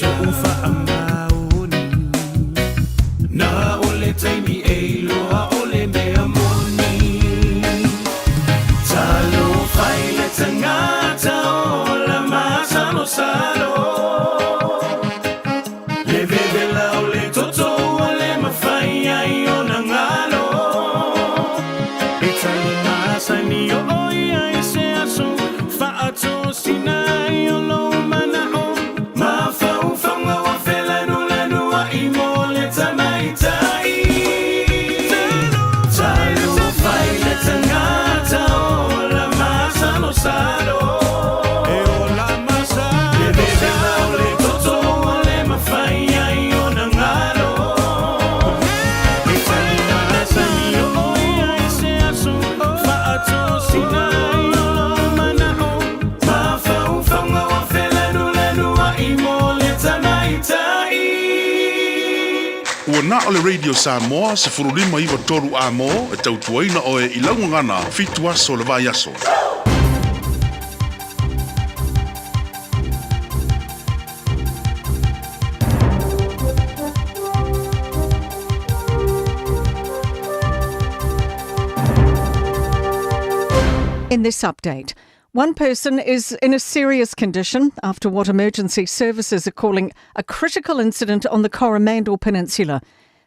So'u faamaoni Na o le taimi e iloa o le mea moni Talofa i le tagata ola masalosalo Le vevela o le toto ua le mafai ai ona galo E tali masani o ia i se aso Faatosina ai o lou mana'o Mafaufauga ua felanulanua'i mo le tamaitai Talofa i le tagata ola masalosalo E ola masalosalo Le vevela o le toto ua le mafai ai ona galo E tali masani o ia i se aso Faatosina ai o lou mana'o Mafaufauga ua felanulanua'i mo le tamaitai. Ua na o le Radio Samoa 15 93 A-mo e tautuaina oe i lau gagana 7 aso o le vaiaso. In this update, one person is in a serious condition after what emergency services are calling a critical incident on the Coromandel Peninsula.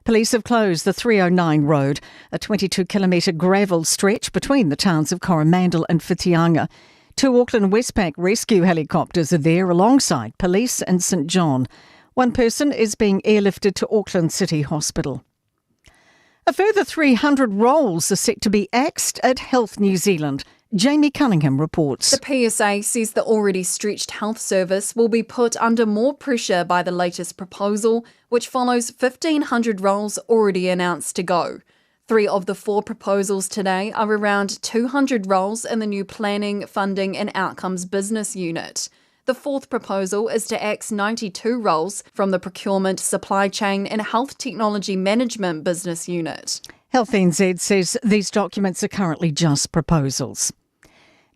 Police have closed the 309 road, a 22 kilometre gravel stretch between the towns of Coromandel and Whitianga. Two Auckland Westpac rescue helicopters are there alongside police and St John. One person is being airlifted to Auckland City Hospital. A further 300 roles are set to be axed at Health New Zealand. Jamie Cunningham reports. The PSA says the already stretched health service will be put under more pressure by the latest proposal, which follows 1,500 roles already announced to go. Three of the four proposals today are around 200 roles in the new Planning, Funding and Outcomes Business Unit. The fourth proposal is to axe 92 roles from the Procurement, Supply Chain and Health Technology Management Business Unit. Health NZ says these documents are currently just proposals.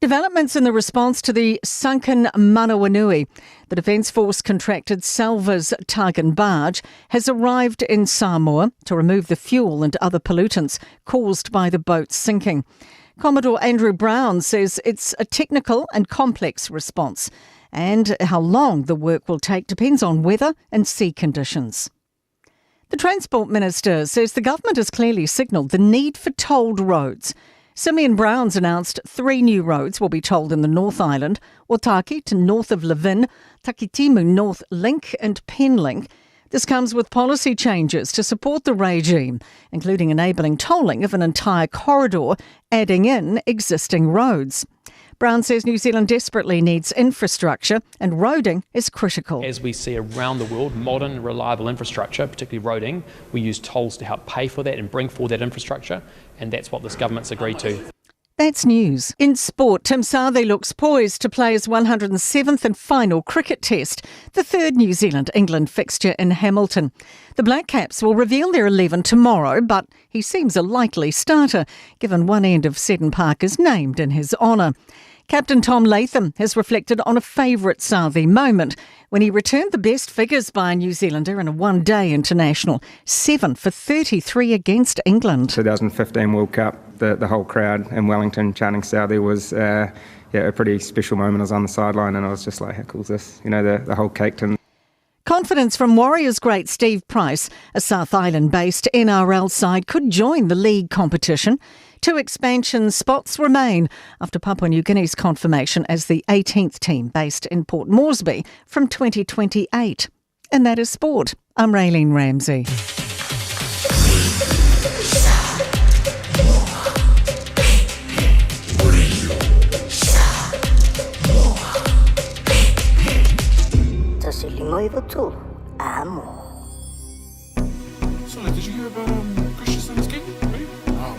Developments in the response to the sunken Manawanui. The Defence Force contracted Salvors tug and barge has arrived in Samoa to remove the fuel and other pollutants caused by the boat's sinking. Commodore Andrew Brown says it's a technical and complex response, and how long the work will take depends on weather and sea conditions. The Transport Minister says the government has clearly signalled the need for tolled roads. Simeon Brown's announced 3 new roads will be tolled in the North Island, Otaki to north of Levin, Takitimu North Link and Penlink. This comes with policy changes to support the regime, including enabling tolling of an entire corridor, adding in existing roads. Brown says New Zealand desperately needs infrastructure and roading is critical. As we see around the world, modern, reliable infrastructure, particularly roading, we use tolls to help pay for that and bring forward that infrastructure, and that's what this government's agreed to. That's news. In sport, Tim Southee looks poised to play his 107th and final cricket test, the third New Zealand-England fixture in Hamilton. The Black Caps will reveal their 11 tomorrow, but he seems a likely starter, given one end of Seddon Park is named in his honour. Captain Tom Latham has reflected on a favourite Southee moment when he returned the best figures by a New Zealander in a one-day international, 7 for 33 against England. 2015 World Cup, the whole crowd in Wellington chanting Southee was a pretty special moment. I was on the sideline and I was just like, how cool is this? The whole caked in. Confidence from Warriors great Steve Price, a South Island-based NRL side, could join the league competition. 2 expansion spots remain after Papua New Guinea's confirmation as the 18th team based in Port Moresby from 2028. And that is sport. I'm Raylene Ramsey. So, did you hear about Christensen's gig? Hey? Oh,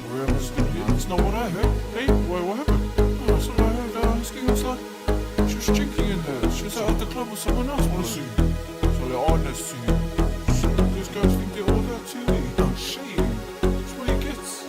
it's not what I heard. Hey, what happened? Oh, so I heard his gig was like, she was drinking in there. She was out at the club with someone else. Honestly. So, honestly. So, these guys think they're all that too. Oh, shame. That's what he gets.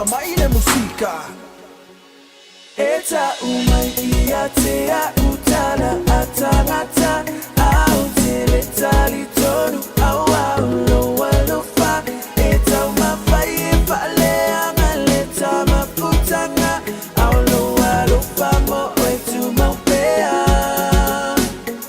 Alefa mai le musika E ta'u mai ia te a'u tala a tagata Au te le talitonu au au lou alofa E taumafai e faaleaga le tamafutaga Ao lou alofa mo oe tumau pea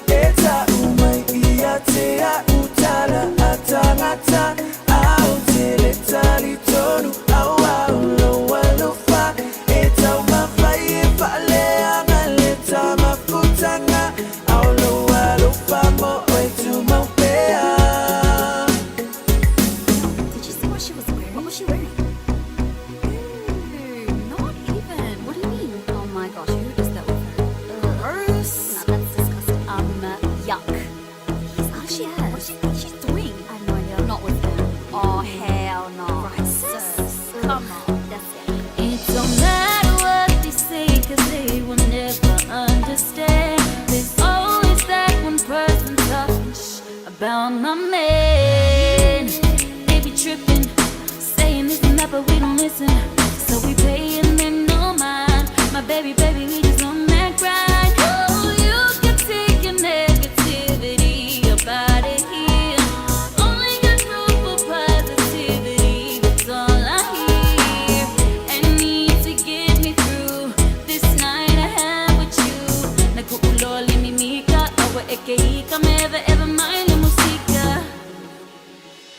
E ta'u mai ia te a'u tala a tagata Au te le talitonu au au lou alofa E taumafai e faaleaga le tamafutaga Ao lou alofa mo oe tumau pea. Did you see what she was wearing? What was she wearing? Ew, not even. What do you mean? Oh my gosh, who is that with her? Gross. No, that's disgusting. Yuck. He's ugly as. What does she think she's doing? I have no idea. Not with him. Oh, hell no. Right, sis? Come on. That's it. It don't matter what they say, cause they will never understand. There's always that one person talking shh about my man. They be tripping, saying this and that, but we don't listen. So we paying them no mind. My baby, baby, we just on that grind. Oh, you can take your negativity up out of here. Only got room for positivity, that's all I hear. And need to get me through this night I have with you. Nakuulo mimika, awa ekeika, meva eva mai le musika.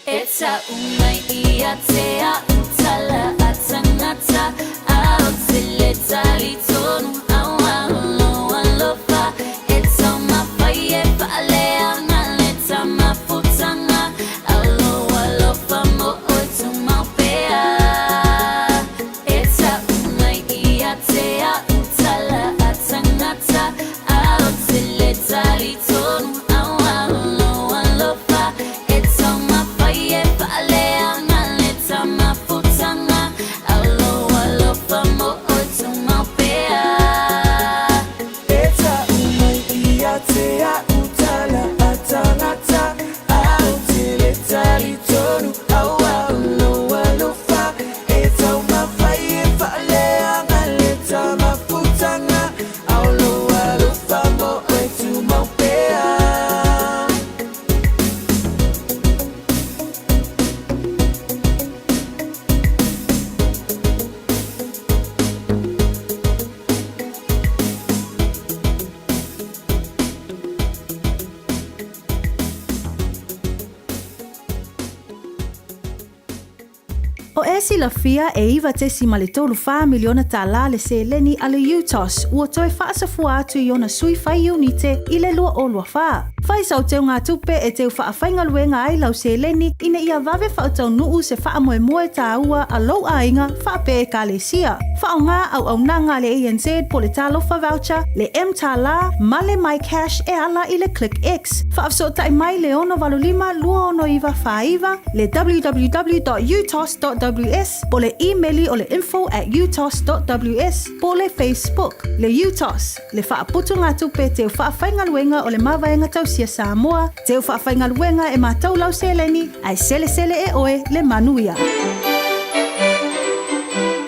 E ta'u mai ia te a'u tala a tagata Au te le talitonu au au lou alofa E taumafai e faaleaga le tamafutaga Ao lou alofa mo oe tumau pea E ta'u mai ia te a'u tala a tagata Au te le talitonu au au lou alofa E taumafai e faaleaga le tamafutaga Ao lou alofa mo oe tumau pea. E ta'u mai ia te a'u tala a tagata Au te le talitonu au au lou alofa E taumafai e faaleaga le tamafutaga Ao lou alofa mo oe tumau pea. O e silafia e 9.34 miliona tālā le seleni a le UTOS ua toe faasafua atu i ona sui fai iunite i le 2024. Fai sau teugatupe e teu faafaigaluega ai lau seleni ina ia vave faataunuu se faamoemoe tāua a lou aiga faapea ekalesia. Faaaogā auaunaga a le ANZ po le Talofa Voucher, le mTālā ma le MyCash e ala i le ClickX. Faafesootai mai le 685 269 49, le www.utos.ws po le imeli o le info at utos.ws po le Facebook. Le UTOS, le faaputugatupe teu faafaigaluega o le Mavaega Tausia Samoa, teu faafaigaluega e matau lau seleni, ae selesele e oe le manuia.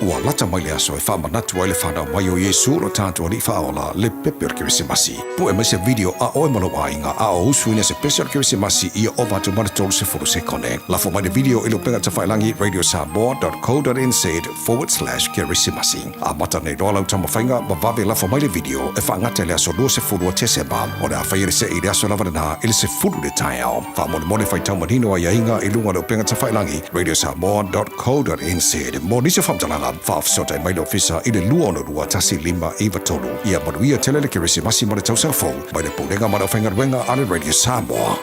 Ua lata mai le aso e faamanatu ai le fanau mai o Iesu lo tatou Alii Faaola, le pepe o le Kerisimasi. Pue mai se video a oe ma lou aiga a o usuina se pese o le Kerisimasi ia ova atu ma le 30 sekone. Lafo mai le video i le upega tafailagi radiosamoa.co.nz/kerisimasi. Amata nei loa lau taumafaiga ma vave lafo mai le video e faagata i le aso 20 o Tesema. O le a faia le see i le aso lava lena i le 10 i le taeao. Faamolemole faitau manino aiaiga i luga o le upega tafailagi radiosamoa.co.nz. Mo nisi o faamatalaga, faafesootai mai le ofisa i le 262 1593. Ia manuia tele le Kerisimasi ma le tausaga fou mai le Pulega ma le Aufaigaluega a le Radio Samoa.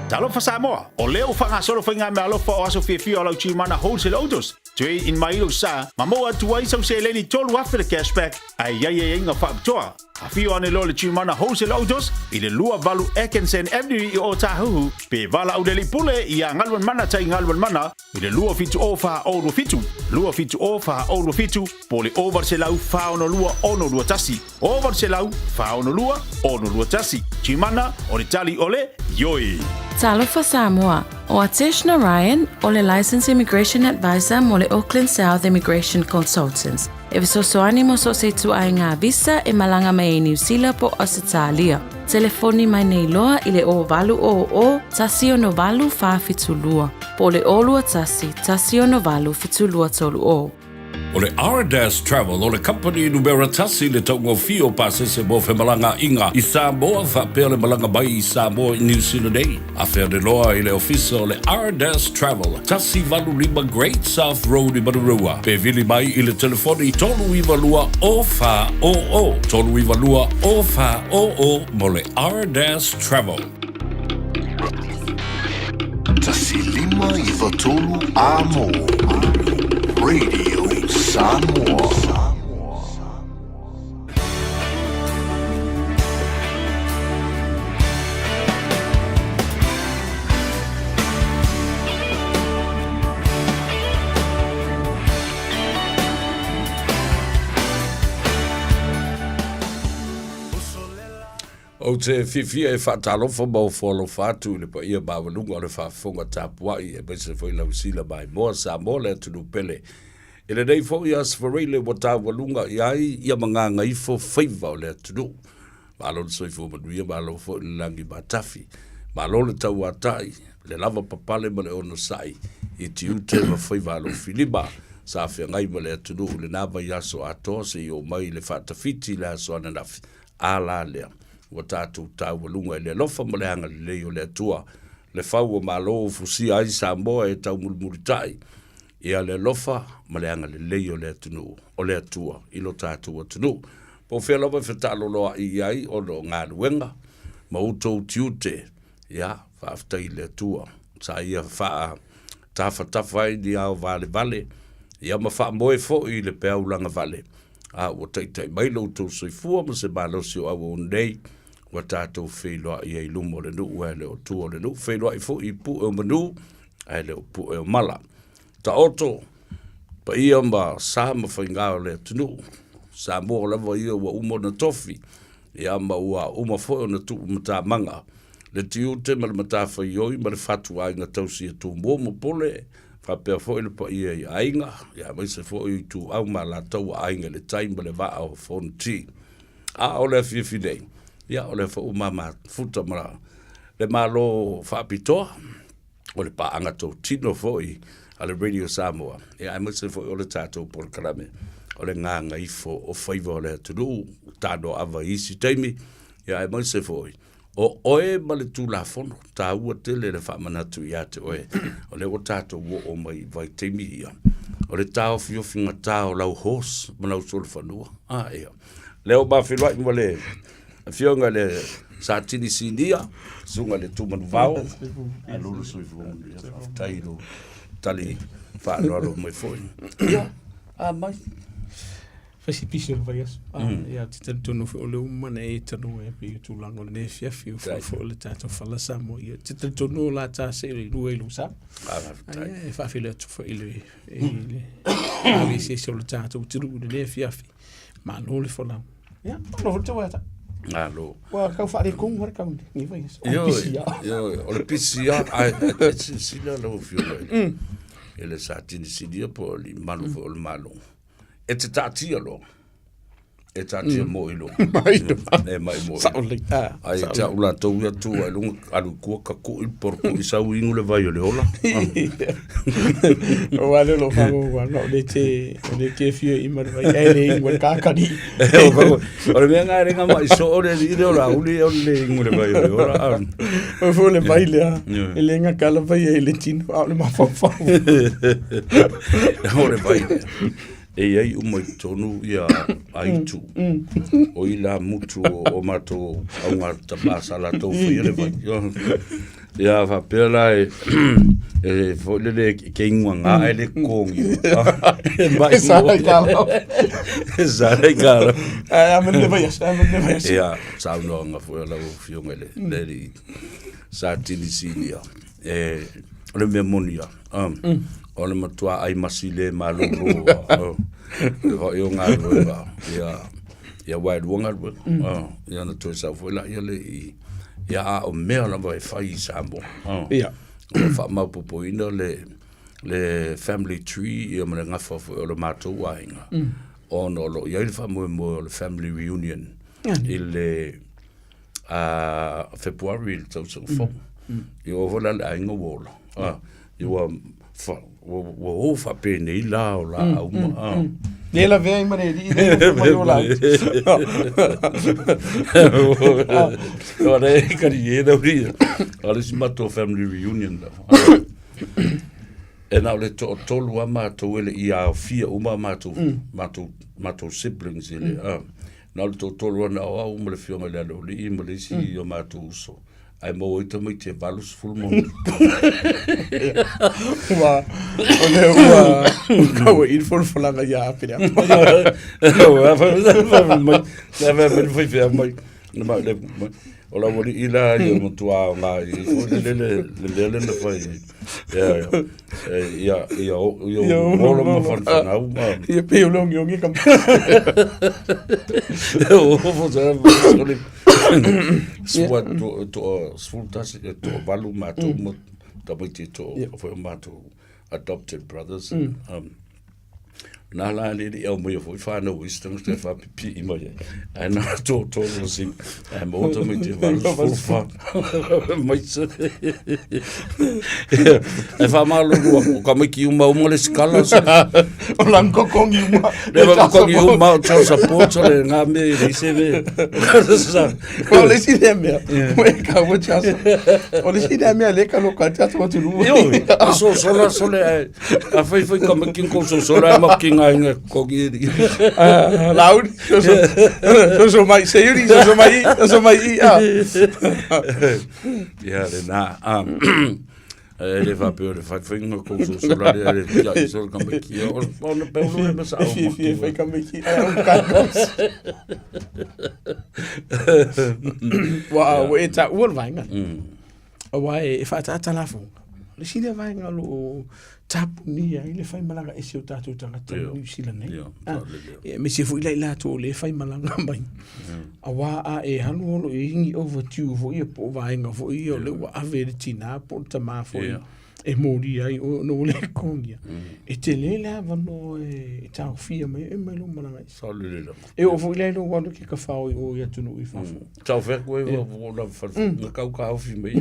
Talofa Samoa, o lea ua faagasolo faigameaalofa o aso fiafia o lau Gmana Wholesale Autos, Trade in mai lou sa, ma maua atu ai sau seleni 3,000 le cashback, ae i ai aiaiga faapitoa. Afio ane loa le Gmana Wholesale Autos i le 28 Atkinson Avenue i Ōtāhuhu, pe valaau le alii pule ia Galuanmana Tai Galuanmana i le 270 427, 270 427, po o le 800 462 621, 800 462 621. Gmana, o le tali o le ioe. Talofa Samoa. O Atesh Narayan, o le Licensed Immigration Advisor mo le Auckland South Immigration Consultants, e fesoasoani mo so o se ituaiga visa e malaga mai ai Niu Sila po o Ausetalia. Telefoni mai nei loa i le 0800 168 472 po o le 021 168 7230. O le Ardas Travel o le kamupani numera tasi i le taugofie o pasese mo femalagaaiga i Samoa faapea le malaga mai i Samoa i Niu Sila nei. Afe ane loa i le ofisa o le Ardas Travel, 185 Great South Road i Manurewa, pe vili mai i le telefoni 392 0400, 392 0400 mo le Ardas Travel. 1593 Amo Radio Samoa. Ou te fiafia e faatalofa ma ofo alofa atu i le paia maualuga o le faafofoga tapuai aemaise foi lau sila maimoa Samoa le atunuu pele. I lenei foi aso Faraile ua taualuga i ai ia magagaifo faiva o le atunuu. Malo le soifua manuia, malo foi le lagi matafi. Malo le tauatai, le lava papale ma le onosai i tiute ma faiva alofilima sa feagai ma le atunuu i lena vaiaso atoa seia oo mai i le faatafiti i le aso ananafi. A la lea, ua tatou taualuga i le alofa ma le agalelei o le Atua, le fau o Malo ua fusia ai Samoa e taumulimulitai ia le alofa ma le agalelei o le atunuu, o le Atua i lo tatou atunuu. Po o fea lava e fetaaloloai i ai ona o galuega ma outou tiute, ia, faafetai i le Atua sa ia faa tafatafa ai ni ao valevale, ia ma faamoe foi i le peau lagavale a ua taitai mai lo outou soifua ma se malosi o auauna nei, ua tatou feiloai ai i luma o le nuu ae le o tua o le nuu, feiloai foi i pue o manu ae le o pue o mala. Taoto paia ma sa ma faiga o le atunuu, Samoa lava ia ua uma ona tofi, ia ma ua uma foi ona tuu matamaga le tiute ma le matafaioi ma le fatuaiga tausi e Tumua ma Pule, faapea foi le paia i aiga, ia aemaise foi o ituau ma alataua, aiga i le tai ma le vaa o Fonoti. A o le afiafi nei, ia o lea foi ua mamafuta ma le Malo faapitoa, o le paaga totino foi a le Radio Samoa, ia aemaise foi o le tatou polokalame o le gagaifo o faiva o le atunuu, tanoava i isi taimi, ia aemaise foi o oe ma le Tulafono, taua tele le faamanatu ia te oe, o lea ua tatou oo mai i vaitaimi ia, o le taofiofigata o lau horse ma lau solofanua. A, ia. Lea ua ma feiloai ma le afioga i le Satini Sinia, susuga i le Tumanuvao, malo le soifua manuia, faafetai i lou tali faaaloalo mai foi. Ia, a mai. Fai si pisi o le vaiaso. Ia, te talitonu foi o le uma na e tanu e pei o tulaga o lenei afiafi o foi foi o le tatou fala Samoa. Ia, te talitonu o la ta se i lua i lou sa. Ia, e faafeiloai atu foi i le i le aveeseese o le tatou atunuu i lenei afiafi. Malo le folau. Ia, malo foi le tauata. Malo. Ua kau faaletonu lava le kau i lenei vaiaso. O le pisi lava. Ioe, o le pisi lava, ae e silasila lau Afioga i le Satini Sinia po o le malu foi o le Malo. E te taatia loa. E taatia moi loa. E mai moi. Sao lelei. Ah, Ai sao te au latou ia tu ai luga alu i tua kaku'i porokui sau inu le vai o le ola. O wale lo whango wa no le te o le te fio i mar vai e le ingo ka kani. O le mea ngā renga mai so o le i le ola uli o le ingo le vai o le ola. O fo le vai le e le nga kala vai e le tino a le mawhawhau. O le vai lea. E i ai uma i totonu ia aitu. O i la mutu o matou auga tama sa latou faia le vai. Ia faapea la e e foi lele ke ingoa ngā e le kongi. E mai E sala i kala. E sala i kala. Ai, a mene vai asa, a mene vai asa. Ia, saunoaga foi a lau afioga i le le alii Sa Tini Sinia. E, o le mea moni ia, o le matua ai masi le malolo, e foi o galuega, ia, ia aua e lua galuega, ia ona toe sau foi laia le i, ia a o mea lava e fai i Samoa. Ia. Ua faamaopoopoina le le family tree ia ma le gafa foi o le matou aiga ona o lo o i ai le faamoemoe o le family reunion i le Fepuari i le tausaga fou. Ia ua oo foi la le aiga ua ola. Ia ua ua o faapenei la o laau ma a. Le lavea ai ma le alii le nofo mai o laau. O le kari e lau ria. O le isi matou family reunion la. E na o le toatolu a matou e le i aofia uma matou, matou, matou siblings i le, mm. Na o le toatolu lava na o au ma le afioga i le Aloalii ma le isi o matou uso. Ae maua ai tamaiti e 80 ma ono. Ua, o lea ua kaua i le folafolaga ia Apele. Ua fai mai, le fai mai fai fea mai. Le ma le o la wali la ia matua o ngā i foi le le le le le na fai. Ia ia ia ia olo ma whanau ma. Ia pe o longi ongi kam. O fo sa sole. Sua to to sfultas to valu ma to mo tamaiti to foi o matou adopted brothers. Um Nā la le li au mai foi whānau i sitanga te whapipi i mai ai. Ai nā tō tō no si. Ai mō tō mai te waru sfulu wha. Mai se. Ai wha malo rua. O ka mai ki uma uma le skala. O lang kokongi uma. Le wa kokongi uma o tau support o le ngā me i reise me. O le isi lea mea, ua e kaua tiasa. O le isi lea mea le ka loka tiasa o tulu. Io, so sola sole ai. A fai fai ka making ko so sola ma ki ngai ngai ko ki. Ah, lauri, so so so so mai se uri, so so mai, so so mai i. Ah. Ia le na. E le faapea o le faifaiga kou sosola lea le tiai sole ka makia. O ona peulo e masa au makia. Fie fai ka makia. Ai au ka Wa ua e ta ua le vaega. Aua e whaataata la fonga. Le isi lea vaega o lo o tapunia ai le faimalaga ese o tātou tagata i New Zealand nei. E me se foi lai latou o le faimalaga mai. Aua a e alu olo e ingi overdue foi ia po o vaega foi ia o lea ua ave e le tinā po o le tamā foi e moli ai oe ona ua le totogia. E tele le avanoa e taofia mai ai mai lou malaga ese. E oo foi la i lou alu e ke kafao i o i atunuu i fafo. Tau fea koe mm. o la whare mm. kau ka ofi mai.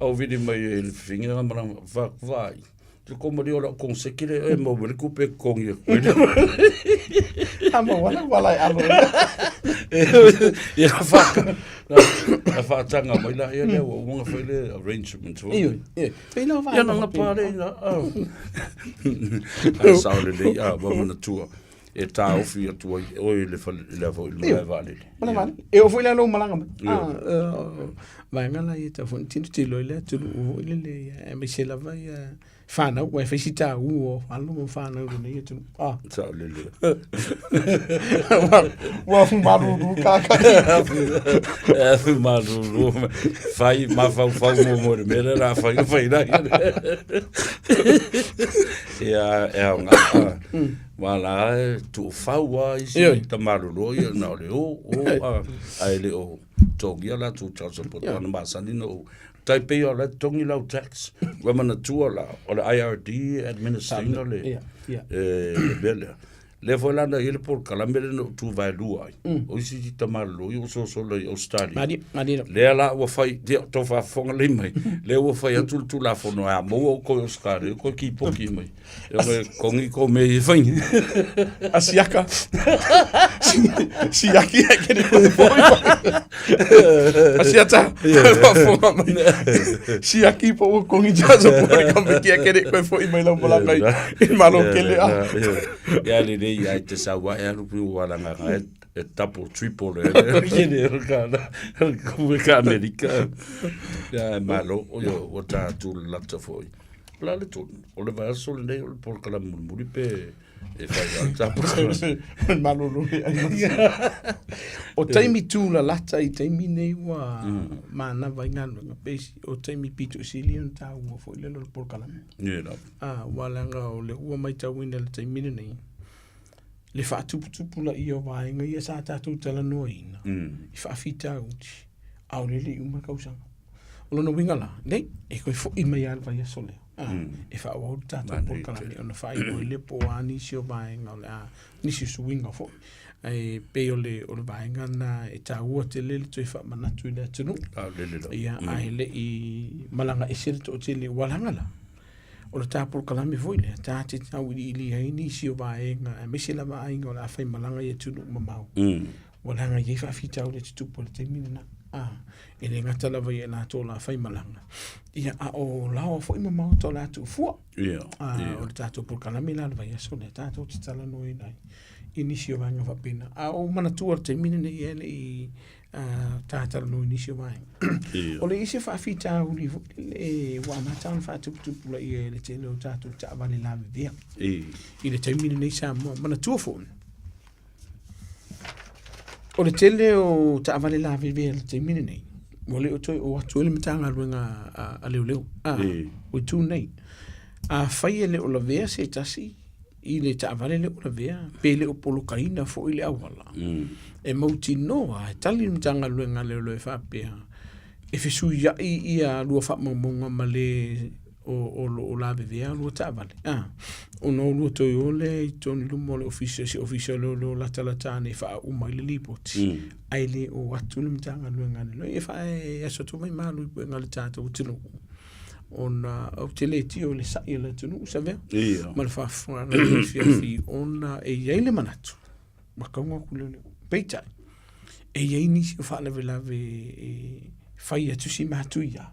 Au vili mai e le whinga ma la va vai. Te ko mari ora kong se kire e mo wele kupe kong ia koe. Ama wala wala e alo. Ia wha na whaatanga mai la ia lea ua unga whai le arrangement. Iyo, iyo. Pei la Ia na nga pare ina. Ai sao le lei a wa mana tua. E tāofi atu ai oe i le fale, i le foi i le malae vaalele. Malae vaalele. E oo foi la lou malaga mai. Ah, vaega la ia tau foi tino tilo i le atunuu foi lele ia, aemaise lava ia whanau, ua e fai si tāu o alo ma whanau lenei atunuu. Ah. Sao lele. Ua fumalulu kaka. E fumalulu. Fai mafaufau mo mo le mea le la fai fai la. Ia e au ngā. Wa la e tuufau a isi Ioe. tamalolo ia na o le o o a ae le o togia la tu child support ana masani no tai pei o la togi lau tax ua manatua la o le IRD e administer ina le Ia, ia. e le mea lea lea foi la na i ai le polokalame lea na ou tuvaelua ai o isi tamalolo ia ua sosola i Australia Malie, malie lava. lea la ua fai ia tou faafofoga lelei mai lea ua fai atu le tulafono e a maua outou i Australia toe kipoki mai E kongi ko me i whai. A siaka. Siaki e kere koe foi. A siata. Whafonga mai. Siaki po o kongi jaza po i kambe kia kere koe foi mai lau malanga i. I malo kele a. Ia le rei ai te saua e alu piu walanga nga e double triple e kere o ka na ka Amerika. Ia e malo o yo o tā tū lata foi. O le a le tonu? O le vaiaso lenei o le polokalame mulimuli pe e fai lava le tapolokalame? Malolo e ai ma. O taimi tūlalata i taimi nei ua manava i galuega pe isi o taimi pito sili ona taua foi lele o le polokalame. Ia lava. Ah, ua leaga o lea ua maitauina i le taimi lenei le faatuputupulaia o vaega ia sa tatou talanoaina i faafitauli, a o lele e uma le tausaga. O lona uiga la, nei, e toe fo'i mai lava i le vaiaso lea, a, e faaauau le tatou polokalame ona faaiu ai lea po o a nisi o vaega o le a, nisi o suiga foi. Ae pei o le, o le vaega lena e taua tele le toe faamanatu i le atunuu. Ia, ae le i malaga ese le toatele, ua laga la. O le ta polokalame foi lea, ta te tauiliili ai nisi o vaega, aemaise lava aiga o le a faimalaga i atunuu mamao. Ua leaga e i ai faafitauli e tutupu i le taimi lena. A, e le gata lava ia i latou o le a faimalaga, ia, a o laoa foi ma maota o le a tuufua. A, o le tatou polokalame la o le vaiaso lea, tatou te talanoaina ai i nisi o vaega faapena. A o manatua i le taimi lenei e le i ta talanoa i nisi o vaega. O le isi faafitauli foi lele ua amata ona faatuputupulaia e le tele o tatou taavale lavevea i le taimi lenei Samoa. Manatua foi, O le tele o taavale lavevea i le taimi lenei, ua le o toe o atu ai le Matagaluega a Leoleo, a, o itu nei. Afai e le o lavea se tasi i le taavale lea ua lavea, pe le o polokaina foi le auala, e mautinoa e tali le Matagaluega a Leoleo e faapea, e fesuiai ia lua faamaumauga ma le o lo o lavevea lua taavale, a, ona o lua toe o lea i totonu i luma o le ofisa, se ofisa o leoleo latalata ane e faauma ai le lipoti, ae le o atu le Matagaluega a Leoleo. E faa, e aso atu mai malu i puega le tatou atunuu, ona ou te le tio i le sa'i o le atunuu, Savea, ma le faafofogaaga i le afiafi, ona e i ai le manatu, ua tau atu leoleo. Peitai, e i ai nisi o faalavelave e fai atu si matuia,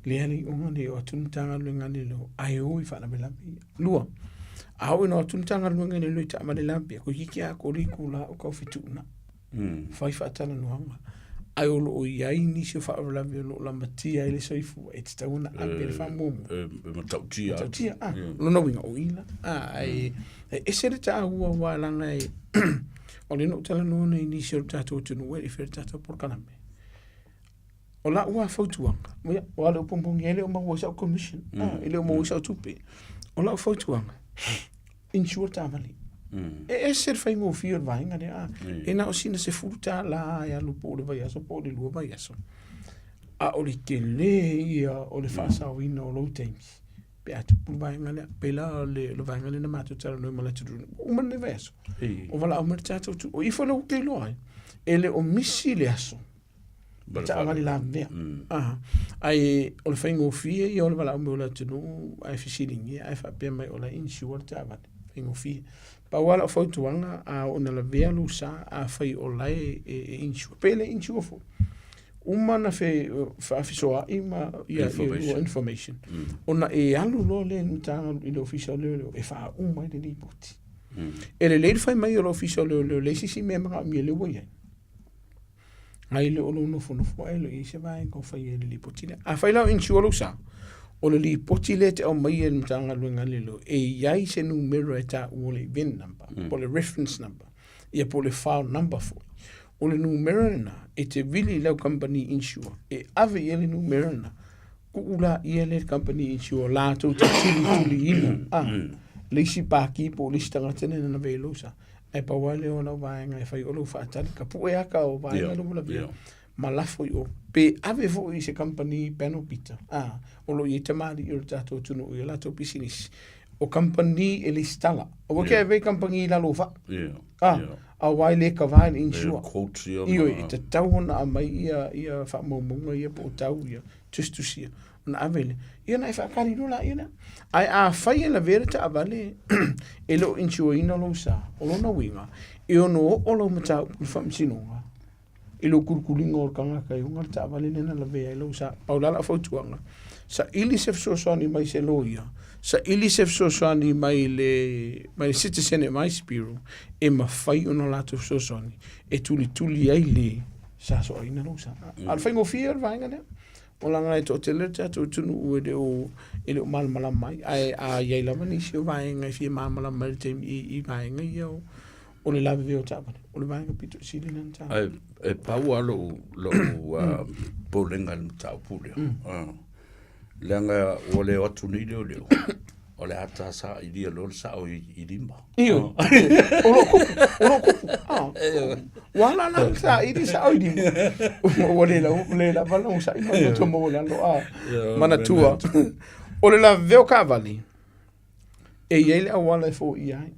lea le iuga le o atu le Matagaluega a Leoleo ae o i faalavelave ia. Lua, a oo ina o atu le Matagaluega a Leoleo i taavale lavevea, toeitiiti atoa le itula o tau fetuunai, fai faatalanoaga. Ae o lo o i ai nisi o faalavelave o lo o lamatia ai le soifua e tatau ona ave le faamuamua. E matautia. Matautia, a. O lona uiga, o i la. A, e ese le taua aua leaga e, o lea na ou talanoa nei i nisi o le tatou atunuu e le i faia le tatou polokalame. O lau lava fautuaga, ia, aua o le upu moni e le o maua ai sau commission, e le o maua ai sau tupe. O lau fautuaga, insure le taavale. E ese le faigofie o le vaega lea, e na o sina $10 e alu po o le vaiaso po o le 2 vaiaso. A o le tele ia o le faasaoina o lou taimi pe a tupu le vaega lea. Pei la o le vaega lea na matou talanoa ai ma le atunuu, ua uma lenei vaiaso, o valaau mai le tatou atunuu. O i foi lea ou te iloa ai, e le o misi le aso taavale lavevea. Ae o le faigofie ia o le valaau mai o le atunuu ae fesiligia ae faapea mai o la e insure le taavale, faigofie. Pau lava lau fautuaga, a oo ina lavea lou sa, afai o la e insure, pe le insure foi, uma ona faafesoaai ma ia lua information, ona e alu loa lea i le Matagaluega i le Ofisa o Leoleo e faauma ai le lipoti. E lelei le fai mai o le Ofisa o Leoleo e leai se isi mea e manaomia lea ua i ai. Ae le o lou nofonofo ae le o i ai se vaega o fai ai i le lipoti lea. Afai la o insure lou sa, o le lipoti lea e te aumaia i le Matagaluega a Leoleo, e i ai se numera e taua o le event number, po o le reference number, ia po o le file number foi. O le numera lena e te vili i lau kamupani insure e ave i ai le numera lena, tuu laia lea i le kamupani insure latou te tulituliina le isi paki po o le isi tagata lea na lavea i lou sa. Ae pau lava lea o lau vaega e fai o lou faatali, ka pue aka o vaega lea ua lavea ma lafo i o. Pe ave foi i se kamupani panel beater, a, o lo o i ai tamalii o le tatou atunuu i a latou pisinisi. O kamupani e lesitala. Aua ke ave i kamupani i lalo o vaa. A, aua e le kava i le insure. Ioe, e tatau ona aumai ia faamaumauga ia po o tau ia, tusitusia, ona ave lea. Ia ona e faatali loa laia lea. Ae afai e lavea le taavale e le o insure ina lou sa, o lona uiga, e ono oo lau mataupu i le faamasinoga i lou kulikuliga o le tagata e ona le taavale lea na lavea ai lou sa. Pau la lau fautuaga, saili se fesoasoani mai se loia, saili se fesoasoani mai le mai le Citizen Advice Bureau e mafai ona latou fesoasoani e tulituli ai le sa soaina lou sa. A o le faigofie o le vaega lea. O leaga e toatele le tatou atunuu e le o e le o malamalama ai, ae a i ai lava nisi o vaega e fia malamalama ai i le taimi i vaega ia o o le lavevea o taavale, o le vaega pito i sili lea na taua. Ae e pau lava lou lou popolega i le mataupu lea, leaga ua le o atu nei leoleo, o le a ta sailia loa le sao i lima. Ioe, o lo o tupu, o lo o tupu. Ua ala la saili sao i lima. Ua le lau le lava lou sa'i ma le maua i lalo a. Manatua. O le lavea o taavale, e i ai le auala e foia ai.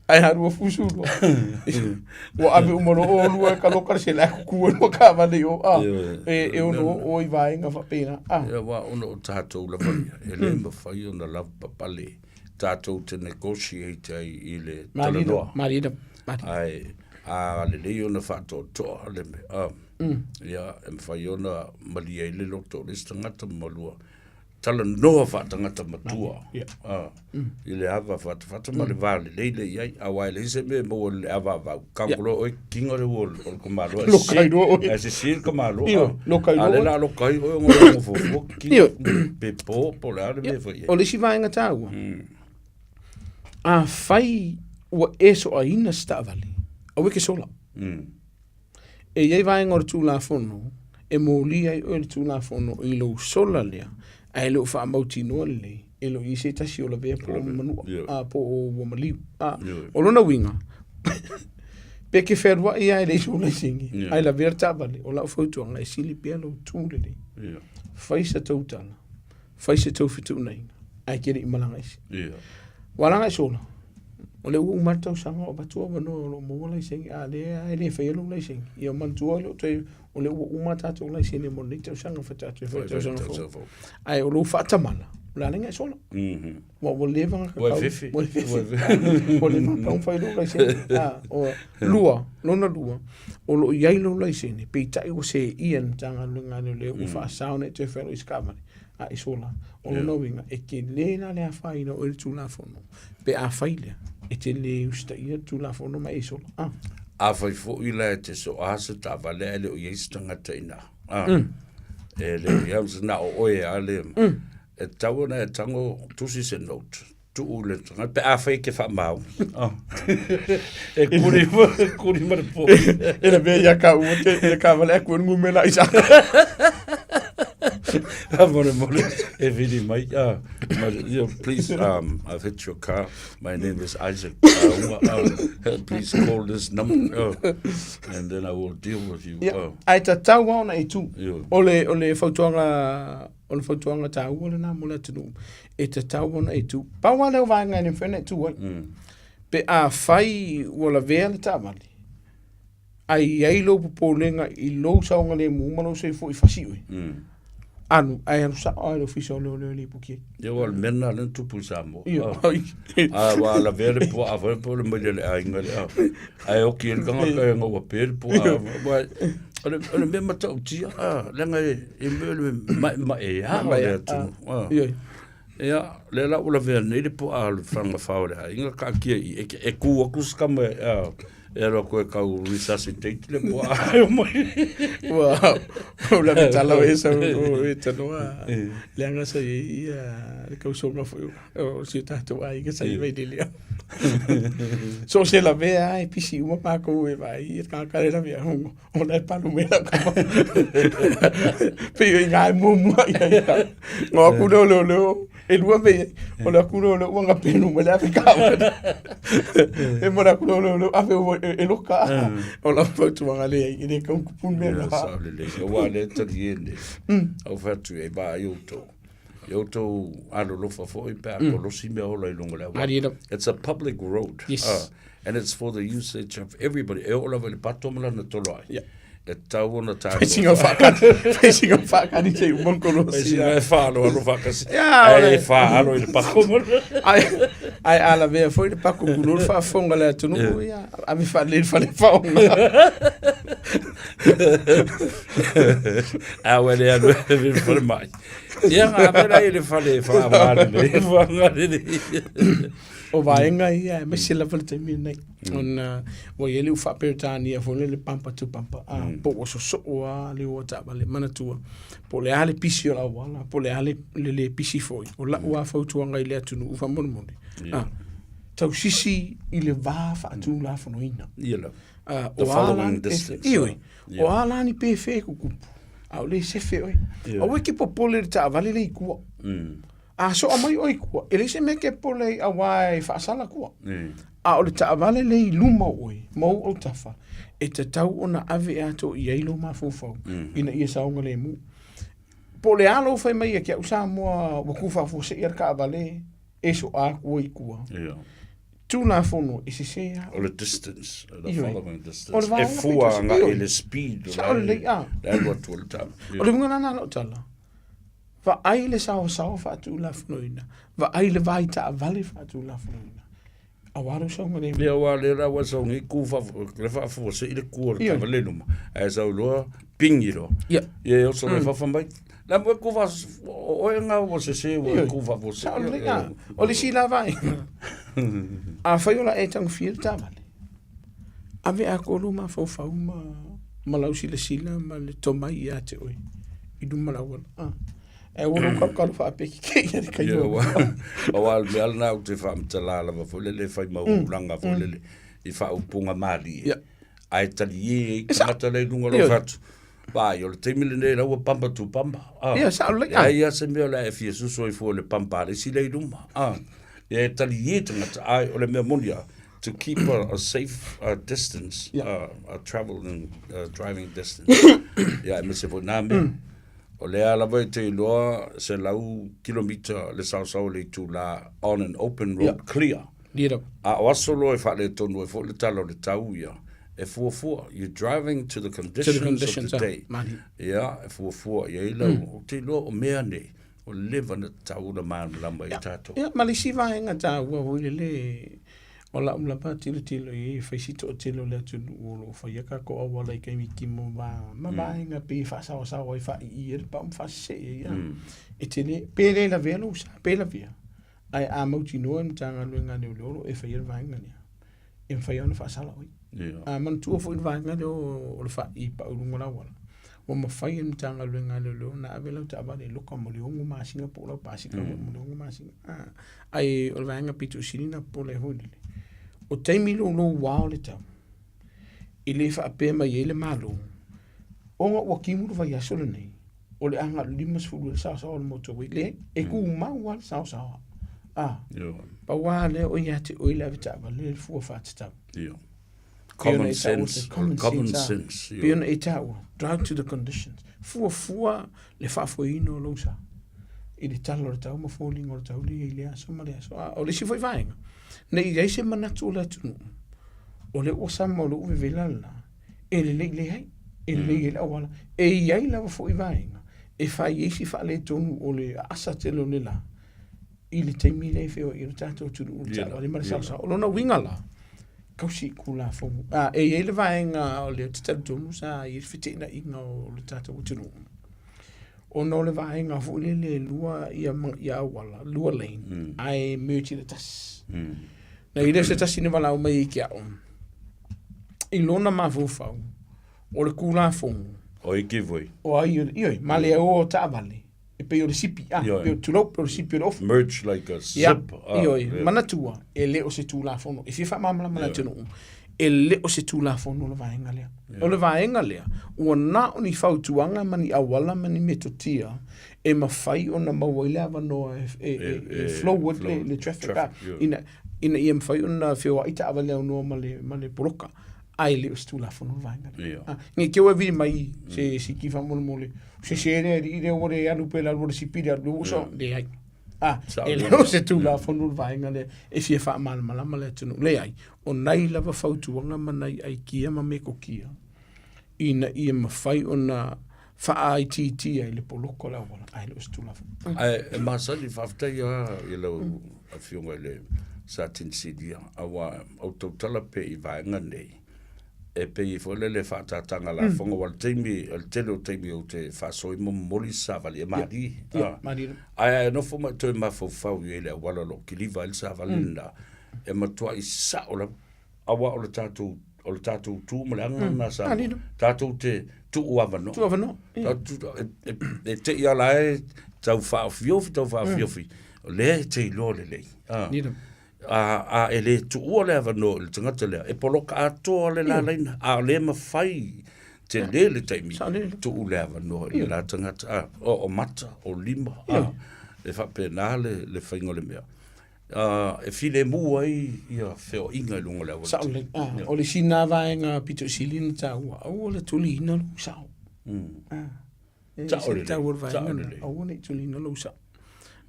Ae alu fusu loa. Ua ave uma loa oulua e kaloka le sela e kuku ai lua taavale i o a. E ono oo i vaega faapena a. Ia aua ona o tatou lava ia, e le mafai ona lavapapale tatou te negotiate ai i le talanoa. Malie lava, malie. Ae a lelei ona faatoatoa le mea, a, ia, e mafai ona malie ai le loto o le isi tagata ma lua talanoa faatagata matua, a, i le ava fatafata ma le va lelei lea i ai. Aua e leai se mea e maua i le ava avau, kau loa oe kinga le ua o le tamaloa, Loka ai loa oe. Ae sisi le tamaloa. Ioe, loka ai loa A lea oe. o le a loka ai oe ona o le fuafua kinga, Ioe. pe po, po o le a le mea e fai ai. O le isi vaega taua, afai ua e soaina se taavale, aua e ke sola. E i ai vaega o le Tulafono e molia ai oe le Tulafono i lou sola lea, ae le o faamautinoa lelei, e le o i ai se tasi o lavea po o manua, a, po o ua maliu. A, o lona uiga, pe ke fealuai lava e leai sou laisene, ae lavea le taavale, o lau fautuaga, e sili pea lou tu lelei. Fai sa tou tala, fai se tou fetuunaiga, ae ke le i malaga ese. Ua alaga i sola, o lea ua uma le tausaga o avatu avanoa o lo o maua laisene, a o lea e le faia lou laisene. Ia manatua o lea toe, o lea ua uma tatou laisene mo lenei tausaga faatoa toe fai tausaga fou. Ae o lou faatamala, o le a laga e sola. Ua ua leva ona Ua e fefe. Ua e fefe. Ua leva ona fai lou laisene. A, o lua, lona lua, o lo o i ai lou laisene, peitai ua seia e le Matagaluega a Leoleo ua faasa ona e toe fealuai i se taavale, a i sola. O lona uiga, e tele la le afaina o oe i le Tulafono, pe a fai lea, e te le usitaia le Tulafono ma e sola. A. Afai foi la e te soa se taavale ae le o i ai se tagata i ina, a, e le o i ai se na o oe lava le, e tatau ona e tago tusi se note, tuu i le tagata, pe afai e te faamaoni, e kuli, kuli ma le po. E lavea ia ka ua te, i le taavale ae ku ai le numera i saka. Faamolemole, e vili mai, ah, ma, you know, please, I've hit your car, my name is Isaac Taunga, please call this number, and then I will deal with you. Ia, ae tatau lava ona e tu. O le, o le fautuaga, o le fautuaga taua lena mo le atunuu, e tatau ona e tu. Pau lava lea o vaega e le mafai ona e tu ai. Pe afai ua lavea le taavale, ae i ai lou popolega i lou saogalemu ma lou soifua i fasi oe, alu, ae alu sao lava i le ofisa o leoleo e lipoti ai. Ia ua o le mea lena lea na tupu i Samoa. Ia. A ua lavea le puaa foi po o le maile a le aiga lea. Ae oki ai le tagata e gaua pe le puaa. Ua o le o le mea matautia, a, leaga e e mea o le maemaea o le atunuu. A. Ioe. Ia, lea la ua lavea nei le puaa o le fagafao o le aiga taatia i i e tu atu si tama e e alu atu e tau resuscitate le puaa e omai. Ua o la tala o esa o e tanoa leaga sa i ai ia le kausoga foi o si o tatou aiga sa i Vailelea. So se lavea e pisi uma mākou e vaai i le tagata le lavea o la e palu mai lau tama. Pei o i ngā e muamua i ai ia. Ngā aku leo leo leo, e lua mei ai. O le aku leo leo ua ngā penu mai le ave kāwana. E mo le aku leo leo leo ave ua e, e loka. O lau fautuaga le ai, e le kau kupun mea Ia, ngā. sao lelei. Aua le tali e nei. Au fai atu i ai, vaai outou. I outou alolofa foi pe a kolosi mea ola i luga o le auala. Malie lava. It's a public road. Yes. And it's for the usage of everybody. E oo lava i le pato ma lana tolo ai. Yeah. E tatau ona tatou. Fai sina whaakani, fai sina whaakani te uma kolosi. Fai sina e whaaloalo whaakasi. Yeah, Ai ole. e whaalo i le pako. Ai, ai a lavea foi le pako kulou le faafofoga le atunuu, ia, ave faalelei le fale faoga. A ua le alu e le fale mai. Ia ngā pera i le fale whaangalele, whaangalele. O vaega ia, aemaise lava le taimi lenei. Ona ua i ai le ua faa-Peretania foi lea le bumper to bumper, a, po ua sosoo lava le o a taavale. Manatua, po o le a le pisi o le auala, po o le a le le pisi foi, o lau lava fautuaga i le atunuu faamolemole, a, tausisi i le va faatulafonoina. Ia lava. A, The o a la following ni pefe, distance. ioe, o a la ni pefe e kukupu, a o le sefe oe. Aua e ke popole i le taavale le i tua. A soa mai oe i tua, e leai se mea e ke popole ai auā e faasala tua. A o le taavale lea i luma o oe ma ou autafa, e tatau ona ave atoa i ai lou mafaufau ina ia saogalemu. Po o le a lou fai mai ia te au Samoa ua tu faafuasei lava le taavale e soa atu ai i tua. Ia. Tulafono e sese lava. O le distance, the Ioe. following distance. O le E vaega fua pito- agai ioe. i le speed o Sao la lelei, a. e alu atu ai le taavale. O le uiga la lena o lau tala, vaai le saoasaoa faatulafonoina, vaai le vai taavale faatulafonoina, aua lou saogalemu. Ia aua lea la ua sau nei ku le faafuasei le ku o le taavale i luma, ae sau loa pingi loa. Ia. Ia e oso loa i fafo mai. La mo ku fa o oe nga ua sese ua Ioe. ku faafuasei. Sao lelei, a. O le isi la vaega, afai o le a e tagofia le taavale, ave atoa lou mafaufau ma ma lau silasila ma le tomai ia te oe i luma o le auala. A. Ae ua lou kalokalo faapeke ke ia le Ia, kainoa. aua aua o le mea lena ou te faamatala lava foi lele e fai mau tulaga foi lele i faaupuga malie. Ia. Ae talie ai tagata la i luga o lou Ioe. fatu. Vaai, o le taimi lenei la ua pampa tu pampa. Ah. Ia, sao lelei, E ah. ai lava se mea o le a e fia susu ai fua i le pampa a le isi lea i luma. Ah. Ia e talie tagata, ae o le mea moni lava, to keep a safe distance, a travel and driving distance. Ia, aemaise foi na mea. O lea lava e te iloa 100 kilomita le saosao o le itula on an open road clear. Ia. A o aso loa e faaletonu ai foi le tala o le tau ia, e fuafua, you're driving to the conditions, To the conditions of the ah, day. mani. Ia, e fuafua i ai lau, ou te iloa o mea nei, ua leva ona tatau ona malamalama i tatou. Ia, ma le isi vaega taua foi lele, o lau lava tilotilo i ai, e fai si toatele o le atunuu o lo o faia tatou auala i taimi kimo ma, ma vaega pei e faasaoasao ai, faai'i ai le pau ma faasesee ai, a. E tele, pe le lavea lou sa, pe lavea, ae a mautinoa e le Matagaluega a Leoleo o lo o e faia le vaega lea, e mafai lava ona faasala oe. Ia. A manatua foi le vaega lea o le faai'i pau i luga o le auala, ua mafai e le Matagaluega a Leoleo ona ave lau taavale e loka mo le 6 masina po o lau pasika foi mo le 6 masina. A, ae o le vaega pito sili ona popole ai foi lele, o taimi loulou ua o le tau, e le faapea mai ai le Malo, ona ua timu le vaiaso lenei, o le a na o le 50 le saosaoa o le motorway. Leai, e tumau lava le saosaoa. A, pau lava lea o ia te oe le avetaavale le fua faatatau. Ia. Pei ona Common e taua sense, te- common common sense, ah. sense, ia. Pei ona e taua, drive to the conditions. Fuafua le faafoeina o lou sa i le tala o le tau ma foliga o le tau lea i le aso ma le aso. A o le isi foi vaega, ne i ai se manatu o le atunuu, o lea ua sama o lea ua vevela le la, e lelei leai, e lelei ai le auala. E i ai lava foi vaega e fai ai si faaletonu o le aasa tele o le la i le taimi lea e feoai ai le tatou atunuu i le taavale ma le saosaoa. O lona uiga la, tausi i Tulafono. A, e i ai le vaega o lea ou te talitonu sa i ai le feteenaiga o le tatou atunuu, ona o le vaega foi lele e lua ia, ia auala, lua lane, ae merge i le tasi. Na i ai lea o se tasi na valaau mai ai ki au, i lona mafaufau, o le Tulafono. O i ki voi. O ai, ioe, ma le o taavale, e pei o le sipi, ah, Ioe. pei o, tulou, pei o le sipi o le ofu. Merge like a Ia, zip. Ah, ioe, yeah. manatua, e le o se Tulafono. E fia faamalamalama le Ioe. atunuu, e le o se Tulafono le vaega lea. O le vaega lea, ua na o ni fautuaga ma ni auala ma ni metotia e mafai ona maua ai le avanoa e, e, e, e flow ai le, le traffic, ah, traffic, ioe. ina, ina ia mafai ona feoai taavale aunoa ma le, ma le poloka. Ae le o se Tulafono le vaega lea. Ia. Ah, nei te ua vili mai se siki faamolemole, se se lea alii lea ua le alu pe le alu o le sipi le alu ua so, leai. Ah, Sao e le lea. o se Tulafono le vaega lea e fia faamalamalama le atunuu. Leai, o nai lava fautuaga ma nai aikia ma metotia ina ia mafai ona faaitiitia i le poloko o le auala, ae le o se Tulafono. Ae e masani faafetai lava i lau afioga i le Satini Silia, aua ou tautala pea i vaega nei, e pei foi lele faatataga lafoga, aua o le taimi, o le tele o taimi ou te faasoi ma momoli se savali e malie. Ia, Ah. malie. Ae a nofo ma toe mafaufau i ai i le auala o lo o kiliva ai le savali lena, e matuai sao lava, aua o le tatou o le tatou tu ma le aga lena sa Malie. tatou te tuu avanoa. Tuu avanoa, ia. Tatou e te i ala e tau faaofiofi, tau faaofiofi. O lea e te iloa lelei. Ah. Ia. A, a e le tuua le avanoa i le tagata lea, e poloka atoa le la laina, a o le mafai tele le taimi, Sao lele. tuu le avanoa i le la tagata, a, o, o mata, o lima, a, e faapena le, le faiga o le mea. E filemu ai ia feoaiga i luga o le auala. Sao lelei. Ah, o le sina vaega pito sili na taua, aua le tuliina lou sao. Ah, e Sao lelei, taua le vaega sao na, lelei. aua ne i tuliina lou sao.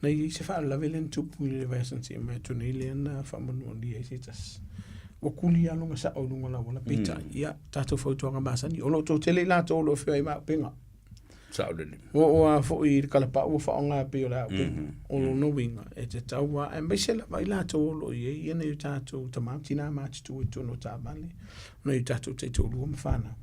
Na i ai se faalavelave lea na tupu i le vaiaso na tea mai atu nei lea na faamanualia ai se tasi. Ua kuli lava lona sao i luga o le auala, peitai, ia, tatou fautuaga masani, o lo o toatele i latou o lo o feoai ma auupega. Sao lelei. Ua oo lava foi i le kalapau ua faaaoga e pei o le auupega. O lona uiga, e tatau lava, aemaise lava i latou o lo o i ai nai o tatou tama ma tina matutua i totonu o taavale, nai o tatou taitoalua ma fanau.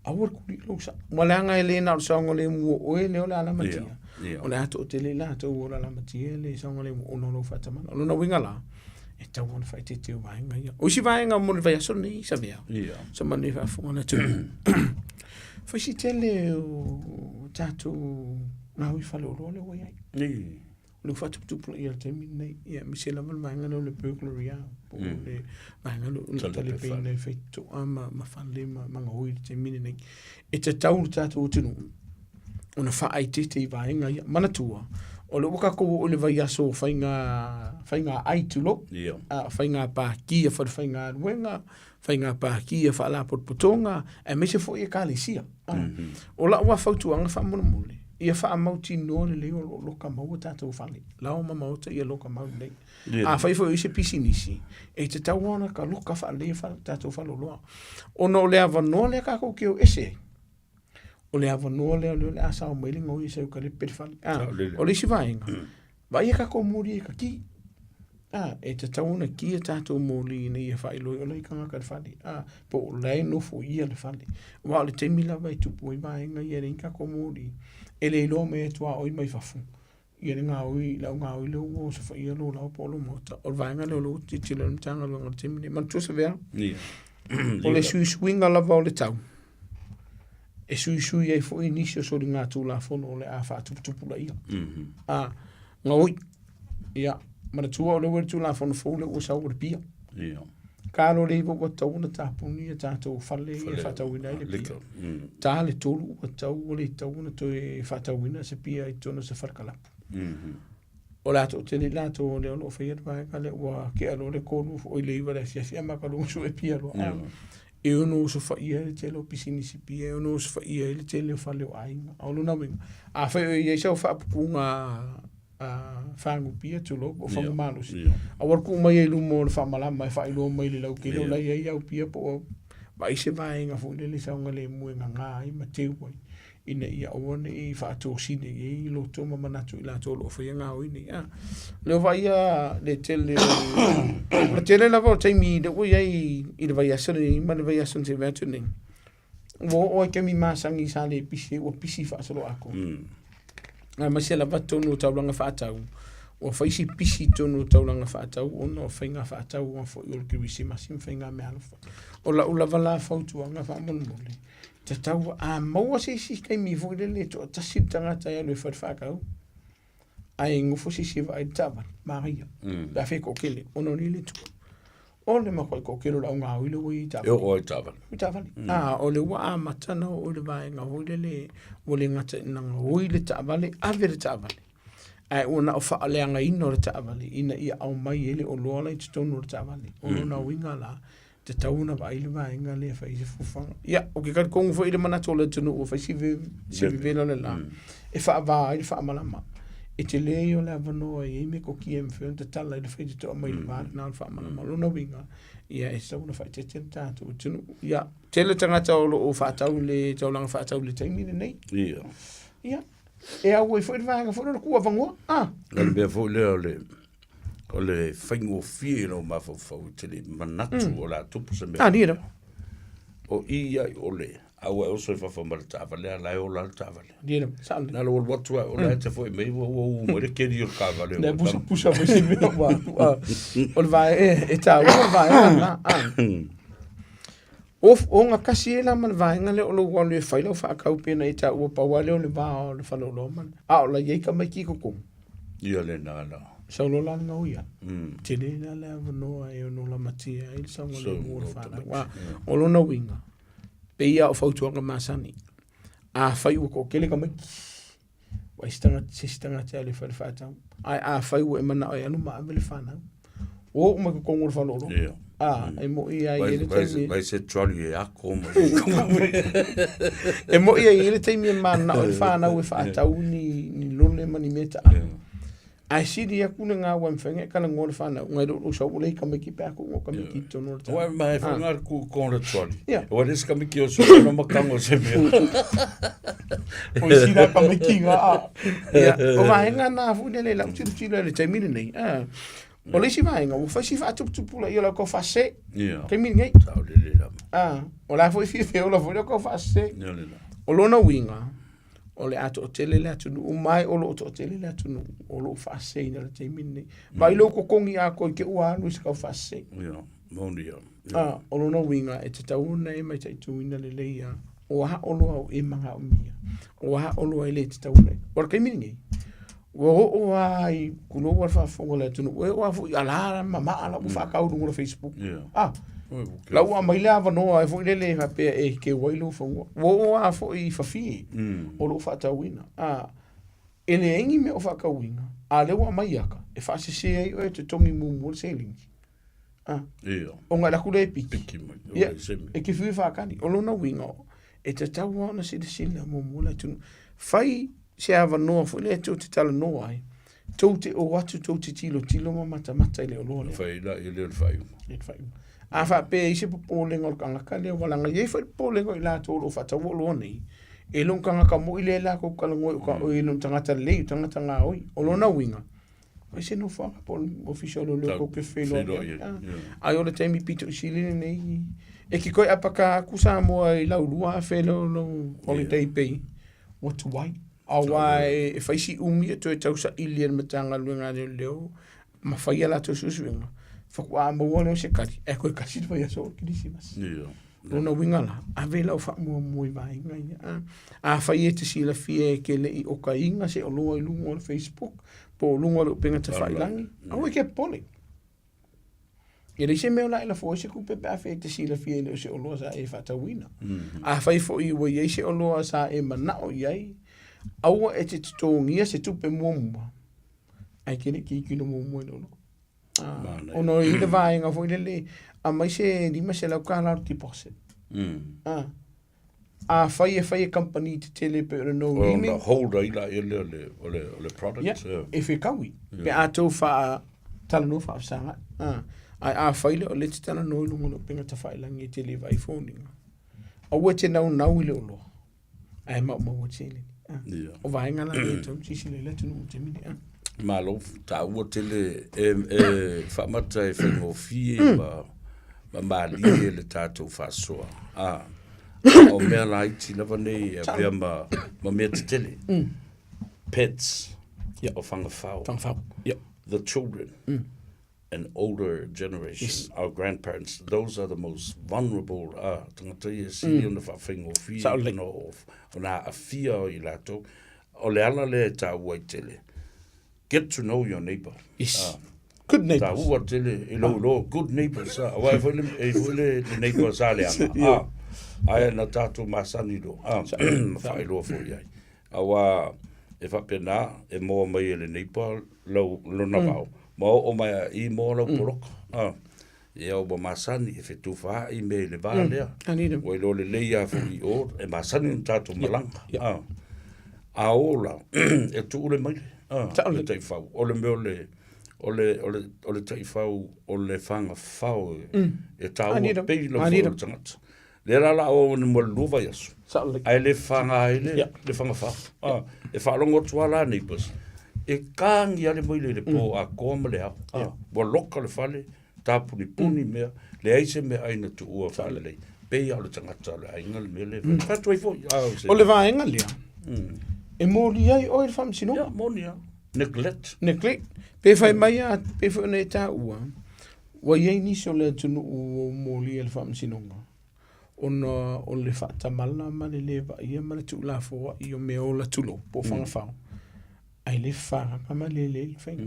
Aua le kuli i lou sao. Ua leaga e le na o le saogalemu o oe lea o le a lamatia. O le a toatele i latou o le a lamatia e le saogalemu ona o lou faatamala. O lona uiga la, e tatau ona faaeteete i vaega ia. O isi vaega mo le vaiaso lenei, Savea, sa manuia faafofoga le atunuu. Fai si tele o tatou gaoi faleoloa lea ua i ai. O lea ua faatuputupulaia i le taimi lenei, ia aemaise lava le vaega lea o le burglary lava, po o le vaega lea o le talepeina i faitotoa ma fale ma gaoi i le taimi lenei. E tatau le tatou atunuu ona faaeteete i vaega ia. Manatua, o lea ua tatou oo i le vaiaso o faiga ai tulou, faiga pākia falefaigaluega, faiga pākia faalapotopotoga, aemaise foi ekalesia. O lau lava fautuaga faamolemole, ia faamautinoa lelei o lo o loka mau a tatou fale, lao ma maota ia loka mau lelei. Afai foi o i ai se pisinisi, e tatau lava ona ka loka faalelei a tatou faleoloa. Ona o le avanoa lea tatou te o ese ai, o le avanoa lea o lea o le a sao mai le gaoi e sau e talepe le fale. O le isi vaega, vaai a tatou moli e kaki. E tatau ona ki a tatou moli ina ia faailoa ai o la e i tagata i le fale, po o la e nofoia le fale. Aua o le taimi lava e tupu ai vaega ia e leai ni tatou moli, e le iloa mai e tuaoi mai fafo ia le gaoi, le au gaoi lea ua osofaia lou laoa po o lou maota. O le vaega lea o lea ua tilotilo i ai le Matagaluega i le taimi lenei. Manatua Savea, o le suisuiga lava o le tau, e suisui ai foi nisi o soligatulafono o le a faatuputupulaia. A, gaoi, ia, manatua o lea ua i le Tulafono fou lea ua sau o le pia. Talo le iva ua tatau ona tapuni a tatou fale ia e faatauina ai le pia. Ta le tolu ua tatau ua le tatau ona toe faatauina se pia i totonu o se fale kalapu. O le a toatele i latou o lea o lo o faia le vaega lea ua tea loa le 3 oi le 9 i le afiafi amata loa ona sue pia loa. E ono osofaia ai le tele o pisinisi pia, e ono osofaia ai le tele o fale o aiga. A o lona uiga, afai o i ai sau faapupuga fagu pia tulou po o fagu malosi, aua le tuu mai ai i luma o le faamalama e faailoa mai i le lautele o la e i ai au pia po o vaai se vaega foi lele e saogalemu e gaga ai ma teu ai ina ia aua ne i faatosina i ai loto ma manatu i latou o lo o faia gaoi nei. A, lea ua vaaia le tele o le tele lava o taimi lea ua i ai i le vaiaso lenei ma le vaiaso na tea atu nei, ua oo lava i taimi masani sa le pisi ai ua pisi faasoloatoa. Aemaise lava totonu o taulaga faatau, ua fai si pisi i totonu o taulaga faatau ona o faiga faatau foi o le kerisimasi ma faiga meaalofa. O lau lava la fautuaga faamolemole, tatau a maua se isi taimi foi lele e toatasi le tagata e alu e fai le faatau, ae nofo se isi e vaai i le taavale, manaia, pe afai e toatele, ona o le tupu. O le matuai toatele o le au gaoi lea ua i ai i taavale. E oo lava i taavale. I taavale. O lea ua amata ona oo i le vaega foi lele ua le gata ina gaoi le taavale, ave le taavale, ae ua na o faaleagaina o le taavale ina ia aumai ai le oloa la i totonu o le taavale. O lona uiga la, tatau ona vaai le vaega lea e fai ai se fuafuaga. Ia, ou te talitonu foi i le manatu o le atunuu ua fai si vevela o le la, e faava ai le faamalama. E tele ia o le avanoa e i ai metotia e mafai ona tatala ai le faitotoa mai le va lena o le faamalama. O lona uiga, ia e tatau ona faaeteete le tatou atunuu. Ia, tele tagata o lo o faatau i le taulaga faatau i le taimi lenei. Ia, e au ai foi le vaega foi lea o le tuuavanoa. O le mea foi lea o le o le faigofie i lou mafaufau e te le manatu o le a tupu se mea. O i ia i o le a ua e oso i fafo ma le taavale a la e ola le taavale. Na lou alu atu ai o la e te foi mai ua ua u mai le keli o le taavale. Le pusa pusa mai se mea ua o le vae e taua le vaega lena. O ogatasi ai la ma le vaega lea o lou alu e fai lau faatau pei ona e taua pau lava lea o le va o le faleoloa ma le, a o la e i ai tamaiti i totonu. Ia lena la. Sau loa la le gaoia. Tele la le avanoa e ono lamatia ai le saogalemu o le fanau. A, o lona uiga, pei lava o fautuaga masani, afai ua toatele tamaiti, Ua ai se tagata, se isi tagata e alu e fai le faatau. Ae afai ua e manao e alu ma ave le fanau, ua oo mai totonu o le faleoloa. Ia. A, e moi lava e i ai le taimi. Vai se trolley e ako mai. E moi e i ai le taimi e mananao ai le fanau e faatau ni, ni lole ma ni mea taalo. Ae sili atu le gā ua mafai ona e talanoa le fanau, nai lo lou sau ua leai tamaiti pe a tuu ina o tamaiti i totonu o le Ua tala. ma e whai ngā ku kong le trolley. Ia. Ua les kamiki o so no makango o se mea. O isi rā tamaiti ngā a. Ia, o vaenga nā foi lele lau tilotilo i le taimi lenei. Ah. O le isi vaenga, ua fai si faatuputupulaia o lau kau faasese. Ia. Taimi lenei. Sao lele lava. Ah, o la foi fia ola foi lau kau faasese. Ia le la. O lona uiga, o le a toatele le atunuu mai o lo o toatele le atunuu o lo o faaseseina i le taimi lenei. Vaai lou totogi atoa i te ua alu i se kau faasese. Ia, moni ia. Ah, o lona uiga e tatau ona e mataituina lelei ia o a oloa o e manaomia, o a oloa e le tatau ona e. O le taimi lenei, ua oo lava i tulou lava le faafofoga a le atunuu, ua oo lava foi i ala mamaa la ua faatau i luga o le Facebook. Ah, la ua aumai le avanoa ai foi lele e faapea e keu ai lou fanua. Ua oo lava foi i fafie o lo o faatauina. Ah, e leai ni mea o faatauina, a o lea ua aumai ata e faasese ai oe e totogi muamua le seleni. Ah, Ia. ona e alu atu lea e piki. Piki mai. Ia, e te whiu e whakani. O lona uiga, e tatau lava ona silasila muamua le atunuu. Fai se avanoa foi lea tou te talanoa ai, tou te o atu, tou te tilotilo ma matamata i le oloa lea. Fai la i le whaiunga. Le whaiunga. A faapea i se popolega o le tagata lea, ua laga i ai foi le popolega o i latou o lo o faataua oloa nei, e le o ni tagata moi lea latou talanoa ai, o ka, e le o ni tagata lelei, o tagata gaoi. O lona uiga, Ai se nofoaga po o le ofisa o leoleo tou te feiloai ai. Ai o le taimi pito i sili lenei. E ki koe apaka atu Samoa i lau 2000 lea o lou holiday pay, ua tuai. Aua e fai si umi e toe tausaili e le Matagaluega a Leoleo ma fai a latou suesuega, faatoa maua lea o se kali, ae toe tasi le vaiaso o le Kerisimasi. Lona uiga la, ave lau faamuamua i vaega ia. A, afai e te silafia e te le i okaina se oloa i luga o le Facebook, po o luga o le upega tafailagi, aua e te popole. E leai se mea o le a e lafo ai se tupe pe afai e te silafia e le o se oloa sa e faatauina. Afai foi ua i ai se oloa sa e manao i ai, aua e te totogia se tupe muamua, ae te le i tilotilo muamua i le oloa. Ona o i le vaega foi lele, aumai se $500 o le deposit. Ah. Afai e fai e kamupani tetele pei o le No Limit. Ona hold ai la ia lea o le, o le product. Yeah, e fekaui. Pe a tou faa talanoa faafesagai. Ah. Ae afai lea o lea e te talanoa i luga o le upega tafailagi e te le vaai foliga. Aua e te naunau i le oloa. Ae maumau ai seleni. Ah. Yeah. O vaega la lea e tau silasila i le atunuu i le taimi lenei. Ah. Malo taua tele e, e faamata e faigofie mm. ma, ma malie le tatou faasoa. Ah. O mea laiti lava nei e avea ma, ma mea tetele. Mm. Pets yeah. o whangawhao. Whangawhao. Yep. The children. Mm. An older generation, yes. our grandparents, those are the most vulnerable uh, tangata ia sili mm. ona whaawhaingofie ona o, ona aafia o i latou. O le ala lea e tāua i tele. Get to know your neighbor. Yes. Good neighbors. Tāua tele i lou loa, good neighbors. Ah, aua e foi le, e foi le, le neighbor sa le ana. Yeah. Ah, aia na tātou masani loa. Ah, ma whaeloa foi ai. Aua e faapena e moa mai e le neighbor lau lona vao, ma oo mai a i moa lau poloka. A, ia ua masani e fetufaai mea i le va lea. Ua iloa lelei lava foi i o, e masani ona tatou malaga. A, a o la, e tuu le maile, a, le taifau. O le mea o le, o le, o le, o le taifau o le fagafao e taua pei lava foi o le tagata. Lea la la o ni mo le lua vaiaso. Ae le whanga ai le, yeah. le whanga wha. Ah, e whaalongo atu a la neighbors. E kāngi ale mai le le pō mm. a koa ma le ao. Ah, yeah. Ua loka le fale, tāpuni puni mm. mea, le ai se mea ai na tuua whaalelei. Pei a o le tangata o le ainga le mea le. Mm. Whatu ai foi. Ah, o le vaega lea, mm. e mōli ai oe le faamasinoga. Yeah, mōli ai. Neglect. Neglect. Pe whai mai a, pe whai ona e tāua, Ua i ai nisi o le atunuu ua molia i le faamasinoga ona o le faatamala ma le lē vaaia ma le tuulafoaʻi o mea ola tulou po o fagafao, ae le fagaga ma le lelei le faiga.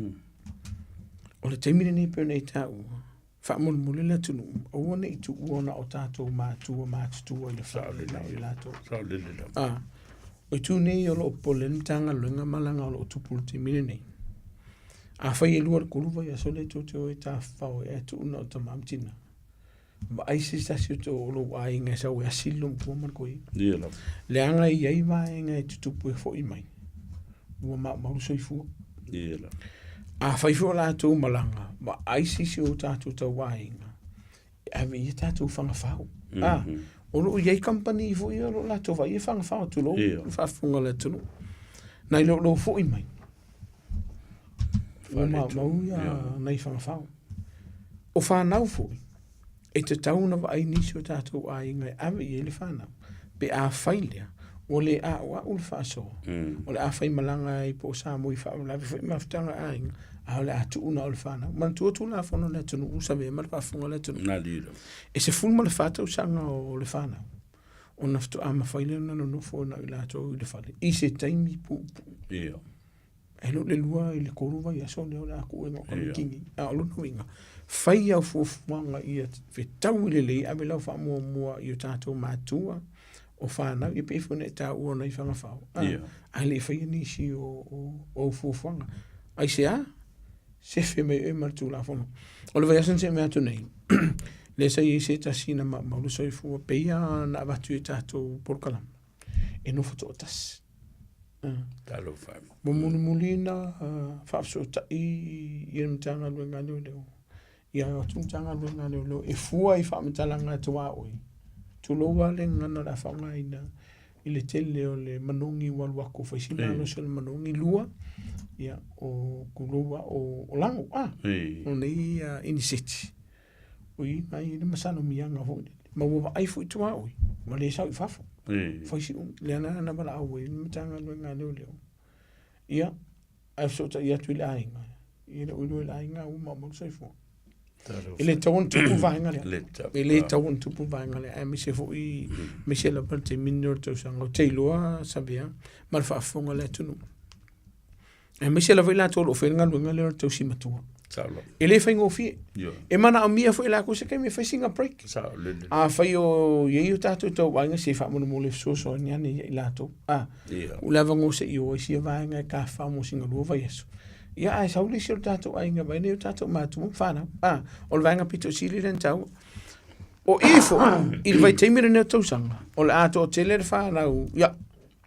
O le taimi lenei e pei ona e taua, faamolemole le atunuu, aua ne i tuua ona o tatou matua matutua i le fale na o i latou. Saolele lava. Ah. O itu nei o loo popole ai le Matagaluega ma laga o loo tupu i le taimi lenei. Afai e lua i le tolu vaiaso lea tou te o ai e tafafao ai ae tuu na o tama ma tina, vaai se tasi o lou aiga e sau e asi le loomatua ma le toeaina. Ia lava. Leaga e i ai vaega e tutupu e foi mai, ua maumau le soifua. Ia lava. Afai foi o latou malaga, vaai se isi o tatou tauaiga e ave i ai tatou fagafau. Mm -hmm. Ah, o loo i ai kamupani foi ia o loo latou vaaia fagafao, tulou le faafofoga a le atunuu. Nai lo lou foi mai, ua maumau ia nai fagafao. O fanau foi, e tatau ona vaai nisi o tatou aiga e ave i ai le fanau, pe afai lea, ua le a'ua'u le faasoa, o le a faimalaga ai po o Samoa i faalavelave foi mafutaga a aiga, a o le a tuu na o le fanau. Manatua Tulafono a le atunuu, Savea ma le faafofoga a le atunuu. E 14 tausaga o le fanau, ona faatoa mafai lea ona nonofo na o i latou i le fale, i se taimi puupuu. E le o le lua i le tolu vaiaso lea o le a tuu ai na o tamaiti nei. A o lona uiga, fai au fuafuaga ia fetaui lelei, ave lau faamuamua i o tatou matua, o fanau, ia pei foi ona e taua o nai fagafao, ae le i faia nisi o au fuafuaga. Aisea? Sefe mai oe ma le Tulafono. O le vaiaso na tea mai atu nei, lea sa i ai se tasi na maumau le soifua, pei lava na avatu i tatou polokalame, e nofo toatasi. Talofa e. Ua mulimuli na faafesootai i le Matagaluega a Leoleo, ia o atu le Matagaluega a Leoleo e fua i faamatalaga a tuaoi, tulou lava le gagana o le a faaaogaina i le tele o le manogi ua alu atu fai si malosi o le manogi. Lua, ia, o tulou lava o lago, o nei iniseti. O i na i le masalomiaga foi lele. Ma ua vaai foi tuaoi, ua le sau i fafo. Fai si umi, lea na na valaau ai le Matagaluega a Leoleo. Ia, ae fesootai atu i le aiga, e le o iloa e le aiga ua maumau le soifua. E le tatau ona tupu le vaega lea. E le tatau ona tupu le vaega lea, aemaise foi, aemaise lava le taimi lenei o le tausaga. Ou te iloa Savea ma le faafofoga a le atunuu. Aemaise lava i latou o lo o faia le galuega lea o le tausi matua. E le faigofie. E manaomia foi e latou se taimi e fai sina break. Afai o i ai o tatou tauaiga, se faamolemole fesoasoani ane ia i latou. A, o le avanoa se i o ai sia vaega e tafafao mo sina lua vaiaso. Ia, ae sau le isi o le tatou aiga mai nei o tatou matua ma fanau. A, o le vaega pito sili lea na taua. O i foi, i le vaitaimi lenei o tausaga, o le a toatele le fanau, ia,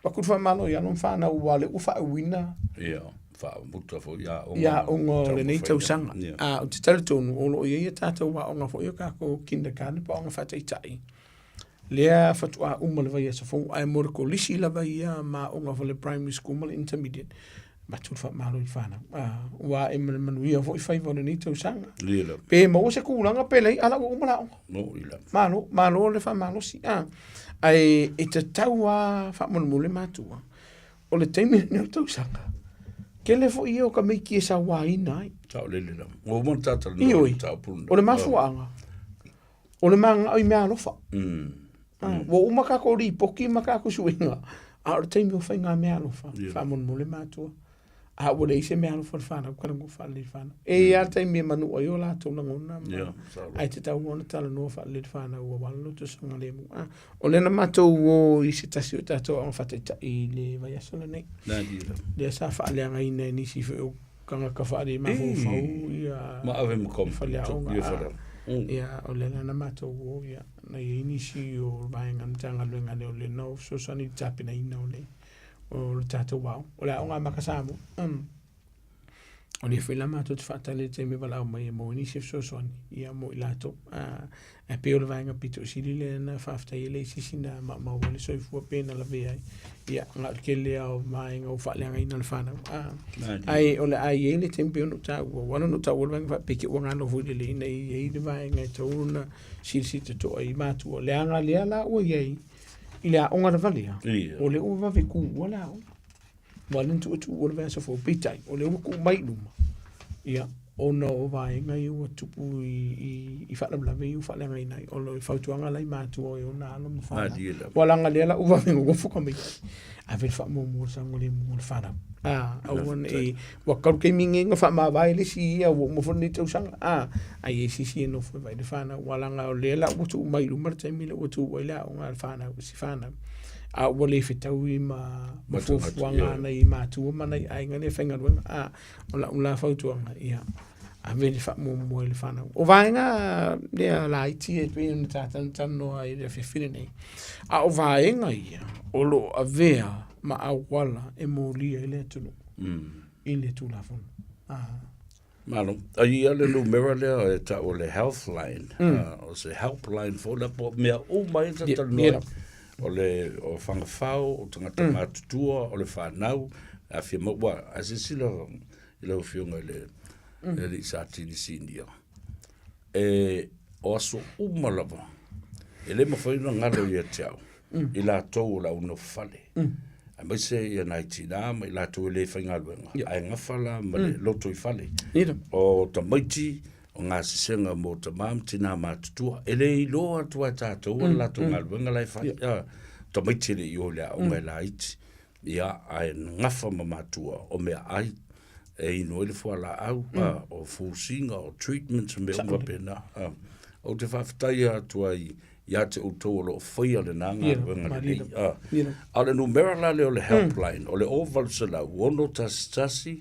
Avatu le faamalo i alo ma fanau aua o lea ua faauuina Ia, faamuta foi aoga. I aoga o lenei tausaga. A, ou te talitonu o lo o i ai a tatou aoga foi o tatou kindergarten po o aoga faataitai, lea faatoa uma le vaiaso fou, ae mo le kolisi lava ia ma aoga foi le primary school ma le intermediate, avatu le faamalo i fanau. A, ua ae ma le manuia foi faiva o lenei tausaga. Ia lava. Pe maua se tulaga pe leai, a la ua uma le aoga. Moni lava. Malo, malo le faamalosi. A, ae e tatau lava faamolemole matua, o le taimi lenei o le tausaga, tele foi ia o tamaiti e sauaina ai. Saolele lava. Ua uma ona ta talanoa i le mataupu lenei. O le mafuaaga, o le mananao i meaalofa. Ua uma tatou lipoti ma tatou suiga, a o le taimi o faiga meaalofa, faamolemole matua. A ua leai se meaalofa a le fanau, talanoa faalelei i le fanau. E i ai lava le taimi e manua ai o latou lagona, ma, ae tatau ona talanoa faalelei i le fanau aua le loto saogalemu. A, o lea na matou o i se tasi o tatou aoga faataitai i le vaiaso lenei. Lea sa faaleagaina e nisi foi o tagata faalemafaufau ia Ma ave ma le faleaoga. Ia, o lea la na matou o, ia, na i ai nisi o vaega Matagaluega a Leoleo na o fesoasoani i le tapenaina o le o le tatou aoga. O le aoga amata Samoa. O lea foi la matou te faatali i le taimi e valaau mai e maua ai nisi fesoasoani ia mo i latou. Ae pei o le vaega pito i sili lea na faafetai ai le isi sina maumau ai le soifua pe na lavea ai. Ia, na o le tele lava o vaega ua faaleagaina le fanau. Ae o le a i ai le taimi pei ona ou taua, ua ala ona ou taua le vaega faapea te i ua galo foi lelei ina ia i ai le vaega e tatau ona silasila totoa i matua. Leaga lea la ua i ai i le aoga lava lea, o lea ua vave tuua le aoga. Ua ala ona tuu tuua le vaiaso fou, peitai, o lea ua tuu mai i luma, ia, ona o vaega ia ua tupu i faalavelave ia ua faaleagaina ai. O le fautuaga la i matua e ona alo ma fanau. Ua leaga lea la ua vave nonofo tamaiti, ave le faamuamua i le saogalemu o le fanau. Aua ne i, ua tau le taimi lenei na faamavae le isi ia ua uma foi lenei tausaga, ae i ai se isi e nofo e vaai le fanau, aua leaga o lea la ua tuu mai i luma le taimi lea ua tuu ai le aoga a le fanau, si fanau. A ua le fetaui ma ma fuafuaga a nai matua ma nai aiga lea e faigaluega. A o lau la fautuaga, ia ave le faamuamua i le fanau. O vaega lea laiti e pei ona ta talanoa ai i le afiafi lenei, a o vaega ia o lo o avea ma auala e molia ai le atunuu i le Tulafono. Malo. Ai ia le numera lea e tau o le healthline, o se helpline foi lea po o mea uma ia ta talanoa ai. O le o fagafao, o tagata matutua, o le fanau, e aafia mai. Ua, a silasila i lau Afioga i le alii Satini Sinia, e, o aso uma lava, e le mafai ona galo ia te au, i latou o le au nofo fale, aemaise ia nai tina ma i latou e le faigaluega, ae gafa la ma le lotoifale. O tamaiti, o gasesega mo tama ma tina matutua, e le iloa atu lava e tatou le latou galuega la e fai. Tamaiti e le i o i le aoga e laiti, ia, ae gafa ma matua o meaai e inu ai le fualaau, o fusiga, o treatments ma mea uma faapena. Ou te faafetai atu ai ia te outou o lo o faia lena galuega lelei. A o le numera la lea o le helpline, o le 0800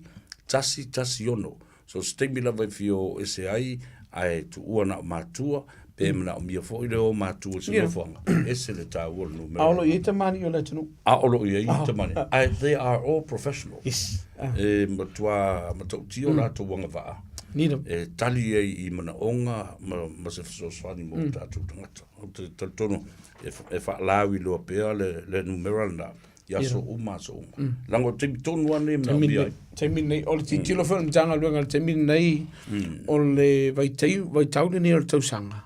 611 116. So se taimi lava e fia o ese ai, ae tuua na o matua, pe manaomia foi le o matua i se nofoaga, ese le taua o le numera. A o lo o i ai tamalii o le atunuu. A o lo o i ai tamalii. Ae they are all professionals. Yes. E matua matautia o latou agavaa. E tali ai i manaoga ma se fesoasoani mo tatou tagata. Ou te talitonu e faalauiloa pea le numera lena i aso uma aso uma. Leaga o le taimi tonu lava lenei e manaomia ai. Taimi lenei, o le tilotilo foi o le Matagaluega i le taimi lenei, o le vaitau lenei o le tausaga,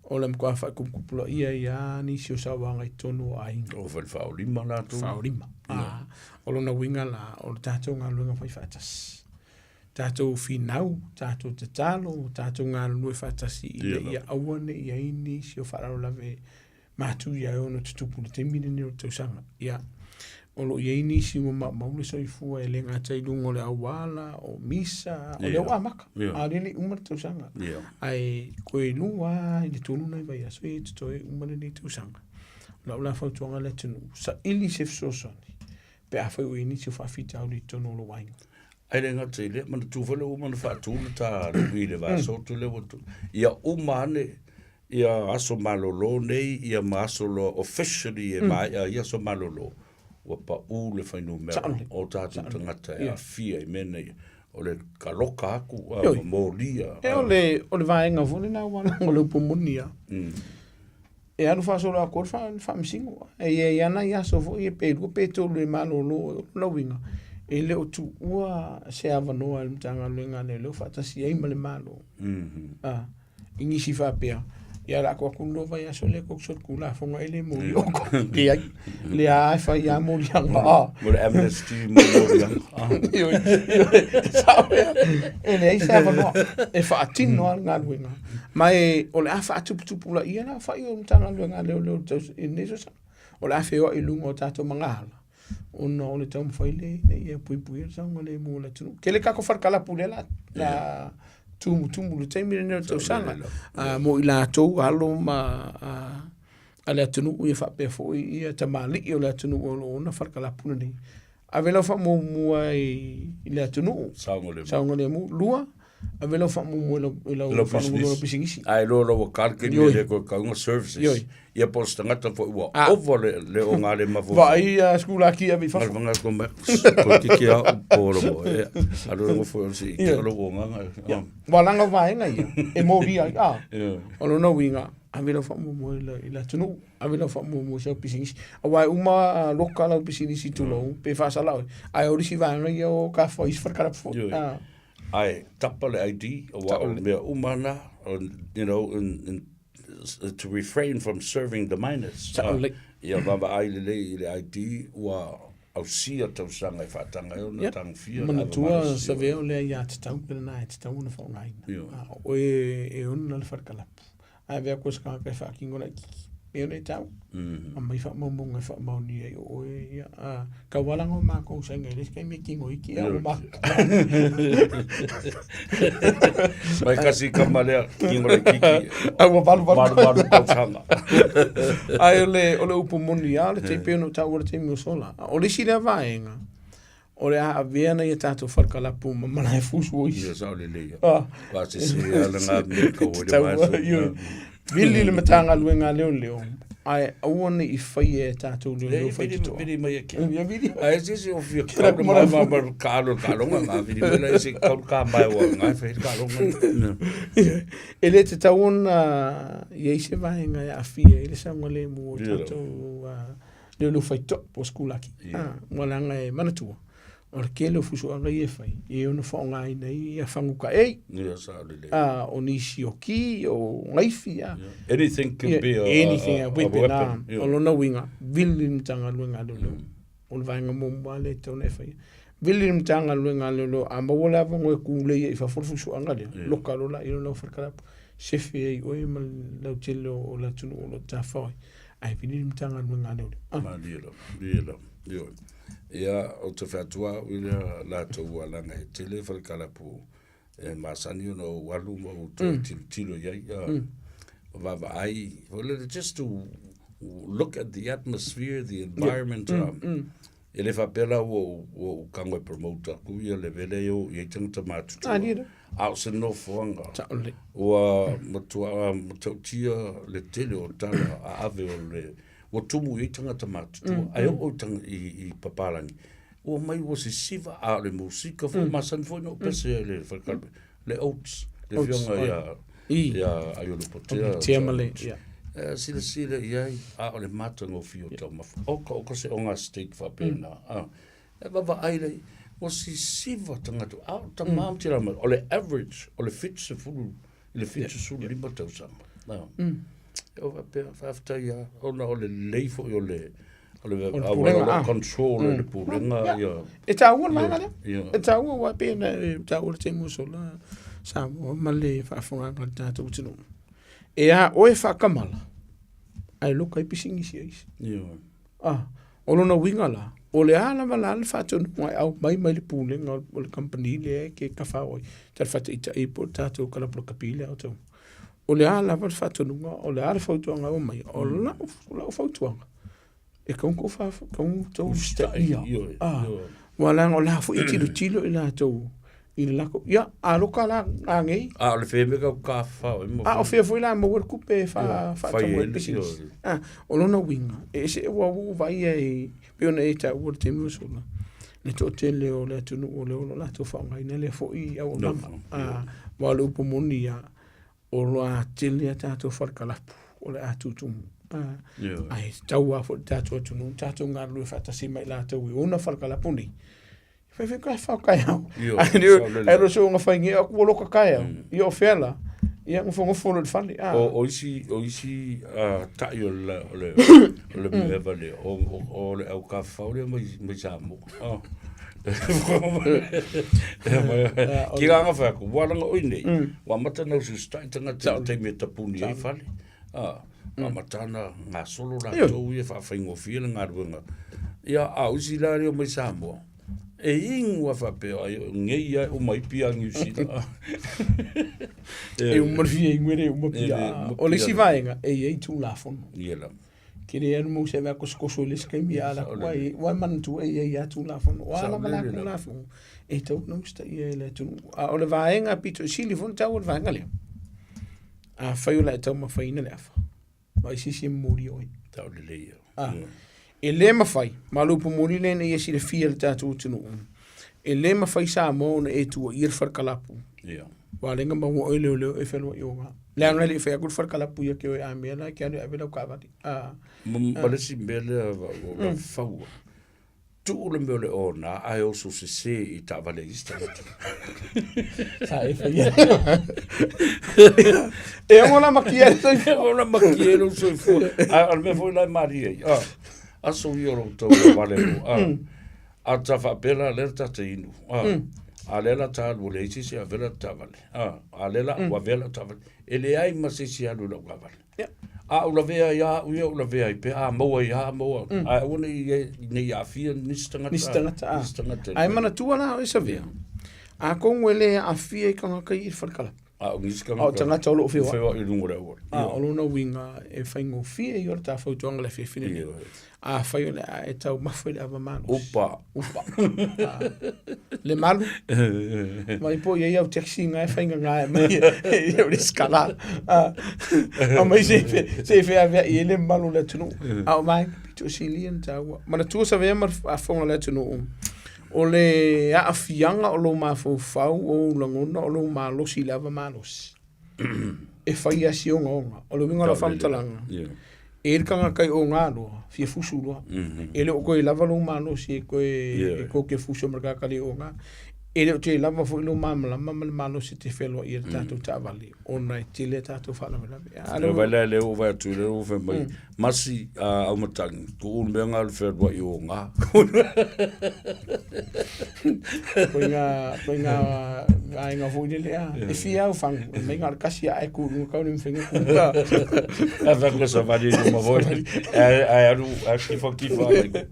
o le matua faatuputupulaia ai lava nisi o sauaga i totonu o aiga. O fale faaolima latou. Faaolima. O lona uiga la, o le tatou galuega fai faatasi. Tatou finau, tatou tatalo, tatou galulue faatasi ina ia aua ne i i ai nisi o faalavelave matuia e ono tutupu i le taimi lenei o le tausaga. Ia, o lo o i ai nisi ua maumau le soifua e le gata i luga o le auala, o misa, o lea ua amata, a o lea e le i uma le tausaga. Ae toe lua lava i le tolu nai vaiaso ia e totoe uma lenei tausaga. O lau la fautuaga i le atunuu, saili se fesoasoani pe afai ua i ai nisi o faafitauli i totonu o lou aiga. Ae le gata i lea, manatua foi lea ua uma ona faatu le ta lui i le vasoto lea ua tu. Ia uma ane ia aso malolo nei ia ma aso loa officially e maea ai aso malolo, ua pau le fuainumera o tatou tagata e aafia i mea nei. O le kaloka atu ma molia. E o le, o le vaega foi lena ua o le upu moni lava. E alu faasolo atu ai le faamasino. E i ai lava nai aso foi pe lua pe tolu e malolo ai. O lona uiga, e le o tuua se avanoa e le Matagaluega a Leoleo faatasi ai ma le Malo i nisi faapea, ia o le a tuu atu le lua vaiaso lea tou te solitulafono ai le moli o kou. Leai, lea lava e fai lava moliaga. Mo le amnesty mo moliaga. Ioe, ioe, sao ea. E leai se avanoa e faatino lava le galuega. Ma e o le a faatuputupulaia le aofai o Matagaluega a Leoleo i lenei tausaga. O le a feoai i luga o tatou magaala ona o le taumafai lea ina ia puipuia le saogalemu o le atunuu. Tele tatou falekalapu lea la a tumutumu i le taimi lenei o le tausaga mo i latou alo ma a le atunuu ia faapea foi ia tamalii o le atunuu o lo o ona falekalapu lenei. Ave lau faamuamua i le atunuu, saogalemu. Lua, ave lau faamuamua i lau, i lau faalogologo pisinisi. Ae loa lau akale ke mea le koe kaunga services. Ioi. Ia po o se tagata foi ua ah. ova le, le o ngā le mafo. Vaai a skula ki ave i fafo. Ngalwanga ko me ko tiki a po lo mo. E alo ngo fo si ki lo o nganga. Ia. Wa langa vaenga ia. E mori ai a. O lona uiga ave lau faamuamua i le, i le atunuu ave lau faamuamua i sau pisinisi. Aua e uma loka lau pisinisi tulou pe faasala oe. Ae o le isi vaega ia o ka fai isi falekalapu foi. Ah. Ae tapa le ID, aua o mea uma na, you know, in, to refrain from serving the minors. Saʻolelei. Ia vaavaai lelei i le ID ua ausia tausaga e faataga ai ona tagofia. Manatua Savea o le aiatatau lena e tatau ona faaaogaina. O oe e ona le falekalapu. Ae avea koe se tagata e faatino laitiiti. Pei ona e taua. Aumai faamaumauga e faamaonia ai o oe, ia, a, taualaga o makou saina i le isi taimi e tino iki a o makou. Mai kasi kama lea, tino le kiki. A ua valu valu. Valu valu tausaga. Ai o le, o le upu moni a, o le taimi pei ona ou taua le taimi ua sola. O le isi lea vaega, o le a avea nai a tatou falekalapu ma malae fusu o isi. Ia sao lelei ia. Ah. Wa se se ala ngā mea kau o le vaeso. Vili le Matagaluega a Leoleo, ae aua ne i faia e tatou leoleo faitotoa. Vili mai e ke. Ia vili. Ae se se o fia kau le mai ma ma ka alo ka longa ngā vili mai la se kau ka mai wa ngā whai ka longa. E le tatau ona i ai se vaega e aafia i le saogalemu o tatou leoleo faitotoa po o sikulaki. Ua leaga e manatua, o le tele o fusoaga ia e fai, e ono faaaogaina ai ia fagu kaei. Ia, sao lelei. O nisi o ki, o gaifi. Anything can be a, anything, a weapon. A weapon. O lona uiga, vili le Matagaluega a Leoleo. O le vaega muamua lea e tatau ona e faia. Vili le Matagaluega a Leoleo, a maua le avanoa e kūlei ai i fafo le fusoaga lea, loka loa laia o lau falekalapu, sefe ai oe ma le lautele o le atunuu o lo o tafafao ai. Ae vili le Matagaluega a Leoleo. Malie lava, malie lava. Ioe. Ia, ou te fai atu au i lea latou ua laga e tele falekalapu e masani ona ou alu ma ou toe tilotilo i ai, ma vaavaai, foi lele, just to look at the atmosphere, the environment, e le faapea la ua ou, ua ou tago e promote atu ia le mea lea e o i ai tagata matutua, a o se nofoaga ua matua matautia le tele o tala aave o le ua tumu i ai tagata matutua, ae oo i papalagi, ua mai ua sisiva, a o le musika foi, masani foi ona ou pese ai i le falekalapu, le Oates, le afioga ia, ia Aiolupotea. Tea ma le, ia. Silasila i ai, a o le matagofie o taumafa. Oka, oka se oga steak faapena. E vaavaai lea, ua sisiva tagata, a o tama ma tina mai, o le average, o le 70 i le 75 tausaga. E o faapea, faafetai lava, ona o le lelei foi o le o le pulega, control e le pulega. Ia. E taua le vaega lea. E taua aua e pei ona e taua le taimi ua sola Samoa ma le faafofogaaga a le tatou atunuu. E a oe faakamala, ae loka ai pisinisi a isi. Ah, o lona uiga la, o le a lava la le faatonuga e aumai mai le pulega o le kamupani lea e ke tafao ai, tala faataitai po o le tatou kalapu lakapi lea o tau. O le a lava le faatonuga, o le a le fautuaga e aumai, o lau, lau fautuaga, e tatau ona outou usitaia. Ah, aua leaga o la foi e tilotilo i latou i le latou, ia, a loka la anei. A o le fea mea kau tafafao ai ma A o fea foi la e maua ai le tupe e faatau ai le pisinisi. Ah, o lona uiga, e ese ua ou vaai ai, pei ona e taua i le taimi ua sola, le toatele o le atunuu o lea o lo o latou faaaogaina lea foi auaunaga. Ah, aua o le upu moni lava, o lo o tele a tatou falekalapu o le a tutumu. Ae tatau lava foi le tatou atunuu tatou galulue faatasi ma i latou e ona falekalapu nei. Fai fai ka fao kaeao. Ae lo so nga fai nge aku lo ka kaeao. Ia o fea la. Ia nofonofo loa i le fale. O isi o isi tai o le o le o le mea vale o o le au tafafao lea mai mai Samoa. Ki ranga whai aku, wā ranga oi nei, wā mata nau sustai tangata i te taimi e tapuni ai whale. Wā mata ana ngā solo rātou ia whawhaingofie le ngā ruenga. Ia, a usi la reo mai Samoa. E ingoa whapea ai, ngei ai o mai pia New Zealand. E uma le fia ingoa e uma pia. O le isi vaega, e i ai tulafono. Ia la. Ke le alu mau se avea kosokoso i le isi taimi a ala atu ai, ua manatua e i ai lava Tulafono. O a lava la Tulafono, e tatau ona usitaia e le atunuu. A o le vaega pito i sili foi ona taua le vaega lea, afai o le a e taumafaina le afa, vaai se isi e momoli oe. Tau lelei ia. Ah, e le mafai, ma o le upu moni lea ina ia silafia e le tatou atunuu, e le mafai Samoa ona e tuuaia le falekalapu. Ia. Ua ala ai ona maua oe leoleo e fealuai oga. Leaga e le i fai atu le falekalapu ia te oe a mea la e te alu e ave lau taavale. Ah. Ma le isi mea lea ua ou faua, tuu le mea o le ona ae oso sese i taavale a isi tagata. Sa e faia. E ono la makia le soifua. E ono la makia le soifua. A o le mea foi la e malie ai. Ah, aso ia o lou tau vale mo. Ah. A ta faapea la lea ta te inu. Ah. A lea la ta alu o leai se isi e avea lata taavale. Ah. A lea la ua avea lau taavale. E leai ma se isi e alu i lau taavale. A ou lavea ai a au ia, ou lavea ai pea, a maua ai a maua. Ae aua ne i, ne i aafia nisi tagata. Nisi tagata, a. Nisi tagata. Ae manatua la oe Savea, atonu e le aafia i tagata i le fale kalapu. A o nisi tagata. A o tagata o lo o feoai. Feoai i luga o le auala. A o lona uiga e faigofie ia o le ta fautuaga i le afiafi lenei. Afai o le a e taumafa i le ava malosi. Upa. Upa. Le malu. Mai po i ai au taxi nga e whainga ngā e mai e o le skala. A mai se se fe avea i ele malu le atunu. A o mai pito silia na tāua. Mana tua sa vea ma a whonga le atunu. O le aafiaga o lou mafaufau o ou lagona o lou malosi i le ava malosi. E fai lava si ogaoga. O le uiga o lau faamatalaga, e i ai le tagata i oga loa, fia fusu loa. E le o toe lava lou malosi e toe e tou te fusu ai ma le tagata le oga. E le o toe lava foi lou malamalama ma le malosi e te feloai ai i le tatou taavale ona e tele a tatou faalavelave. A le vai la le o vai atu le o fai mai masi a aumatangi tuu le mea nga le fealuai o nga. Koe ngā vaenga foi lele a. E fia au fangu, e mai ngā kasi a e ku lunga kau ni mwhenga ku ka. A whango sa wari no mavoi. Ai aru, a kifa kifa ai.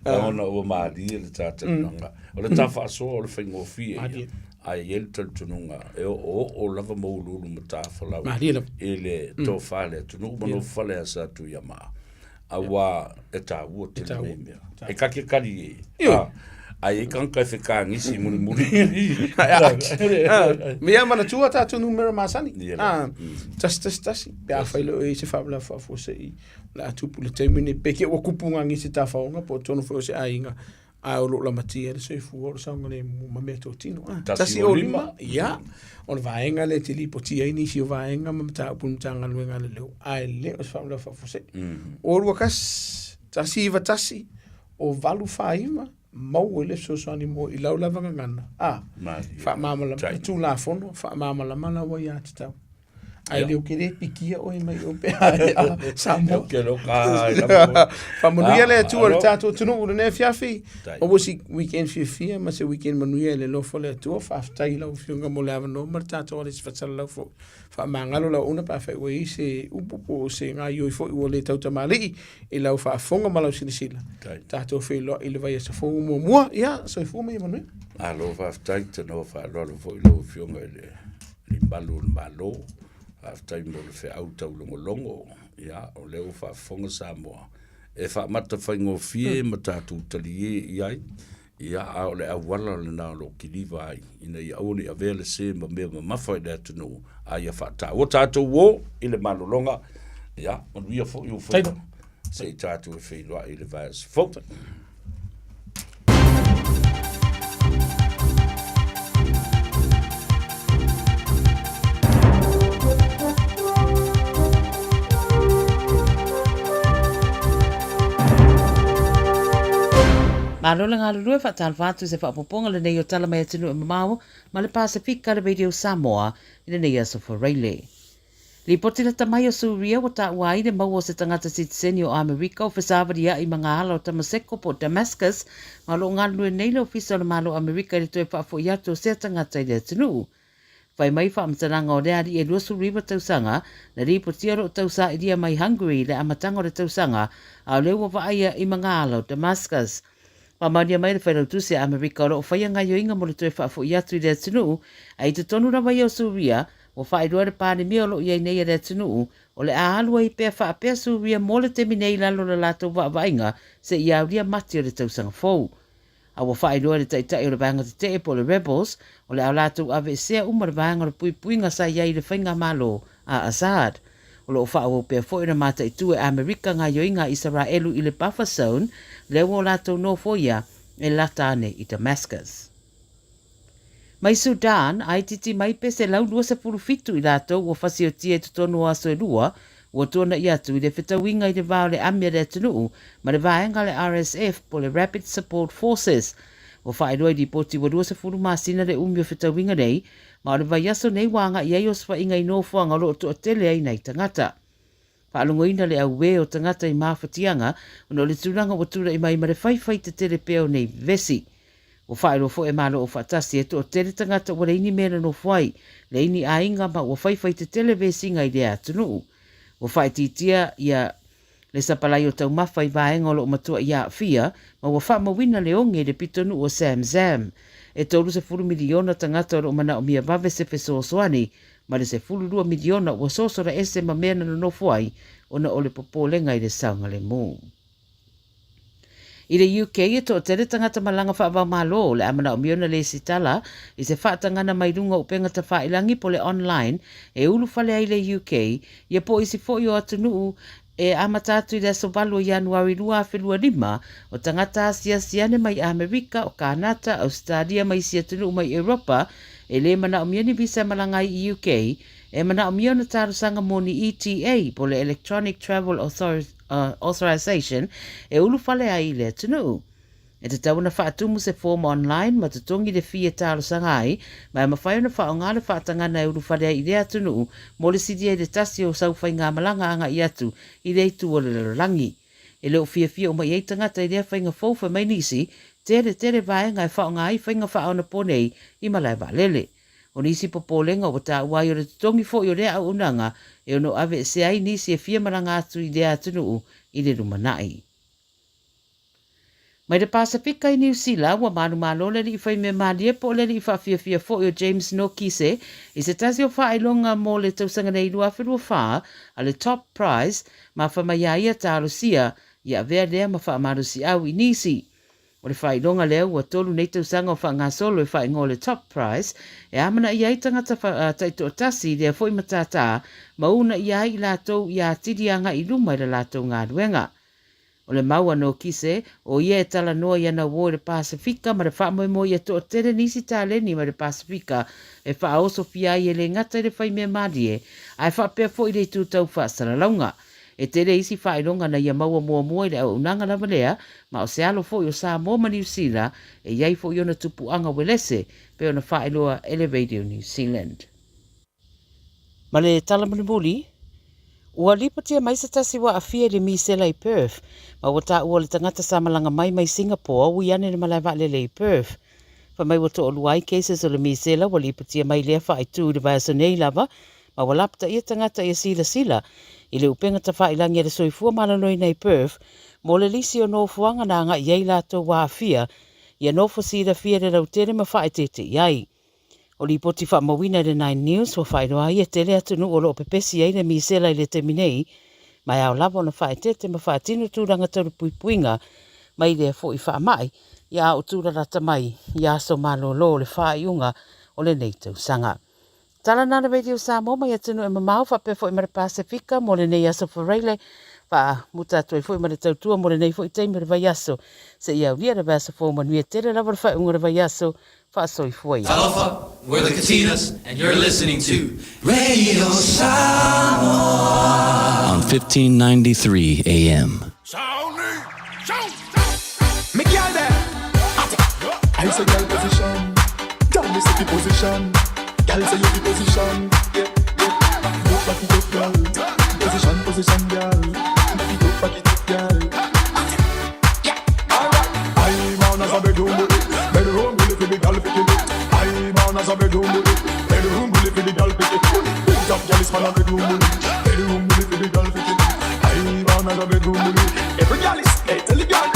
A ona ua maali le tātou nanga. O le tā whaasoa o le whaingofie ia. Ai e le talitonuga e o o o lava ma uluulu ma tāwhalau. Malie lava. I le tō whale atu. Nu'u ma no whale a sa tu ia maa. Auā e tāua tele nei mea. E kake kari e. Ioe. A, ai e kanka e whekaangisi murimuri. Me ia manatua tātou numera masani. Ia Ah, tasi tasi tasi. Pe a whai leo e se whaapela whaafua se i. La a tupu le taimi nei. Pe ke ua kupu ngā ngisi tā whaonga po tono whai o se aiga. A o loo lamatia le soifua o le saogalemu ma mea totino. Ah, Tasi o lima. Ia. O le vaega lea e te lipotia ai nisi o vaega ma mataupu i le Matagaluega a le Leo, ae le o se faalavelave faafuasei. O 21, 191, o 849, maua i le fesoasoani mo i lau lava gagana. Ah, faamalamalama le Tulafono, faamalamalama lau aiatatau. Ae le o ke le pikia oe mai o pe ai a Samoa. Ke lo ka ai lava. Faamanuia le Atua i le tatou atunuu i lenei afiafi. Aua se weekend fiafia ma se weekend manuia i le alofa o le Atua. Faafetai i lau Afioga mo le avanoa ma le tatou ale se faasalalau foi. Faamagalo lau auauna pe afai ua i ai se upu po o se gaoioi foi ua le tautamalii i lau faafofoga ma lau silasila. Tatou feiloai i le vaiaso fou muamua. Ia, soifua ma ia manuia. Malo faafetai, tanoa faaaloalo foi lau Afioga i le i malu o le Malo. Faafetai mo le feau taulogologo. Ia, o lea ua faafofoga Samoa e faamata faigofie ma tatou talie i ai. Ia, a o le auala lena o lo o kiliva ai, ina ia aua ne i avea le se ma mea mamafa i le atunuu, a ia faataua tatou o i le malologa. Ia, manuia foi ou faiva. Se i tatou e feiloai i le vaiaso fou. Malo le galulue faatalofa atu i se faaopoopoga lenei o Tala Mai Atunuu e Mamao ma le Pasefika le Radio Samoa i lenei aso Faraile. Lipoti lata mai o Suria ua taua ai le maua o se tagata sitiseni o Amerika o fesavaliaʻi ma ngā ala o Tamaseko po o Damascus ma o lo o galulue nei le Ofisa o le Malo o Amerika i le toe faafoʻi atu o sea tagata i le atunuu. Whai mai faamatalaga o le alii e 29 tausaga, na lipotia o lo o tausaʻilia mai Hungary i le amataga o le tausaga a o lea ua vaaia i magaala o Damascus. Faamaonia mai le Failautusi a Amerika o lo o faia gaioiga mo le toe faafoʻi atu i le atunuu, a i totonu lava ia o Suria, Ua faailoa le Palemia o lo o i ai nei a le atunuu, o le a alu ai pea faapea Suria mo le taimi nei i lalo o le latou vaavaaiga seia aulia mati o le tausaga fou. A ua faailoa e le taitai o le vaega tetee po o le Rebels, o le a latou aveesea uma le vaega o le puipuiga sa i ai i le faigamalo a Assad. O lo o faaauau pea foi ona mataitu e Amerika gaioiga a Isaraelu i le buffer zone lea ua o latou nofoia e lata ane i Damascus. Mai Sudan, a itiiti mai pe 127 i latou ua fasiotia i totonu o aso e lua, ua tuana'i atu i le fetauiga i le va o le ami a le atunuu ma le vaega a le RSF po o le Rapid Support Forces. Ua faailoa i lipoti ua 20 masina le umi o fetauiga nei, ma o le vaiaso nei ua agai ai osofaiga i nofoaga o lo o toatele ai nai tagata. Faalogoina le auē o tagata i mafatiaga ona o le tulaga ua tulai mai ma le faifai tetele pea o nei vevesi. Ua faailoa foi e Malo Aufaatasi e toatele tagata ua leai ni mea e nonofo ai, leai ni aiga ma ua faifai tetele vesiga i lea atunuu. Ua faaitiitia ia le sapalai o taumafa i vaega o lo o matuai aafia ma ua faamauina le oge i le pitonuu o Zamzam. E 30 miliona tagata o lo o manaomia vave se fesoasoani ma le 12 miliona ua sosola ese ma mea na nonofo ai ona o le popolega i le saogalemu. I le UK, e toatele tagata malaga faava-o-Malo o le a manaomia ona lesitala i se faatagana mai luga o upega tafailangi po le online e ulufale ai le UK, ia po o isi foi o atunuu e amata atu i le aso 8 o Ianuari 2025, o tagata asiasi ane mai Amerika, o Kānata, Ausetalia ma isi atunuu mai Europa e lē manaomia ni visa e malaga ai i UK, e manaomia ona talosaga mo ni ETA po le Electronic Travel Authorisation e ulufale ai i le atunuu. E tatau ona faatumu se form online ma totogi le fee e talosaga ai, ma e mafai ona faaaoga le faatagana e ulufale ai i lea atunuu mo le silia i le tasi o sau faigamalaga agai atu i lea itu o le lalolagi. E le o fiafia uma i ai tagata i lea faiga fou fai mai nisi, tele tele vaega e faaaoga ai faiga faaonaponei i malae vaalele. O nisi popolega ua taua ai o le totogi foi o lea auaunaga e ono aveesea ai nisi e fia malaga atu i lea atunuu i le lumanai. Mai le Pasefika i Niu Sila, ua manumalo le alii faimea malie po o le alii faafiafia foi o James Nokise i se tasi o faailoga mo le tausaga nei 2024 a le Top Prize ma fai mai a ia talosia ia avea lea ma faamalosiau i nisi. O le faailoga lea ua tolu nei tausaga o faagasolo e faaigoa o le Top Prize e amanaia ai tagata taitoatasi i lea foi matata ma uunaia ai i latou ia atili agai i luma i la latou galuega. O le mau a Nokise, o ia e talanoa i ana uo i le Pasefika ma le faamoemoe ia toatele nisi taleni mai le Pasefika e faaosofia ai e le gata i le fai mea malie, ae faapea foi i le itu tau faasalalauga. E tele isi faailoga na ia maua muamua i le auaunaga lava lea, ma o se alo foi o Samoa ma Niu Sila e i ai foi ona tupuaga uelese, pei ona faailoa e le Radio New Zealand. Ma le tala mulimuli, ua lipotia mai se tasi ua aafia i le misela i Perth, ma ua taua o le tagata sa malaga mai mai Singapore ui ane le malae vaalele i Perth. Fai mai ua toalua ai cases o le misela ua lipotia mai lea faaitu i le vaiaso nei lava, ma ua lapataia tagata ia silasila i le upega tafailangi a le soifua maloloina i Perth mo le lisi o nofoaga na agai i ai latou ua aafia ia nofo silafia i le lautele ma faaeteete i ai. O lipoti faamauina i le Nine News ua faailoa ai e tele atunuu o lo o pepesi ai le misela i le taimi nei, ma e ao lava ona faaeteete ma faatino tulaga tau le puipuiga mai lea foi faamai ia a o tulalata mai i aso malolo o le faaiuga o lenei tausaga. Tala na le Radio Samoa mai atunuu e mamao faapea foi ma le Pasefika mo lenei aso Fureile faamuta atu ai foi ma le tautua mo lenei foi taimi o le vaiaso seia aulia le vaiaso fou manuia tele lava le faaiuga o le vaiaso faasoifua ia. Talofa, we're the Katinas and you're listening to Radio Samoa on 1593 AM. Me girl there. I say girl position. Girl me say the position. Girl say you the position. Yeah, yeah. Look back it up, girl. Position, position, girl. Back it up, back it up, girl. Yeah, alright. I'm on as a bedroom bully. Bedroom bully for the girl picking it. I'm on as a bedroom bully. Bedroom bully for the girl picking it. Big top girl is man a bedroom bully. Bedroom bully for the girl picking it. I'm on as a bedroom bully. Every girl is, hey, tell the girl.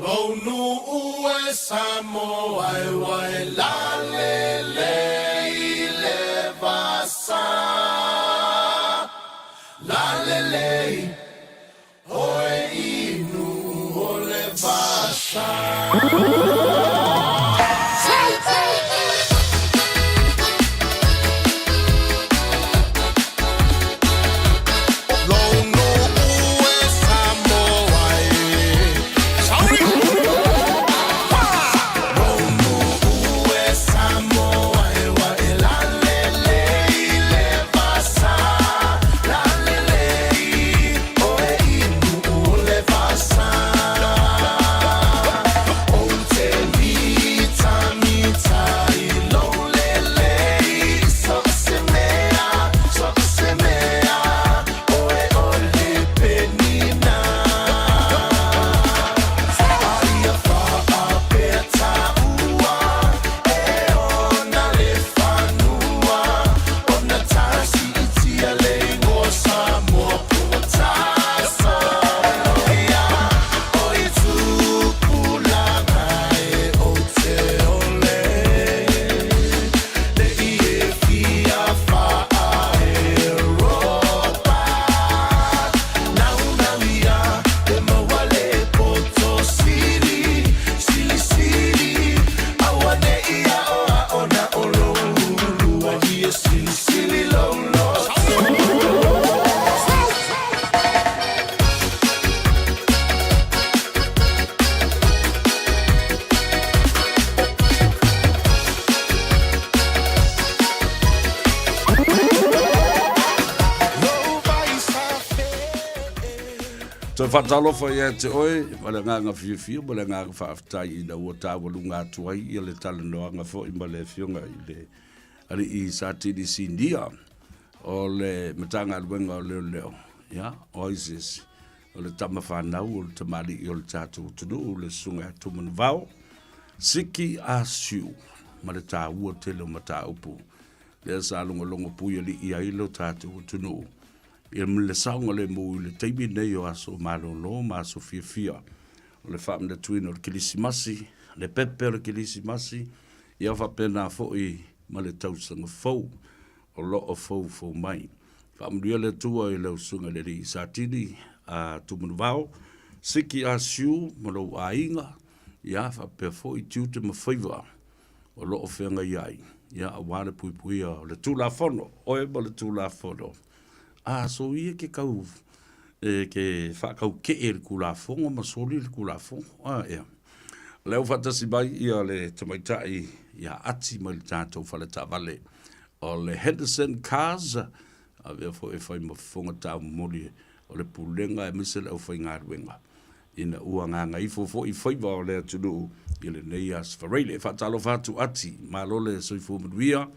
Lou nuu e Samoa e uae lalelei i le vasa. Lalelei oe i nuu o le vasa. Lou nuu e Samoa e. Saui! Lou nuu e Samoa e uae lalelei i le vasa. Lalelei oe i nuu o le vasa. Ou te mitamita i lou lelei so o se mea, so o se mea, oe o le penina. Aia faapea taua, e ona le fanua, ona tasi i tia le igoa Samoa po o Tasamoa. O i tupulaga e ou te ole, le i e fia faa-Europa. Naunau ia e maua le poto sili, sili sili, aua ne i aoao na o lou ulua ia sili sili lou loto. Toe faatalofa ia te oe, ma le agaga fiafia ma le agaga faafetai ina ua taualuga atu ai ia le talanoaga foi ma le Afioga i le Alii Satini Sinia o le Matagaluega o Leoleo. Ia, o ai se isi? O le tama fanau o le tamalii o le tatou atunuu, le Susuga ia Tumanuvao Siki Asiu, ma le taua tele o mataupu lea sa logologo puialii ai lo tatou atunuu i le saogalemu i le taimi nei o aso malolo ma aso fiafia o le faamanatuina o le Kerisimasi, le pepe o le Kerisimasi, ia faapena foi ma le tausaga fou o lo o foufou mai. Faamanuia le Atua i lau Susuga i le Alii Satini a Tumanuvao, Siki Asiu ma lou aiga, ia faapea foi tiute ma faiva o lo o feagai ai, ia aua le puipuia o le Tulafono, oe ma le Tulafono. A so ia ke kau e ke whakau ke e le Tulafono ma soli le Tulafono. A ia. Lea ua faatasi mai ia le tamaitai ia Ati mai le tatou fale taavale o le Henderson Cars, avea foi e fai ma fofoga taumoli o le Pulega aemaise le aufaigaluega ina ua gagaifo foi faiva o le atunuu i lenei aso Faraile. E faatalofa atu Ati, malo le soifua manuia,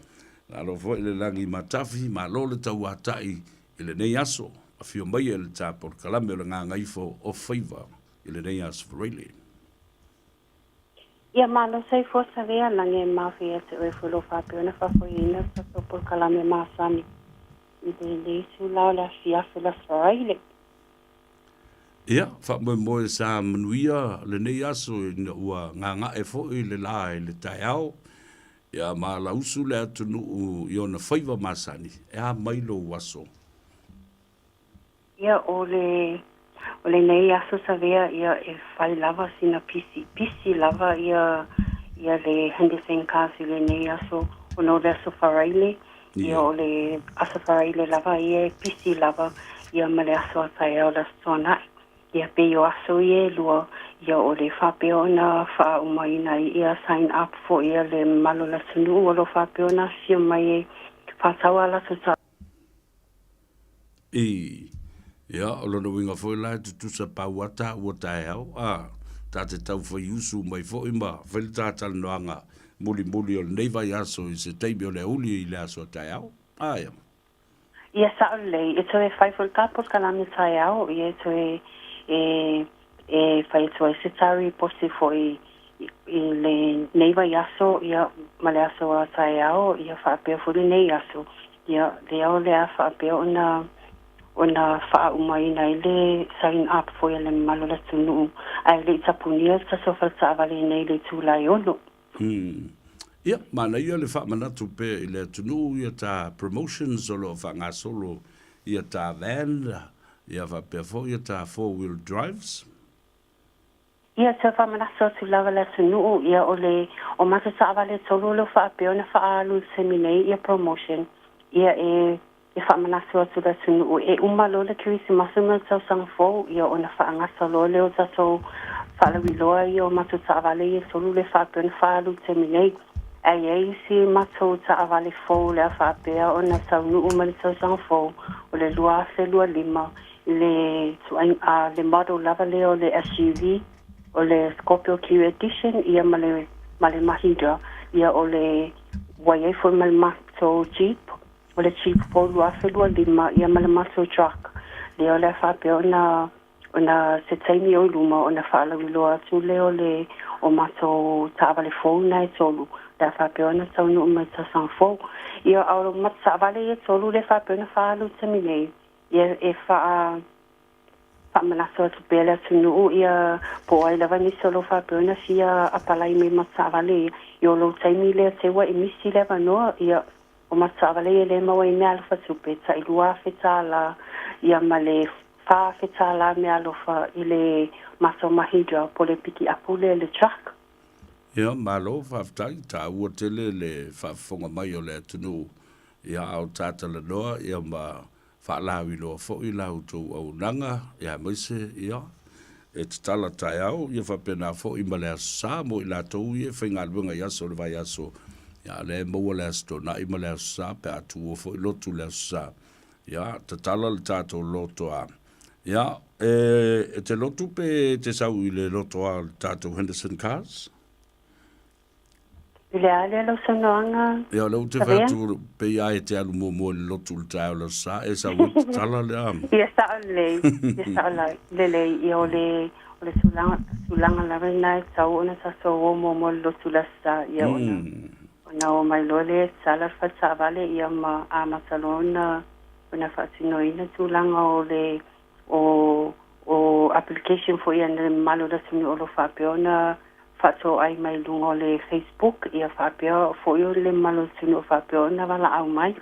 malo foi le lagi matafi, malo le tauatai i lenei aso. Afio mai e le ta polokalame o le gagaifo o faiva i lenei aso Faraile. Ia malo soifua Savea lagi e mafi ia te oe foi lou faapea ona faafoeina le tatou polokalame masani i lenei itula o le afiafi o le Aso Faraile. Ia, faamoemoe sa manuia lenei aso ina ua gaga'e foi le la i le taeao, ia ma lausu le atunuu i ona faiva masani, e a mai lou aso? Ia, o le, o lenei aso Savea, ia, e fai lava sina pisi, pisi lava ia, ia le Henderson Cars i lenei aso, ona o le Aso Faraile, ia, o le Aso Faraile lava ia e pisi lava, ia ma le aso a taeao le Aso Toonai. Ia, pei o aso ia e lua, ia, o le faapea ona faaumaina ai ia sign up foi ia le mamalu o le atunuu o lo o faapea ona afifio mai e faatau a latou I, ia, o lona uiga foi la e tutusa pau a taua taeao, a, ta te tau fai usu mai foi ma fai le ta talanoaga mulimuli o lenei vaiaso i se taimi o le auli i le aso a taeao. A, ia. Ia, sao lelei, e toe fai foi le ta polokalame taeao, ia e toe e, e fai atu ai se tari posi foi i lenei vaiaso, ia, ma le aso a taeao, ia faapea foi lenei aso. Ia, lea o le a faapea ona, ona faaumaina ai le sign up foi a le mamalu o le atunuu, ae le i tapunia le tatou faletaavale i nei i le itula e 6. Hmm. Ia, manaia le faamanatu pea i le atunuu ia ta promotions o lo o faagasolo ia ta van, ia faapea foi ia ta four-wheel drives. Ia, toe faamanatu atu lava le atunuu, ia o le o matou taavale e tolu o lo o faapea ona faaalu i le taimi nei ia promotion, ia e e faamanatu atu le atunuu e uma loa le Kerisimasi ma le tausaga fou, ia ona faagata loa lea o tatou faalauiloa ia o matou taavale ia e tolu lea e faapea ona faaalu i le taimi nei. Ae i ai isi matou taavale fou o le a faapea ona taunuu mai le tausaga fou o le 2025 le ituaiga le model lava lea o le SUV o le Scorpio Q Edition ia ma le ma le Mahindra ia o le ua i ai foi ma le matou Jeep o le Jeep fou 2025 ia ma le matou truck lea o le a faapea ona ona se taimi o i luma ona faalauiloa atu lea o le o matou taavale fou na e tolu le a faapea ona taunuu mai le tausaga fou. Ia a o matou taavale ia e tolu lea e faapea ona faaalu i le taimi nei Ia e faa faamanatu atu pea le atunuu ia po o ai lava nisi o lo o faapea ona fia apalai mai ma taavale ia, i o lou taimi lea te ua e misi le avanoa, ia o ma taavale ia le maua ai meaalofa tupe tai $2,000 ia ma le $4,000 meaalofa i le matou Mahindra po o le pikiapu lea le truck. Ia, malo, faafetai, taua tele le faafofoga mai o le atunuu Ia, a o ta talanoa, ia ma faalauiloa foi la outou auaunaga, ia aemaise, ia, e tatala taeao, ia faapena foi ma le Aso Sa mo i latou ia e faigaluega i aso o le vaiaso, ia, a lea e maua le Aso Toonai ma le Aso Sa pe a tuua foi lotu le Aso Sa. Ia, tatala le tatou loto a. Ia, e, e te lotu pe e te sau i le loto a le tatou Henderson Cars? I le a lea lau saunoaga, Ia, o lea ou te fai Savea? atu, pei lava e te alu muamua i le lotu i le taeao o le Aso Sa, e sau ai tatala le a. Ia sao lelei, ia sao lelei, ia o le, o le tulaga, tulaga lava lena e tatau ona tatou o muamua i le lotu i le Aso Sa, ia ona, ona omai loa lea e tatala le fale taavale, ia ma amata loa ona, ona faatinoina tulaga o le, o, o application foi a le mamalu o le atunuu o lo o faapea ona faatoai mai luga o le Facebook ia faapea foi o le mamalu o le atunuu faapea ona valaau mai.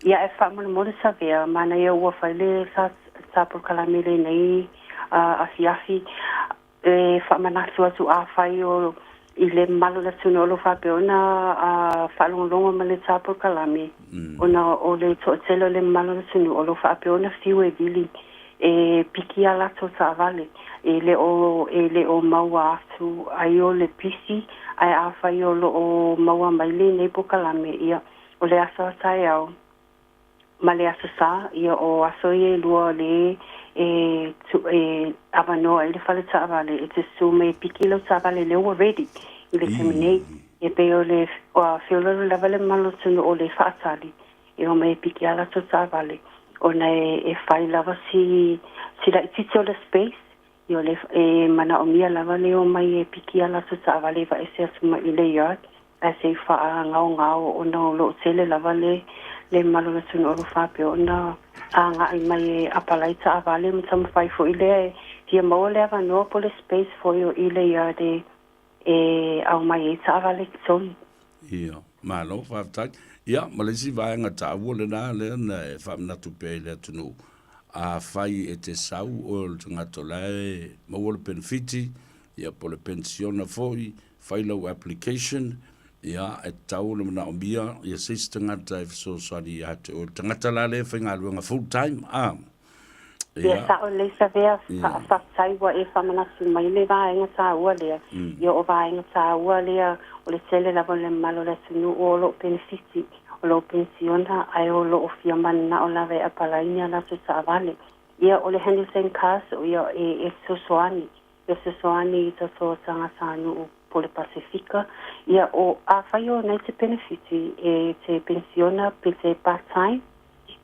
Ia ae faamolemole Savea, manaia ua fai le sa, sa polokalame lenei afiafi e faamanatu atu afai o i le mamalu o le atunuu o lo o faapea ona faalogologo mai le sa polokalame ona o le toatele o le mamalu o le atunuu o lo o faapea ona fiu e vili e piki a latou taavale e le o e le o maua atu ai o le pisi ae afai o lo o maua mai lenei polokalame ia o le aso a taeao ma le Aso Sa ia o aso ia e lua le e tu e avanoa ai le fale taavale e te susu mai e piki lau taavale lea ua ready i le taimi nei e pei o le feoloolo lava le mamalu o le atunuu o le faatali e omai e piki a latou taavale ona e e fai lava si si laitiiti o le space ia o le e manaomia lava le omai e piki a latou taavale e vaese atu mai i le yard ae se i faagaogao ona o lo o tele lava le le mamalu o le atunuu o lo o faapea ona agai mai e apalai taavale ma taumafai foi lea e fia maua le avanoa po o le space foi o i le yard e e aumai ai taavale i totonu. Ia, malo, faafetai. Ia, ma le isi vaega taua lena lea na e faamanatu pea i le atunuu, afai e te sau oe o le tagata o la e maua le penefiti, ia po o le penisiona foi, fai lau application, ia, e tatau ona manaomia ia se isi tagata e fesoasoani ia te oe. Le tagata la lea e faigaluega full time, a. Ia sao lelei Savea, faafetai ua e faamanatu mai le vaega taua lea. Ia o vaega taua lea o le tele lava o le mamalu o le atunuu o lo o penefiti, o lo o penisiona ae o lo o fia mananao lava e apalai ni a latou taavale. Ia o le Henderson Cars ia e fesoasoani, e fesoasoani i tatou tagatanuu po o le Pasefika. Ia o afai o nai te penefiti e te penisiona pe te part time,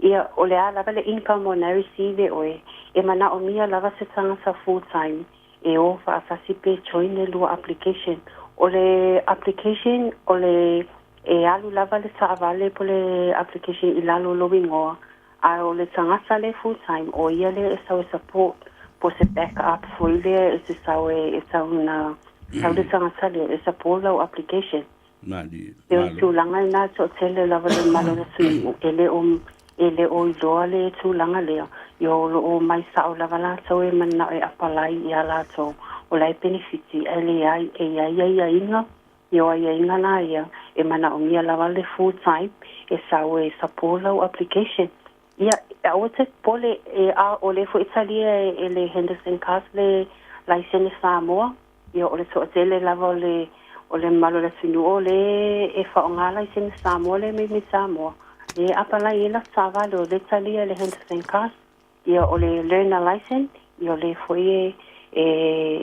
Ia, o le a lava le income o na receive e oe, e manaomia lava se tagata full time e o faatasi pe join le lua application. O le application o le e alu lava le taavale po le application i lalo o lou igoa, Ae o le tagata lea full time o ia lea e sau e support po se back up foi lea e te sau e e tau na sau le tagata lea e support lau application. Malie. E o le tulaga lena e toatele lava le mamalu o le atunuu e le o e le o iloa le tulaga lea. Ia o lo o omai sao lava latou e mananao e apalai ia latou o la e penefiti ae leai e i ai aiaiga Ia o aiaiga la ia, e manaomia lava le full time e sau e support lau application. Ia, aua te popole, e, a o lea foi e talia e le Henderson Cars le laisene Samoa. Ia, o le toatele lava o le, o le mamalu o le atunuu o lea e faaaoga laisene Samoa lea mai mai Samoa, lea e apalai ai latou taavale, o lea e talia e le Henderson Cars. Ia, o le learner license, ia o lea foi e, e,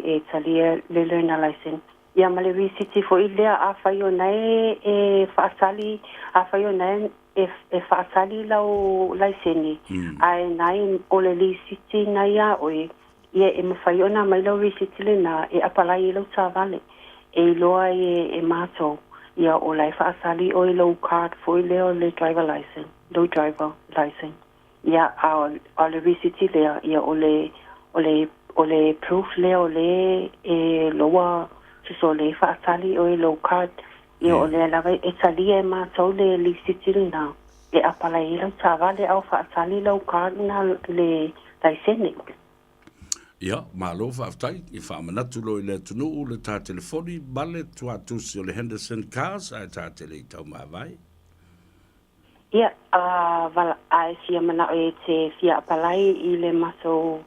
e talia le learner license. Ia ma le risiti foi lea afai o na e e faasali afai o na e e faasali lau laisene ae na e o le lisiti na iā oe ia e mafai ona aumai lau risiti lena e apalai ai lau taavale e iloa ai e e matou ia o la e faasali oe lou card foi lea o le driver license lou driver license. Ia, a o le risiti lea, ia o le, o le, o le proof lea o lea e loa tusa o lea e faatali oe i lou card, ia o lea lava e talia e matou le lisiti lena e apalai ai lau taavale a o faatali lau card lena le laisene. Ia, malo faafetai i faamanatu loa i le atunuu le ta telefoni ma le tuatusi o le Henderson Cars ae ta te le i taumavae. Ia, a vala, a e fia manao e te fia apalai i le matou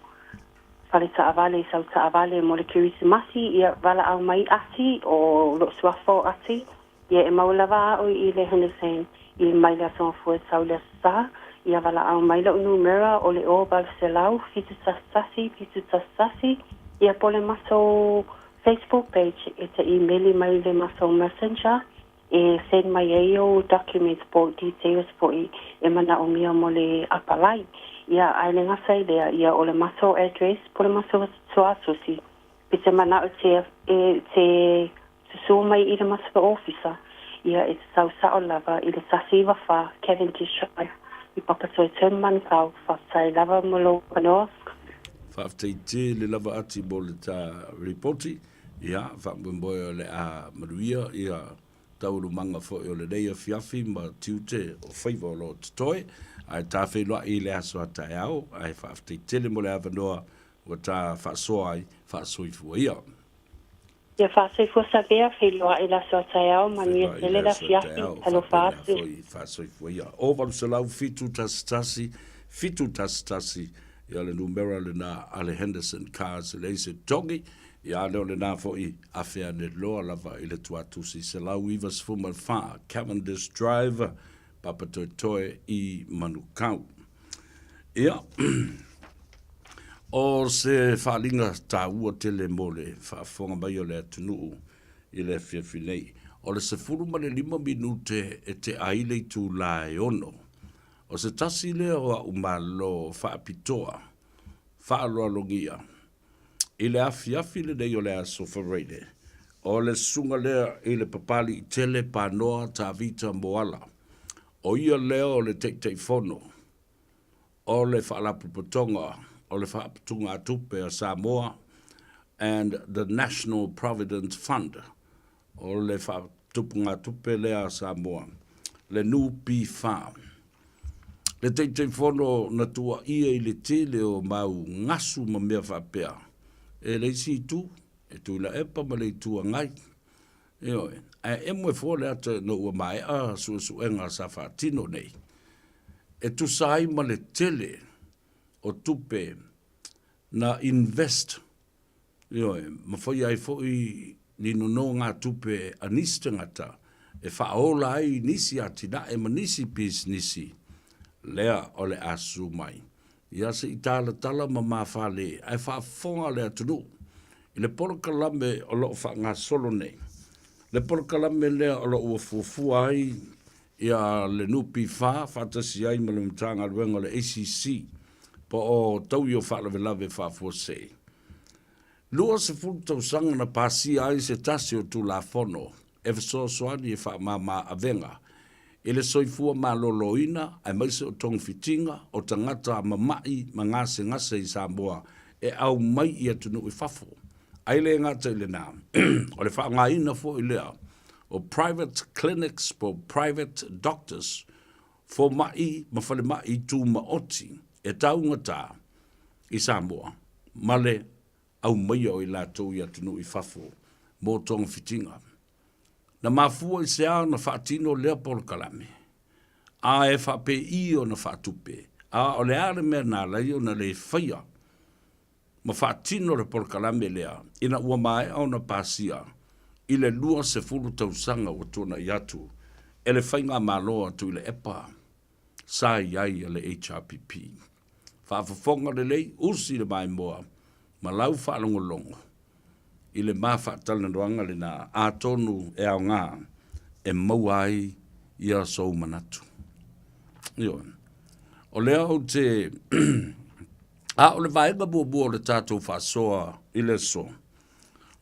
fale taavale i sau taavale mo le Kerisimasi, ia, valaau mai Ati, o lou suafa o Ati, ia e maua lava a'u i le Henderson i mai le Aso Gafua e tau i le Aso Sa, ia valaau mai la'u numera o le 0 801 71 71, ia po o le matou Facebook page e te imeli mai i le matou messenger, E send mai ai ou documents po o details foi e manaomia mo le apalai. Ia, ae le gata i lea, ia o le matou address po o le matou tuatusi, pe te manao te e te susu mai i le matou ofisa, ia e te tau sao lava i le 194 Cavendish Drive i Papatoetoe Manukau. Faafetai lava mo lou avanoa. Faafetai tele lava Ati mo le ta ripoti. Ia, faamoemoe o le a manuia ia taualumaga foi o lenei afiafi ma tiute o faiva o lo o totoe, ae ta feiloai i le aso a taeao, ae faafetai tele mo le avanoa ua ta faasoa ai, faasoifua ia. Ia faasoifua Savea, feiloai i le aso a taeao, manuia Feiloai i tele le le aso a afiafi, taeao, talofa faapena atu. foi, faasoifua ia. O 800 711 711 Ia le numera lena a le Henderson Cars e leai se togi, ia a lea o lena foi afe ane loa lava i le tuatusi 194 Cavendish Drive, Papatoetoe i Manukau. Ia, o se faaaliga taua tele mo le faafofoga mai o le atunuu i le afiafi nei. O le 15 minute e tea ai le itula e 6 O se tasi lea o a'u malo faapitoa faaaloalogia i le afiafi lenei o le Aso Faraile, o le susuga lea i le Papaliitele Panoa Tavita Moala, o ia lea o le Taitaifono o le Faalapotopotoga o le Faaputugatupe a Samoa and the National Provident Fund, O le faatupugatupe lea a Samoa, le NPF. Le Taitaifono na tuuaia i le tele o mau gasu ma mea faapea, e le isi itu, e Tuilaepa ma le Itu Agai. Ioe, ae emo e fua le ata ina ua maea suesuega sa faatino nei, e tusa ai ma le tele o tupe na invest Ioe, ma faia ai foi ni nonogatupe a nisi tagata e faaola ai nisi atinae ma nisi pisinisi lea o le a susu mai. Ia se i talatala ma mafale ae faafofoga le atunuu i le polokalame o lo o faagasolo nei. Le polokalame lea o lo o ua fuafua ai ia le NPF faatasi ai ma le Matagaluega o le ACC po o Taui o Faalavelave Faafuasei. 20 tausaga na pasia ai se tasi o Tulafono e fesoasoani e faamama avega. i le soifua maloloina aemaise o togafitiga o tagata mama'i ma gasegase i Samoa e aumai i atunuu i fafo. Ai le gata i lena, o le faaaogaina foi lea o private clinics po o private doctors, foma'i ma falema'i tumaoti e taugata i Samoa ma le aumaia o i latou i atunuu i fafo mo togafitiga. Na mafua i se a ona faatino lea polokalame? A e faapei ona faatupe? A o le a le mea na ala ai ona le faia ma faatino le polokalame lea ina ua maea ona pasia i le 20 tausaga ua tuanai atu e le Faigamalo a Tuilaepa sa i ai a le HRPP? Faafofoga lelei, usi le maimoa ma lau faalogologo i le ma faatalanoaga lena, atonu e aoga e maua ai ia sou manatu. Ioe. O lea ou te a o le vaega muamua o le tatou faasoa i le aso,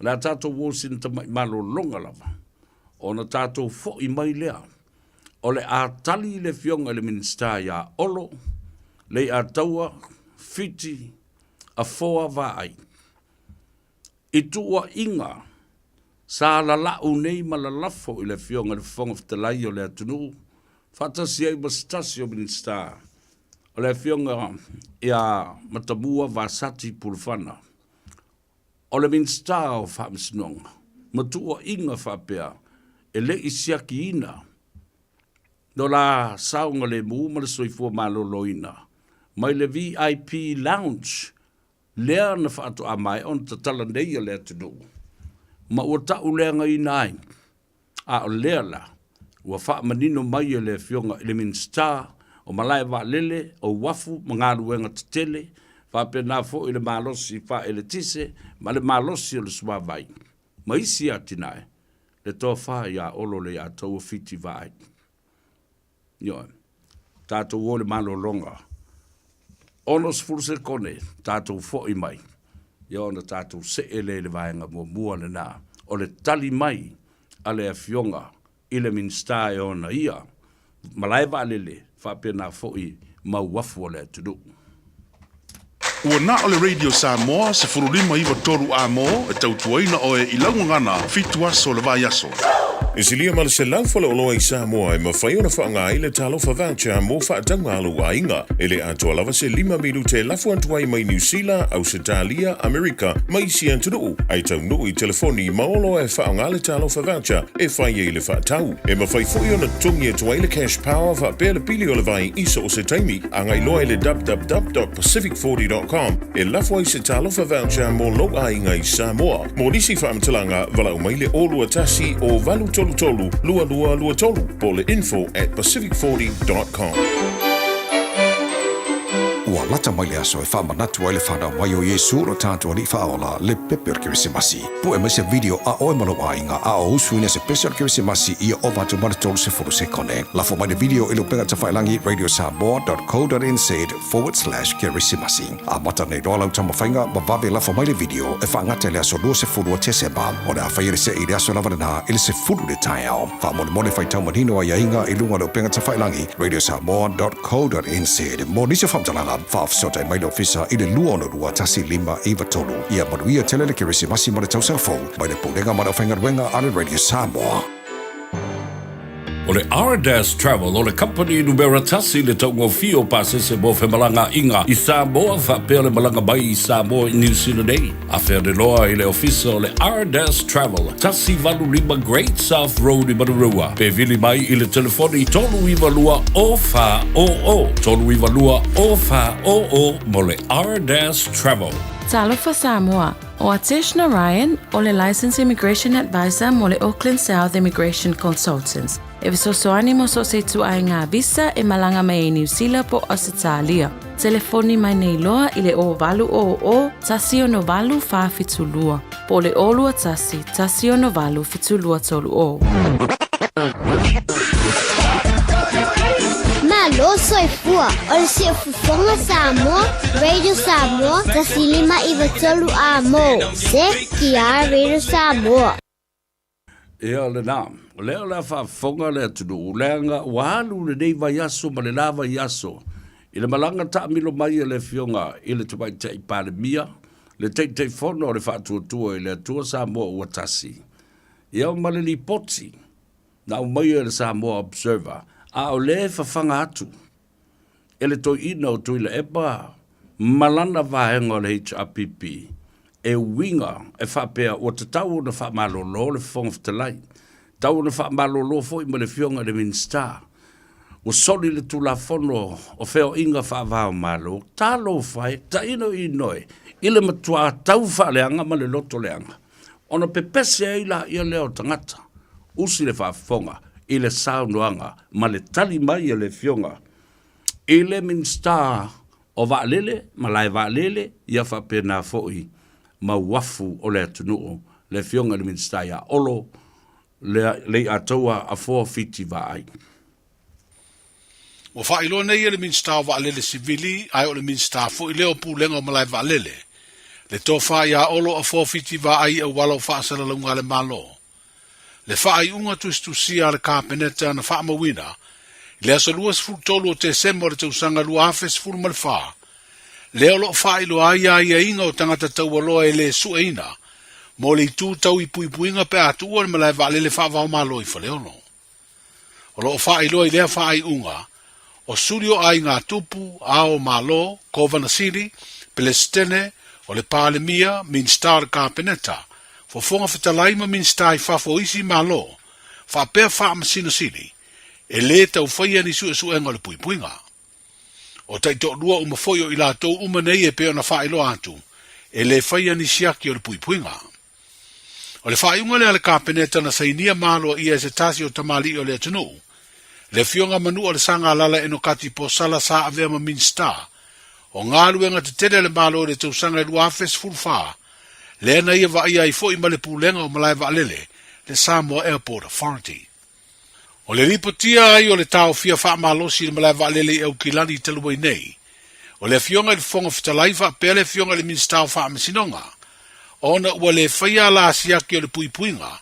o le a tatou o sina tamai malologa lava, ona tatou foi mai lea o le a tali le Afioga i le Minisita iā Olo, Leiataua, Fiti, Afoa Vaai. I tuuaiga sa lalau nei ma lalafo i le Afioga i le Fofoga Fetalai o le atunuu faatasi ai ma se tasi o Minisita, o le Afioga ia Matamua Vasati Pulufana, o le Minisita o Faamasinoga, ma tuuaiga faapea e le i siakiina lo la saogalemu ma le soifua maloloina mai le VIP Lounge lea na faatoa maea ona tatala nei a le atunuu ma ua tauleagaina ai. A o lea la, ua faamanino mai e le Afioga i le Minisita o Malae Vaalele, o Uafu ma Galuega Tetele, faapena foi le malosi faaeletise ma le malosi o le suavai, ma isi atinae, le tofa ia Olo Leiataua Fiti Vaai. Ioe. Tatou o i le malologa. 60 sekone, tatou foi mai, ia ona tatou see lea i le vaega muamua lena, o le tali mai a le Afioga i le Minisita e ona ia malae vaalele faapena foi ma uafu o le atunuu. Ua na o le Radio Samoa 15 9 3 A-mo e tautuaina oe i lau gagana fitu aso o le vaiaso. E silia ma le 100 faleoloa i Samoa e mafai ona faaaoga ai le Talofa Voucher mo faatauga a lou aiga. E le atoa lava se lima minute e lafo atu ai mai Niu Sila, Ausetalia, Amerika ma isi atunuu, ae taunuu i telefoni ma oloa e faaaoga le Talofa Voucher e fai ai le faatau. E mafai foi ona totogi atu ai le Cash Power faapea le pili o le vai i so o se taimi. Agai loa i le www.pacific40.com e lafo ai se Talofa Voucher mo lou aiga i Samoa. Mo nisi faamatalaga, valaau mai le 021 o 833 2223 po o le info@pacific40.com. Ua lata mai le aso e faamanatu ai le fanau mai o Iesu lo tatou Alii Faaola, le pepe o le Kerisimasi. Pue mai se video a oe ma lou aiga a o usuina se pese o le Kerisimasi ia ova atu ma le 30 sekone. Lafo mai le video i le upega tafailagi radiosamoa.co.nz/kerisimasi. Amata nei loa lau taumafaiga ma vave lafo mai le video e faagata i le aso 20 o Tesema. O le a faia le see i le aso lava lena i le 10 i le taeao. Faamolemole faitau manino aiaiga i luga o le upega tafailagi radiosamoa.co.nz. Mo nisi o faamatalaga, faafesootai mai le ofisa i le 262 1593. Ia manuia tele le Kerisimasi ma le tausaga fou mai le Pulega ma le Aufaigaluega a le Radio Samoa. O le Ardas Travel o le kamupani numera tasi i le taugofie o pasese mo femalagaaiga i Samoa faapea le malaga mai i Samoa i Niu Sila nei. Afea le loa i le ofisa o le Ardas Travel, 185 Great South Road i Manurewa, pe vili mai i le telefoni 392 0400, 392 0400 mo le Ardas Travel. Talofa Samoa, ʻO Atesh Narayan, ʻo le Licensed Immigration Advisor mo le Auckland South Immigration Consultants. E fesoasoani mo so o se ituaiga visa e malaga mai ai Niu Sila po o Ausetalia. Telefoni mai nei loa i le 0800 168 472 po o le 021 168 7230. Malo soifua, o le Siufofoga Samoa, Radio Samoa, 1593 A mo, CKR Radio Samoa. Ia lena, o lea o le a faafofoga le atunuu, leaga ua alu lenei vaiaso ma le la vaiaso i le malaga taamilo mai a le Afioga i le Tamaitai Palemia, le Taitaifono o le Faatuatua i le Atua Samoa Ua Tasi, ia ma le lipoti na aumaia e le Samoa Observer, a o lea e fafaga atu e le toeaina o Tuilaepa ma lana vaega o le HRPP e uiga e faapea ua tatau ona faamalolo le Fofoga Fetalai, tatau ona faamalolo foi ma le Afioga i le Minisita. Ua soli le Tulafono o Feoaiga Faava-o-Malo, talofa e, tainoino e, i le matuā tau faaleaga ma le loto leaga, ona pepese ai laia lea o tagata. Usi le faafofoga i le saunoaga ma le tali mai a le Afioga i le Minisita o Vaalele, Malae Vaalele, ia faapena foi ma uafu o le atunuu, le Afioga i le Minisita ia Olo Leiataua Afoa Fiti Vaai. Ua faailoa nei e le Minisita o Vaalele Sivili ae o le Minisita foi lea o Pulega o Malae Vaalele, le tofa ia Olo Afoa Fiti Vaai i auala o faasalalauga a le Malo. Le faaiuga tusitusia a le Kapeneta na faamauina i le aso 23 o Tesema o le tausaga 2014, lea o lo o faailoa ai aiaiga o tagata taualoa e le sueina mo le itu tau i puipuiga pe a tuua le malae vaalele faava-o-Malo i Faleolo. O lo o faailoa i lea faaiuga, o suli o aiga tupu, ao o Malo, Kovana Sili, Pelesitene, o le Palemia, Minisita o le Kapeneta, Fofoga Fetalai ma Minisita i fafo o isi Malo, faapea Faamasino Sili, e lē tau faia ni suesuega o le puipuiga. O taitoalua uma foi o i latou uma nei e pei ona faailoa atu, e lē faia ni siaki o le puipuiga. O le faaiuga lea a le Kapeneta na sainia ma aloaia e se tasi o tamalii o le atunuu, le Afioga Manua le Sagalala Enokati Posala sa avea ma Minisita o Galuega Tetele a le Malo i le tausaga e 2014, lea na ia vaaia ai foi ma le Pulega o Malae Vaalele, le Samoa Airport Authority. O le lipotia ai o le taofia faamalosi i le malae vaalele i Aukilani talu ai nei, o le Afioga i le Fofoga Fetalai faapea le Afioga i le Minisita o Faamasinoga, ona ua le faia ala siaki o le puipuiga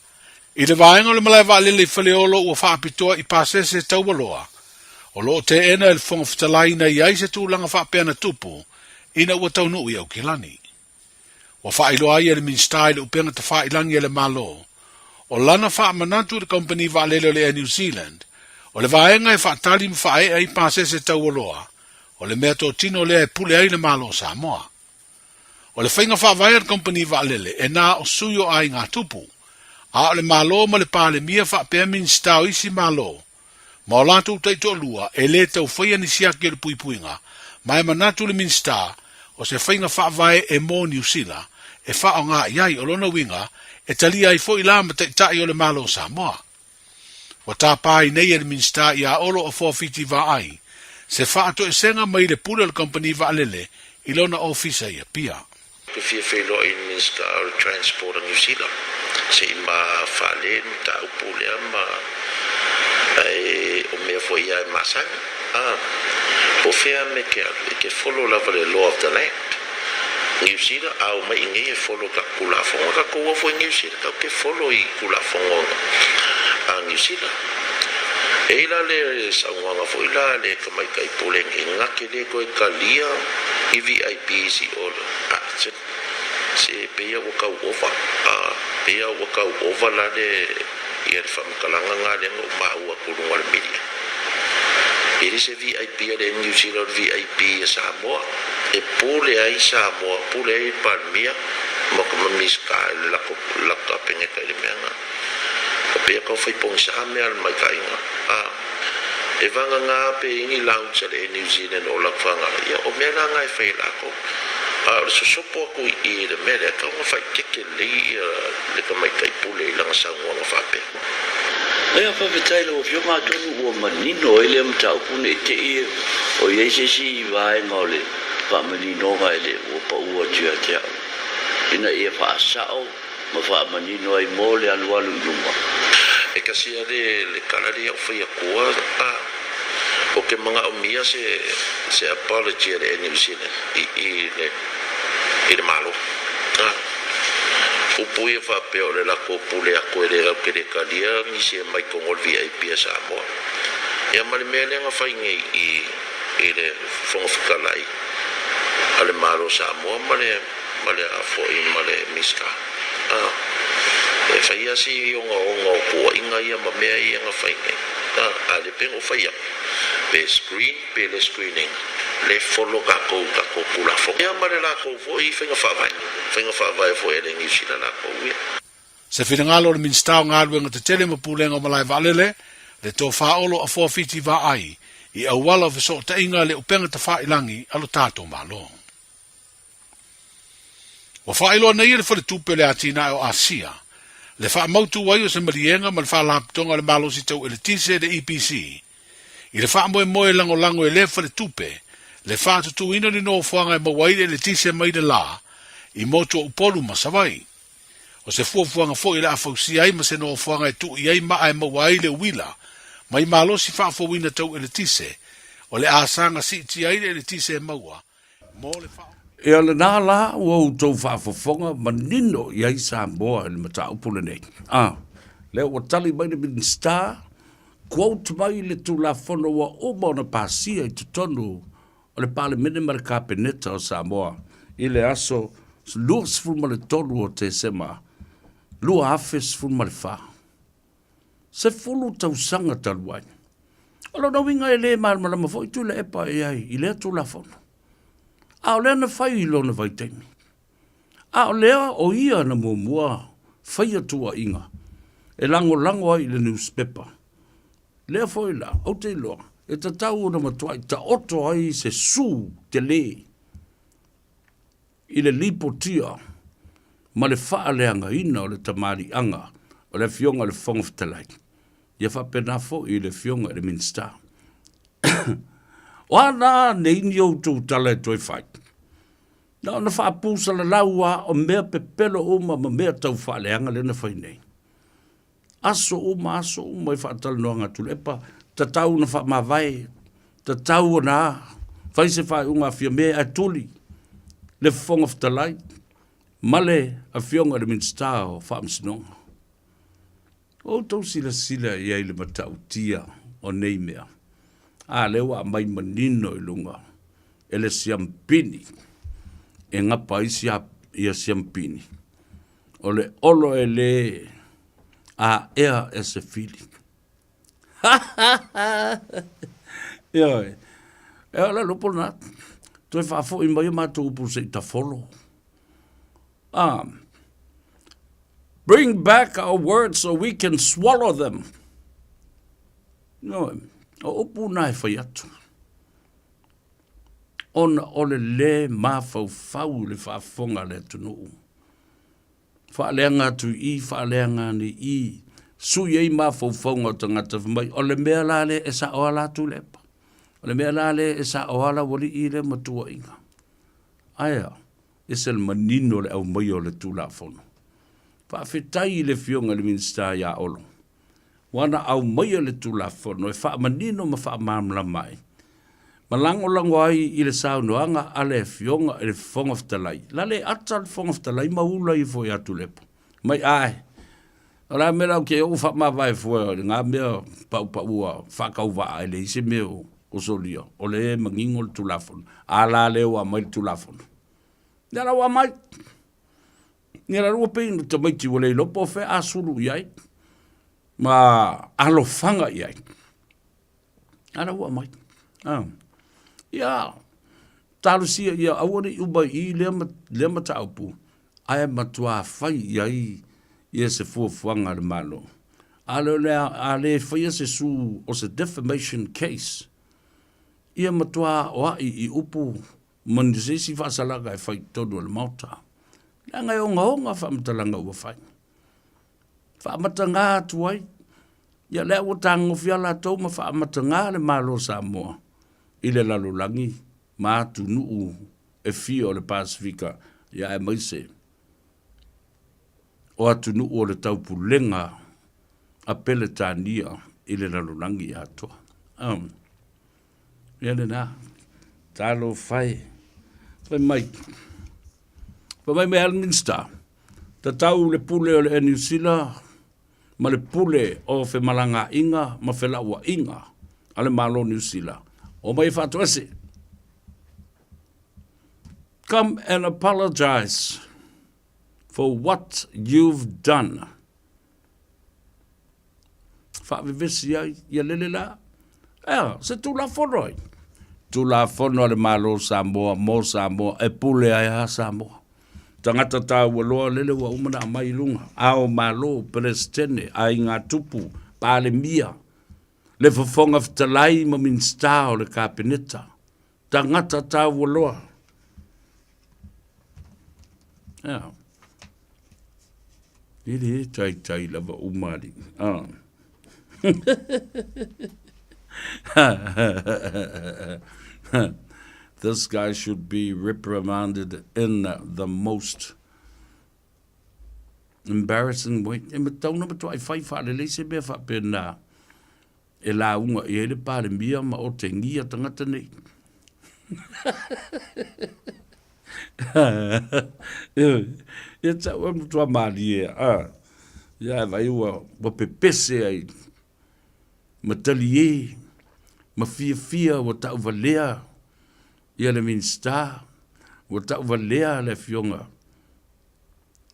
i le vaega o le malae vaalele i Faleolo ua faapitoa i pasese taualoa o lo o teena e le Fofoga Fetalai na i ai se tulaga faapea na tupu ina ua taunuu i Aukilani. Ua faailoa ai e le Minisita i le upega tafailangi a le Malo, o lana faamanatu i le kamupani vaalele o le Air New Zealand, o le vaega e faatali ma faaee ai pasese taualoa, o le mea totino lea e pule ai le Malo o Samoa. O le faiga faavae a le kamupani vaalele e na o sui o aiga tupu, a o le Malo ma le Palemia faapea Minisita o isi Malo, ma o latou taitoalua e lē tau faia ni siaki o le puipuiga, ma e manatu le Minisita o se faiga faavae e mo Niu Sila e faaaoga i ai, o lona uiga e talia ai foi la ma Taitai o le Malo o Samoa. Ua tapa ai nei e le Minisita ia Olo Afoa Fiti Vaai se faatoesega mai le pule o le kamupani vaalele i lona ofisa i Apia. Te fia feiloai i le Minisita o le Transport o Niu Sila se i ma fale le mataupu lea ma ae o mea foi ia e masani a po o fea me ke alu e te follow lava le law of the land Niu Sila a o mai i nei e follow ka Tulafono a tatou foi i Niu Sila tatou te follow i Tulafono a Niu Sila. E i ai la le saunoaga foi la a le tamaitai pule nei, na te le toe talia i VIPs i o la, ah, se, se pei a ua tau ova, ah, pei a ua tau ova la le, ia le faamatalaga na lea na ou maua atu i luga o le media. E le se VIP a le New Zealand, o le VIP a Samoa. E pule ai Samoa, pule ai le Palemia ma ma Minisita i le latou, latou Kapeneta i le mea na. Ka pea kau whai pongisa a mea le maikaiga. A, e vagana pe i ni lounge a le Air New Zealand o lak whangara, ia o mea la nga e whai e lākou. A o le sosopo aku i i le mea lea, kau nga whai keke lei ia le tamaitai pule i lana saunoaga faapea. Ea faafetai i lau Afioga atonu ua manino ai lea mataupu ne i te i o i ai se isi vaega o le faamaninoga e le ua pau atu ia te au ina ia faasao ma faamanino ai mo le alualu i luma. E kasi a le le kala le iau fai atua a o ke manaomia se se apology a le Air New Zealand i i le i le Malo a. upu ia faapea o le lakou pule atu e le au ke le talia nisi e mai tonu o le VIP a Samoa. Ia ma le mea lea na fai nei i i le Fofoga Fetalai a le Malo o Samoa ma le ma le a foi ma le Minisita. A, e fai lava si ogaoga o tuuaiga ia ma mea ia na fai nei. A, a le pei ona ou fai atu, pe screen pe le screen ina, le follow tatou i tatou Tulafono. Ia ma le latou foi faiga faavae, faiga faavae foi a le Niu Sila latou ia. Se finagalo o le Minisita o Galuega Tetele ma Pulega o Malae Vaalele, le Tofa Olo Afoa Fiti Vaai, i auala o fesootaiga le upega tafailangi a lo tatou Malo. Ua faailoa nei e le Faletupe o le Atinae o Asia le faamautu ai o se maliega ma le Faalapotopotoga o le Malosi Tau Eletise, le EPC, i le faamoemoe e lagolago e lea faletupe le faatutuina o ni nofoaga e maua ai le eletise mai le la i motu o Upolu ma Savaii. O se fuafuaga foi o le a fausia ai ma se nofoaga e tuu i ai maa e maua ai le uila mai malosi faafouina tau eletise o le a saga siitia ai le eletise e maua mo le faa. Ia lena la ua outou faafofoga manino i ai Samoa i le mataupu lenei. A, lea ua tali mai le Minisita, quote mai le Tulafono ua uma ona pasia i totonu o le Palemene ma le Kapeneta o Samoa i le aso 23 o Tesema 2014. 10 tausaga talu ai. O lona uiga e le malamalama foi Tuilaepa i ai i lea Tulafono. A o lea na fai i lona vaitaimi. A o lea o ia na muamua faia tuuaiga e lagolago ai i le nusipepa. Lea foi la, ou te iloa, e tatau ona matuai taoto ai se su tele i le lipotia ma le faaleagaina o le tamaliiaga o le Afioga i le Fofoga Fetalai, ia faapena foi i le Afioga i le Minisita. O a la nei ni outou tala e toe fai? Na ona faapusalalau lava o mea pepelo uma ma mea tau faaleaga lea na fai nei. Aso uma, aso uma i faatalanoaga a Tuilaepa, tatau ona faamavae, tatau ona fai se faaiuga a Fiame ae tuli le Fofoga Fetalai ma le Afioga i le Minisita o Faamasinoga. Ua outou silasila i ai i le matautia o nei mea? A lea ua aumai manino i luga e le siampini e gapa ai ia siampini. O le olo e lē aea e se fili. Ioe. E o le lupo lena. Toe faafoi mai o matou upu se i tafolo. Ah. Bring back our words so we can swallow them. Ioe. O upu na e fai atu. Ona o le lē mafaufau i le faafofoga a le atunuu. Faaleaga atu i i, faaleaga ane i i, sui ai mafaufauga o tagata fai mai, o le mea la lea e sa'o ala atu Tuilaepa, o le mea la lea e sa'o ala ualii lea ma tuuaiga. Ae a? Ese le manino o le aumaia o le Tulafono. Faafetai i le Afioga i le Minisita ia Olo, ua na aumaia le Tulafono e faamanino ma faamalamalama ai, ma lagolago ai i le saunoaga a le Afioga i le Fofoga Fetalai. La le ata le Fofoga Fetalai ma ula ifo ia Tuilaepa, mai ae, o le a mea la ou te ou faamavae fua i lena mea paupau faatauvaa e leai se mea o solia, o lea e manino le Tulafono. A la lea ua aumai le Tulafono. Lea la ua aumai. Ia la ua pei ona tamaiti ua le iloa po o fea a sulu i ai ma alofaga i ai. A la ua aumai. Ah. Ia, talosia ia aua ne i uma i i lea, lea mataupu, ae matuā fai i ai ia se fuafuaga a le Malo. A le, le, a le faia se su o se defamation case, ia matuā oa'i i upu ma ni se isi faasalaga e fai i totonu o le Maota. Leaga e ogaoga faamatalaga ua fai. Faamatagā atu ai, ia lea ua tagofia latou ma faamatagā le Malo o Samoa i le lalolagi ma atunuu e fia o le Pasefika, ia aemaise o atunuu o le taupulega a Peretania i le lalolagi atoa. Um. Ia lena, talofa e. Fai mai, fai mai mea le Minisita. Tatau le pule o le Air New Sila ma le pule o femalagaaiga ma felauaiga a le Malo Niu Sila, omai e faatoese. Come and apologise for what you've done. Faavevesi ai ia lele la. Ea, se Tulafono ai. Tulafono a le Malo o Samoa mo Samoa e pule ai a Samoa. Tagata tāua loa lele ua uma na aumai i luga. Ao Malo, Peresetene, Aiga Tupu, Palemia, le Fofoga Fetalai ma Minisita o le Kapeneta. Tagata tāua loa. Ea. E le taitai lava uma alii. Ah. This guy should be reprimanded in the most embarrassing way. E matau na matuai fai whaalelei se mea whaapena e lauga i ai le Palemia ma otegia tagata nei. Ia tau e matua mālie, a. Ia e vai ua, ua pepese ai ma taliē, ma fiafia ua tauvalea ia le Minisita, ua tauvalea le Afioga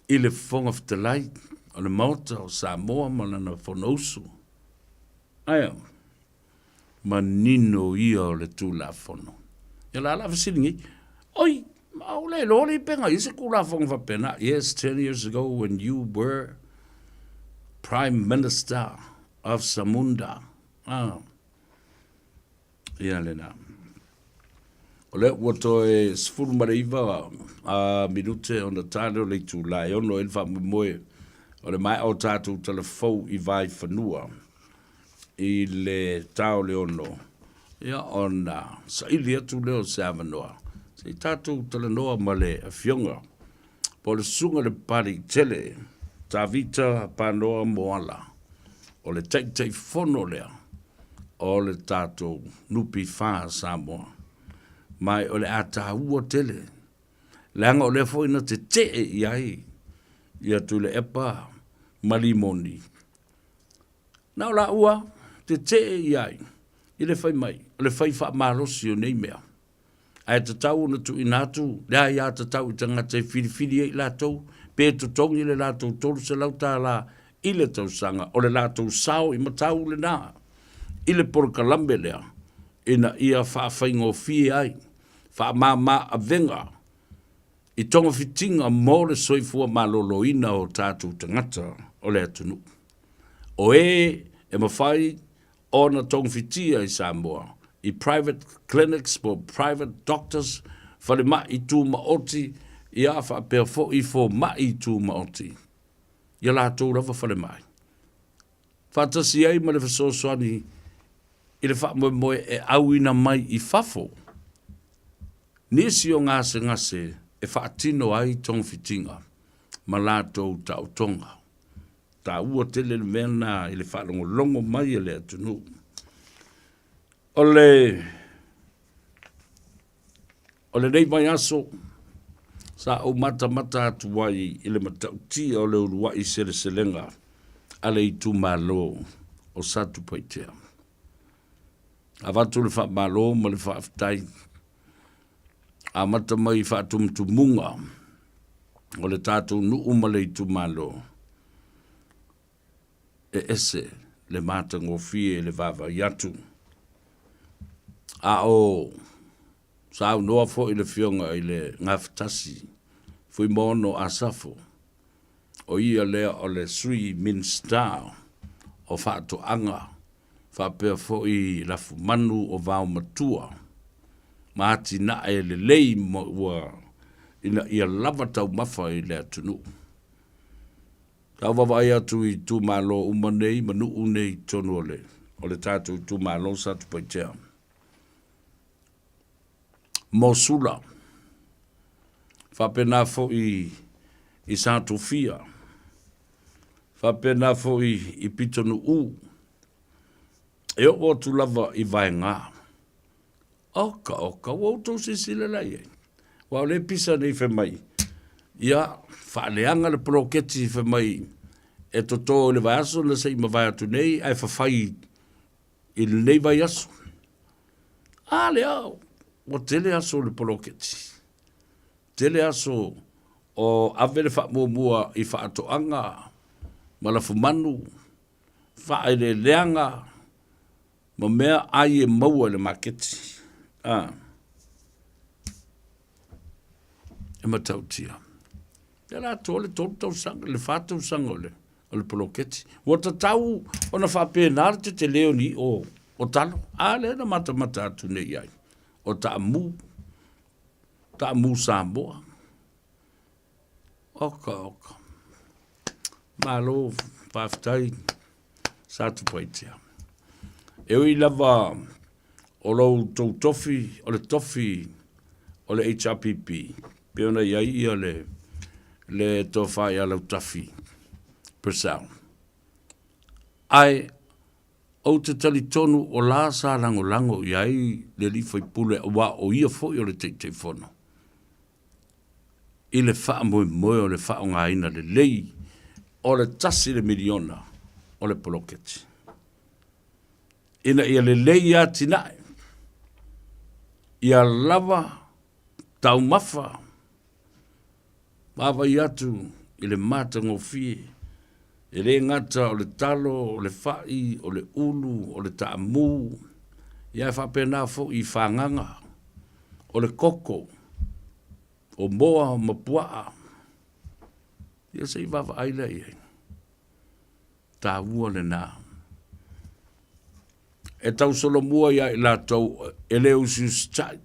i le Fofoga Fetalai o le Maota o Samoa ma lana Fonousu. Aia, manino ia o le Tulafono. Ia la la fesili nei, oi, ma o le iloa le ipenga ia se Tulafono faapena. Yes, 10 years ago when you were Prime Minister of Samunda. Ah. Ia lena. O lea ua toe 19 a minute ona ta lea o le itula e 6 ai le faamoemoe o le maea o tatou talafou i Vaifanua i le ta o le 6, ia ona saili atu lea o se avanoa se i tatou talanoa ma le Afioga po o le Susuga i le Papaliitele Tavita Panoa Moala, o le Taitaifono lea o le tatou NPF Samoa, ma o le a taua tele, leaga o lea foi na tetee i ai ia Tuilaepa ma Limoni. Na o laua tetee i ai i le fai mai, o le fai faamalosi o nei mea. Ae tatau ona tuuina atu le aiatatau i tagata e filifili ai i latou, pe totogi le latou $300 i le tausaga, o le latou sao i matau lena i le polokalame lea ina ia faafaigofie ai, faamama avega i togafitiga mo le soifua maloloina o tatou tagata o le atunuu. O e e mafai ona togafitia i Samoa i private clinics po private doctors, falemai tumaoti, ia faapea foi fomai tumaoti ia latou lava falemai. Faatasi ai ma le fesoasoani i le faamoemoe e auina mai i fafo nisi o gasegase e faatino ai togafitiga ma latou taotoga. Taua tele le mea lena i le faalogologo mai a le atunuu. O le o lenei vaiaso sa ou matamata atu ai i le matautia o le uluai seleselega a le itumalo o Satupaitea. Avatu le faamalo ma le faafetai amata mai i faatumutumuga o le tatou nuu ma le itumalo, e ese le matagofie i le vaavaai atu. A o saunoa foi le Afioga i le Gafatasi Fuimaono Asafo, o ia lea o le Sui Minisita o Faatoaga faapea foi lafumanu o vaomatua ma atinae lelei ma ua ina ia lava taumafa i le atunuu. Tau vaavaai atu i itumalo uma nei ma nuu nei i totonu o le o le tatou itumalo Satupaitea. Mosula, faapena foi i Satufia, faapena foi i Pitonuu, e oo atu lava i Vaegā. Oka, oka, ua outou silasila la i ai. Aua o lea e pisa nei fai mai, Ia, faaleaga le poloketi fai mai e toto i le vaiaso na se i mavae atu nei ae fafai i lenei vaiaso. A lea, ua tele aso o le poloketi. Tele aso o ave le faamuamua i faatoaga ma lafumanu, faaeleeleaga ma mea ai e maua i le maketi. A. E matautia. Lea la atoa le 3 tausaga, le 4 tausaga o le, o le poloketi. Ua tatau ona faapena le tetele o ni o, o talo. A lea na matamata atu nei ai. O taamu, taamu Samoa. Oka, oka. Malo, faafetai Satupaitea. E ui lava o lo outou tofi, o le tofi o le HRPP, pei ona i ai ia le, le tofa ia Lautafi Purcell. Ae ou te talitonu o la sa lagolago i ai le alii faipule aua o ia foi o le Taitaifono i le faamoemoe o le faaaogaina lelei o le $1 le miliona o le poloketi ina ia lelei atinae, ia lava taumafa, vaavaai atu i le matagofie, e le gata o le talo, o le fai, o le ulu, o le taamu, ia e faapena foi i fagaga, o le koko, o moa ma puaa. Ia se i vaavaai lea i ai. Taua lena. E tausolomua ia i latou e le usiusitai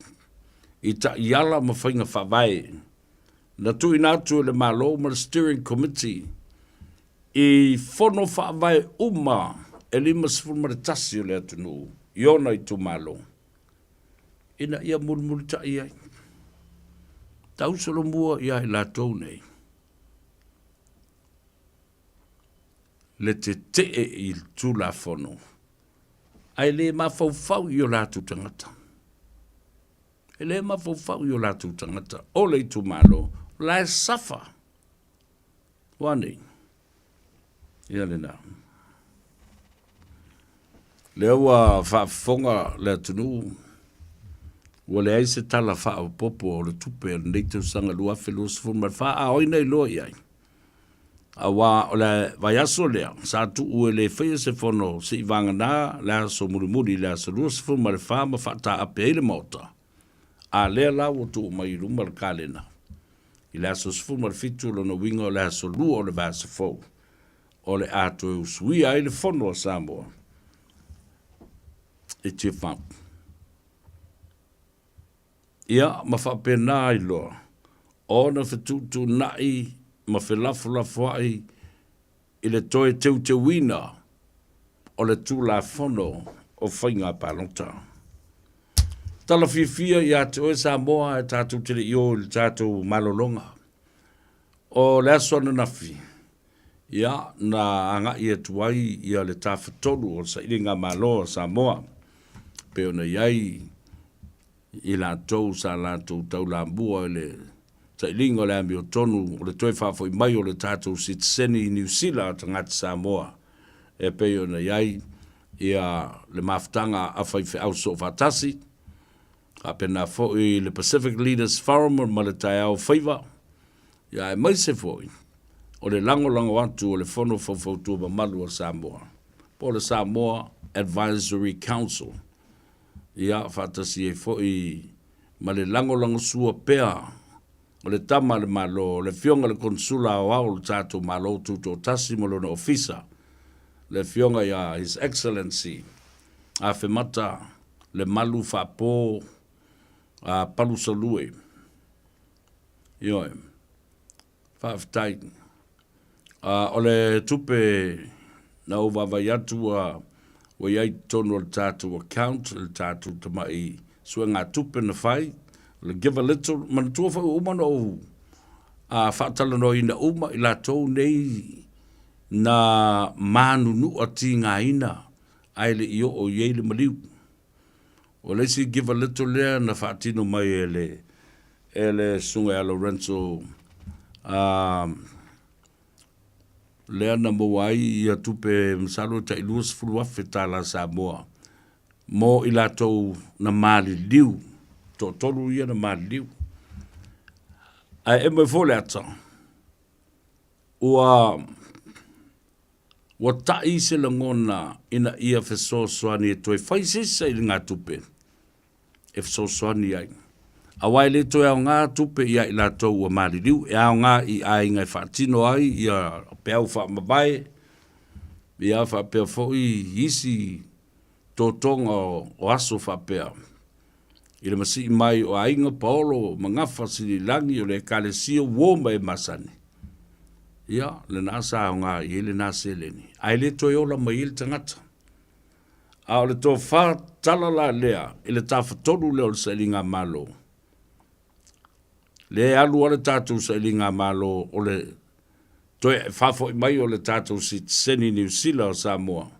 i taiala ma faiga faavae na tuuina atu e le Malo ma le Steering Committee i fono faavae uma e 51 o le atunuu i ona itumalo ina ia mulimulitai ai. Tausolomua ia i latou nei le tetee i le Tulafono, ae le mafaufau i o latou tagata. E le mafaufau i o latou tagata o le itumalo, o la e safa. Ua nei? Ia lena. Lea ua faafofoga le atunuu, ua leai se tala faaopoopo o le tupe o lenei tausaga 2024, a o ai na iloa i ai? Aua o le vaiaso lea, sa tuu e le faia se fono seivagana le aso mulimuli i le aso 24 ma faataape ai le Maota, a lea la ua tuu mai i luma le kalena i le aso 17, o lona uiga o le aso 2 o le vaiaso fou o le a toe usuia ai le Fono a Samoa i Tiafau. Ia, ma faapena ai loa ona fetuutuunai ma felafolafoai i le toe teuteuina o le Tulafono o Faiga Palota. Tala fiafia ia te oe Samoa e tatou te le i o i le tatou malologa. O le aso ananafi, ia, na agai atu ai ia le Tafatolu o le Sailiga Malo a Samoa, pei ona i ai i latou sa latou taulamua i le sailiga o le amiotonu o le toe faafoi mai o le tatou sitiseni i Niu Sila a tagata Samoa e pei ona i ai ia le mafutaga a faifeau soofaatasi, faapena foi le Pacific Leaders Forum ma le taeao faiva, ia aemaise foi o le lagolago atu o le Fono Faufautua Mamalu a Samoa po o le Samoa Advisory Council. Ia, faatasi ai foi ma le lagolagosua pea o le Tama a le Malo, le Afioga i le Konesula Aoao o le tatou Malo Tutoatasi ma lona Ofisa, le Afioga ia His Excellency Afemata Lemalu Faapo Palusalue. Ioe. Faafetai. O le tupe na ou vaavaai atu ua ua i ai i totonu o le tatou account le tatou tamai suegatupe na fai, o le give a little. Manatua foi ua uma ona ou faatalanoaina uma i latou nei na manunua tigaina ae le i oo i ai le maliu. O le isi give a little lea na faatino mai e le e le Susuga ia Lorenzo Lea na maua ai ia tupe masalo e tai 20,000 tala Samoa mo i latou na maliliu, toatolu ia na maliliu. Ae e mai foi le ata, ua ua ta'i se lagona ina ia fesoasoani e toe fai se isi sailiga tupe e fesoasoani ai. Aua e le toe aoga tupe ia i latou ua maliliu, e aoga i aiga e faatino ai ia peau faamavae, ia faapea foi isi totoga o aso faapea. I le masii mai o aiga paolo ma gafa sililagi o le ekalesia uo ma e masani, ia lena sa aoga i ai lena seleni, ae le toe ola mai ai le tagata. A o le tofa tala la lea i le tafatolu lea o le sailigamalo, lea e alu lava le tatou sailigamalo o le toe faafoi mai o le tatou sitiseni Niu Sila o Samoa,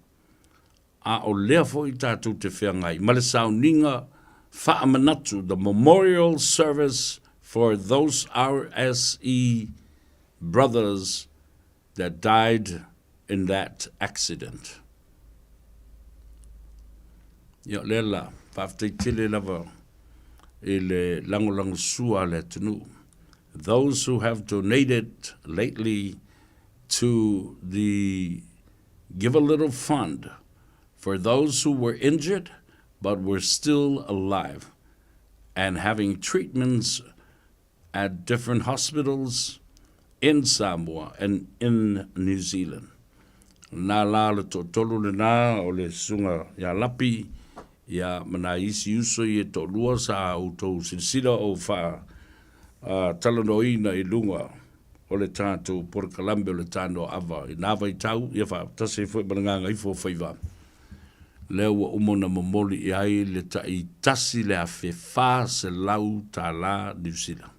a o lea foi tatou te feagai ma le sauniga faamanatu, the memorial service for those RSE brothers that died in that accident. Ia, o lea la, faafetai tele lava i le lagolagosua a le atunuu. Those who have donated lately to the Give a Little Fund for those who were injured but were still alive and having treatments at different hospitals in Samoa and in New Zealand. Lena la o le toatolu lena o le susuga ia Lapi ia ma nai isi uso ia e toalua sa outou silasila o faa talanoaina i luga o le tatou polokalame o le Tanoa Ava i na vaitau ia faatasi ai foi ma le Gagaifo o Faiva lea ua uma ona momoli i ai le tai $1,400 Niu Sila.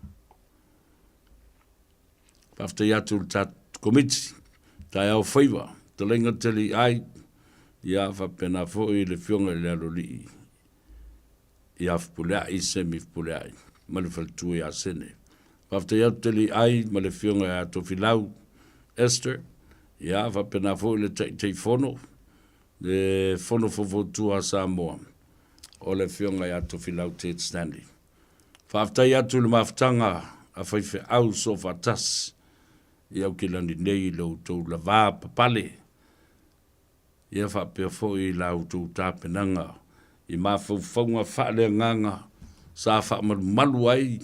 Faafetai atu i le tatou Komiti, Taeao Faiva, Fetalaiga Tele Ai, ia faapena foi le Afioga i le Aloalii ia Fepuleai, Semi Fepuleai ma le faletua ia Sene. Faafetai atu Tele Ai ma le Afioga ia Tofilau Esther, ia faapena foi le Taitaifono le Fono Faufautua a Samoa, o le Afioga ia Tofilau Ted Stanley. Faafetai atu i le mafutaga a faifeau soofaatasi i Aukilani nei i lo outou lavā papale, ia faapea foi i la outou tapenaga i mafaufauga faaleagaga sa faamalumalu ai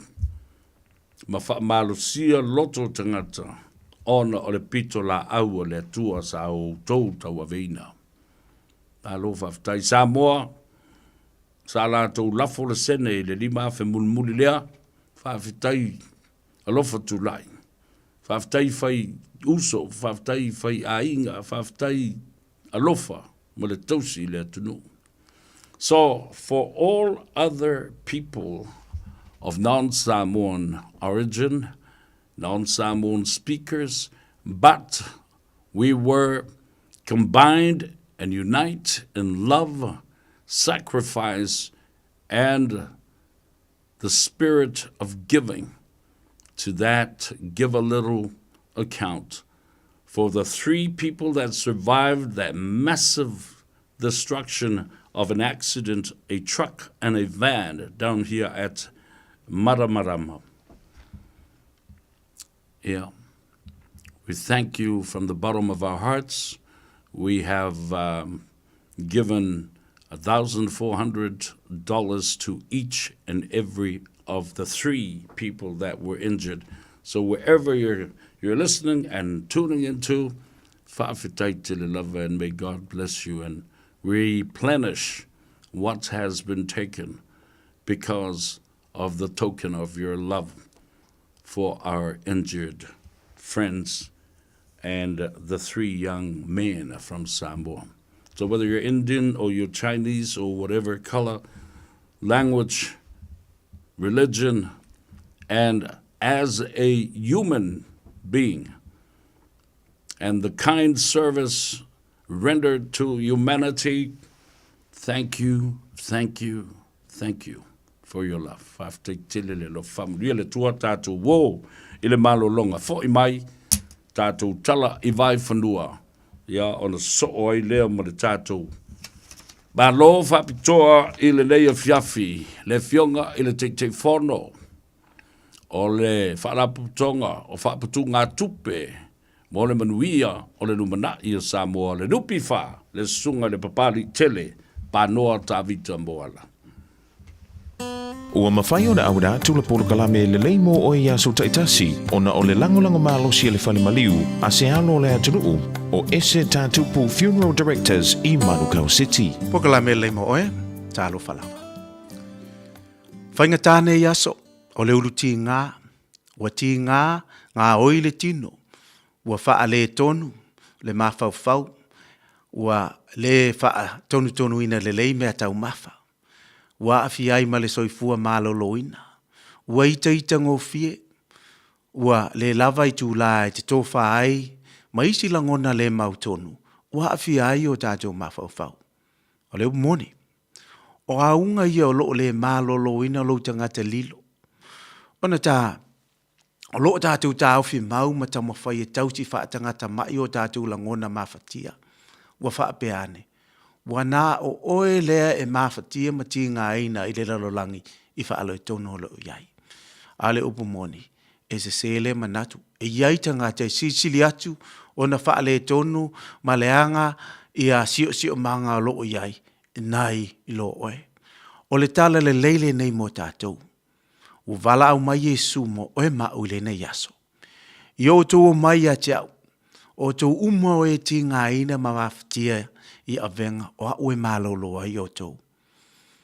ma faamalosia loto o tagata ona o le pitolaau a le Atua sa outou tauaveina. Malo faafetai. Samoa, sa latou lafo le sene i le 5,000 mulimuli lea, faafetai alofa tulai. Faafetai fai uso, faafetai fai aiga, faafetai alofa ma le tausi i le atunuu. So, for all other people of non-Samoan origin, non-Samoan speakers, but we were combined and unite in love, sacrifice, and the spirit of giving to that give a little account for the three people that survived that massive destruction of an accident, a truck and a van down here at Maramarama. Yeah. We thank you from the bottom of our hearts. We have um, given $1,400 to each and every of the three people that were injured. So wherever you're, you're listening and tuning into, fa'afetai tele lava and may God bless you and replenish what has been taken because of the token of your love for our injured friends and the three young men from Samoa. So whether you're Indian or you're Chinese or whatever color, language, religion, and as a human being, and the kind service rendered to humanity, thank you, thank you, thank you. for your love. Faafetai tele le alofa. Faamanuia le Atua tatou uō i le malologa. Fo'i mai tatou tala i Vaefanua, ia ona sosoo ai lea ma le tatou Malo faapitoa i lenei afiafi, le Afioga i le Taitaifono o le Faalapotopotoga o Faaputugatupe mo le Manuia o le Lumanai o Samoa, le NPF, le Susuga i le Papaliitele Panoa Tavita Moala. Ua mafai ona auina atu le polokalame lelei mo oe i aso taitasi ona o le lagolago malosi a le fale maliu a se alo o le atunuu o Ese Tatupu Funeral Directors i Manukau City. Polokalame lelei mo oe, talofa lava. Faigata nei aso, o le ulu tigā, ua tigā ngā oi le tino, ua faaletonu le mafaufau, ua le faatonutonuina lelei mea taumafa. Ua aafia ai ma le soifua maloloina. Ua itaitagofie, ua le lava itulā e te tofā ai ma isi lagona le mautonu, ua aafia ai o tatou mafaufau. O le upu moni, o auga ia o lo o le maloloina lou tagata lilo. Ona ta, o lo o tatou taofi mau ma taumafai e tausi faatagata mai o tatou lagona mafatia. Ua faapea ane, Ua na o oe lea e mafatia ma tigaina i le lalolagi i faaloetonu o lo o i ai. A o le upu moni, e sese lea manatu. E i ai tagata e silisili atu ona faaletonu ma leaga ia siosiomaga o lo o i ai nai lo oe. O le tala lelei lenei mo tatou. Ua valaau mai Iesu mo oe ma au i lenei aso. I outou omai ia te au, o outou uma o e tigaina ma mafatia i avega o aʻu e malolo ai outou.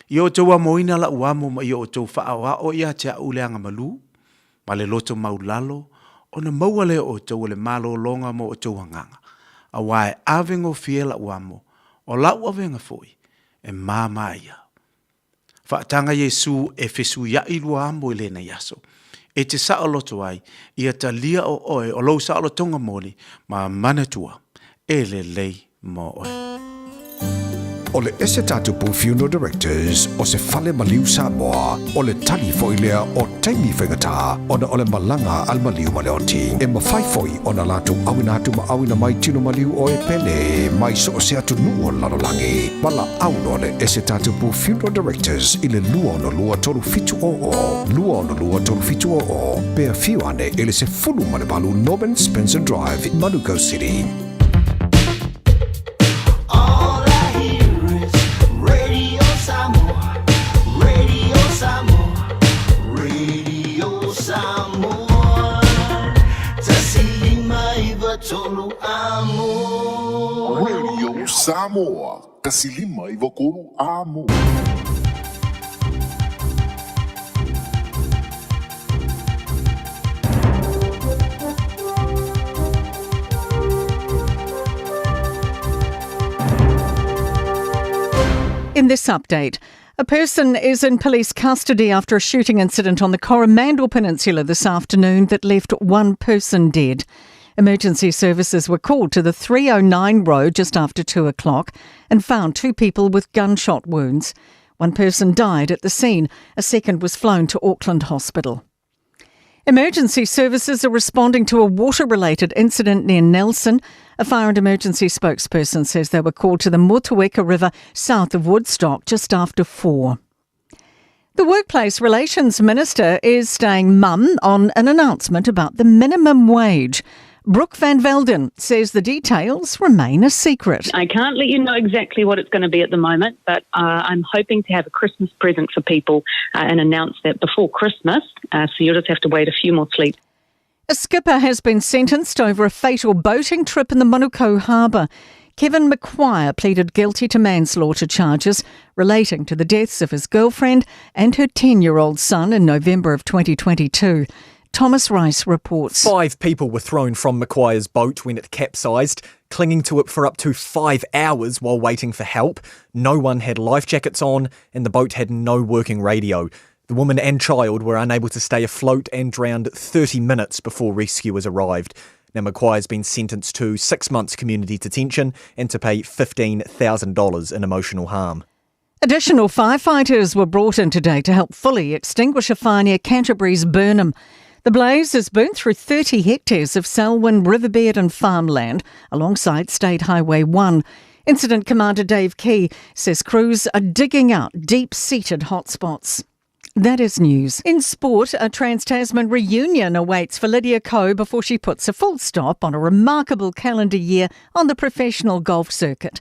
I outou amoina laʻu amo ma i outou faaoao ia te aʻu le agamalu ma le loto maulalo, ona maua lea o outou o le malologa mo outou agaga, auā e ave gofie laʻu amo, o laʻu avega foi e māmā ia. Faataga Iesu e fesuiaʻi lua amo i lenei aso, e te saoloto ai, ia talia o oe o lou saolotoga moni ma manatua e lelei mo oe. O le Ese Tatupu Funeral Directors o se fale maliu Samoa, o le tali foi lea o taimi faigata ona o le malaga a le maliu ma le oti. E mafai foi ona latou auina atu ma auina mai tino maliu o e pele mai so o se atunuu o le lalolagi. Valaau loa le Ese Tatupu Funeral Directors i le 262 3700, 262 3700, pe afio ane i le 18 Norman Spencer Drive, Manukau City. All I hear is Radio Samoa, Radio Samoa, Radio Samoa. 159 amo. Radio Samoa, 159 amo. In this update, a person is in police custody after a shooting incident on the Coromandel Peninsula this afternoon that left one person dead. Emergency services were called to the 309 road just after 2 o'clock and found two people with gunshot wounds. One person died at the scene, a second was flown to Auckland Hospital. Emergency services are responding to a water related incident near Nelson. A fire and emergency spokesperson says they were called to the Motueka River south of Woodstock just after 4. The Workplace Relations Minister is staying mum on an announcement about the minimum wage. Brooke Van Velden says the details remain a secret. I can't let you know exactly what it's going to be at the moment, but uh, I'm hoping to have a Christmas present for people uh, and announce that before Christmas. Uh, so you'll just have to wait a few more sleeps. A skipper has been sentenced over a fatal boating trip in the Manukau Harbour. Kevin McQuire pleaded guilty to manslaughter charges relating to the deaths of his girlfriend and her 10 year old son in November of 2022. Thomas Rice reports. Five people were thrown from McQuire's boat when it capsized, clinging to it for up to five hours while waiting for help. No one had life jackets on, and the boat had no working radio. The woman and child were unable to stay afloat and drowned 30 minutes before rescuers arrived. Now, McQuire's been sentenced to six months community detention and to pay $15,000 in emotional harm. Additional firefighters were brought in today to help fully extinguish a fire near Canterbury's Burnham. The blaze has burnt through 30 hectares of Selwyn riverbed and farmland alongside State Highway 1. Incident Commander Dave Key says crews are digging out deep seated hotspots. That is news. In sport, a Trans Tasman reunion awaits for Lydia Ko before she puts a full stop on a remarkable calendar year on the professional golf circuit.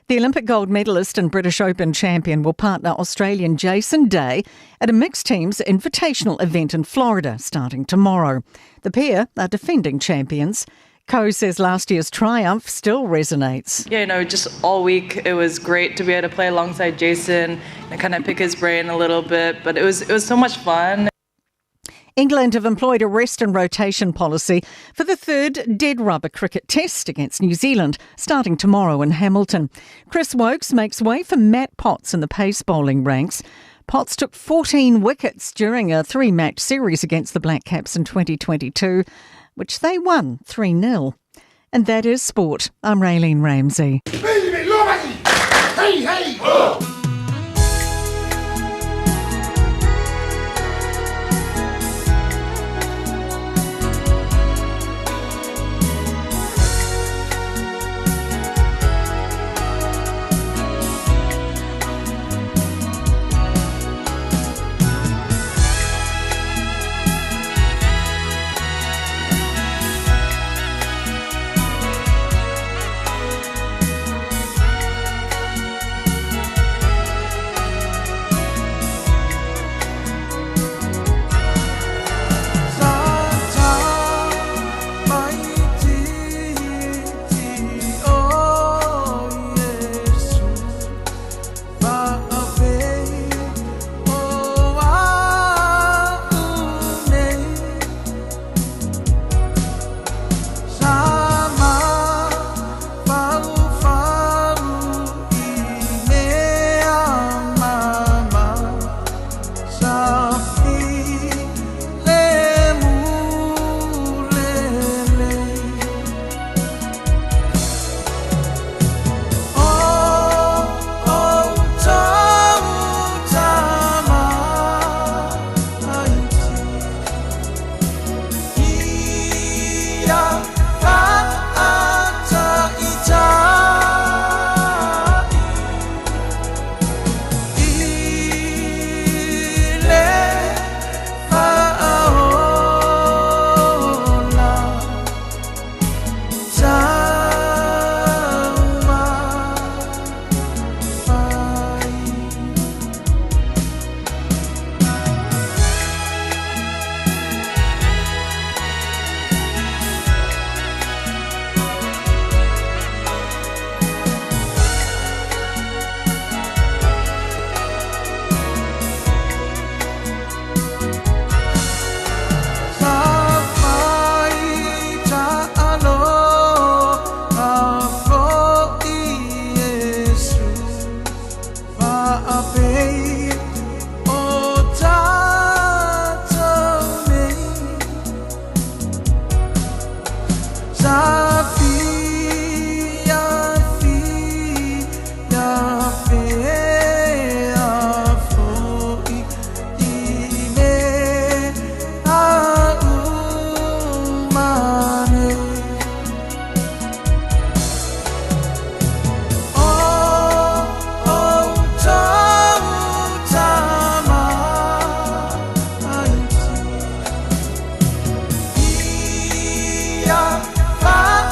The Olympic gold medalist and British Open champion will partner Australian Jason Day at a mixed teams invitational event in Florida starting tomorrow. The pair are defending champions. Ko says last year's triumph still resonates. Yeah, you know, just all week it was great to be able to play alongside Jason and kind of pick his brain a little bit, but it was it was so much fun. England have employed a rest and rotation policy for the third dead rubber cricket test against New Zealand, starting tomorrow in Hamilton. Chris Woakes makes way for Matt Potts in the pace bowling ranks. Potts took 14 wickets during a three match series against the Black Caps in 2022, which they won 3 0. And that is sport. I'm Raylene Ramsey. Hey, hey! Oh! Bye.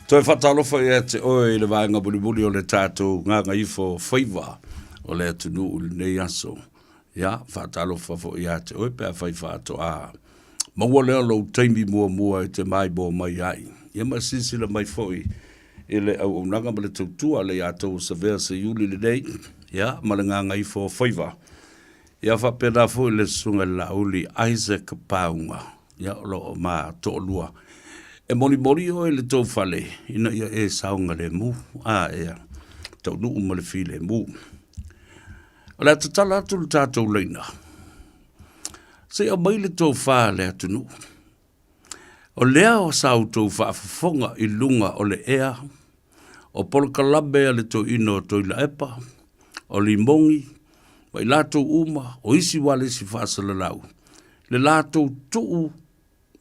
Toe faatalofa ia te oe i le vaega mulimuli o le tatou gagaifo faiva o le atunuu i lenei aso. Ia, faatalofa foi ia te oe pe afai faatoa maua lea lou taimi muamua e te maimoa mai ai. Ia ma silasila mai foi i le auaunaga ma le tautua a le ia tou Savea Seiuli lenei, ia, ma le gagaifo faiva. Ia faapena foi le Susuga i le Laauli Isaac Pauga, ia o lo o ma toalua. E molimoli oe i le tou fale ina ia e saogalemu, a ea, taunuu ma le filemu. O le a tatala atu le tatou laina, se i aumai le tofa a le atunuu. O lea o sa outou faafofoga i luga o le ea, o polokalame a le toeaina o Toilaepa, o Limogi, ma i latou uma, o isi ualesi faasalalau, le latou tuu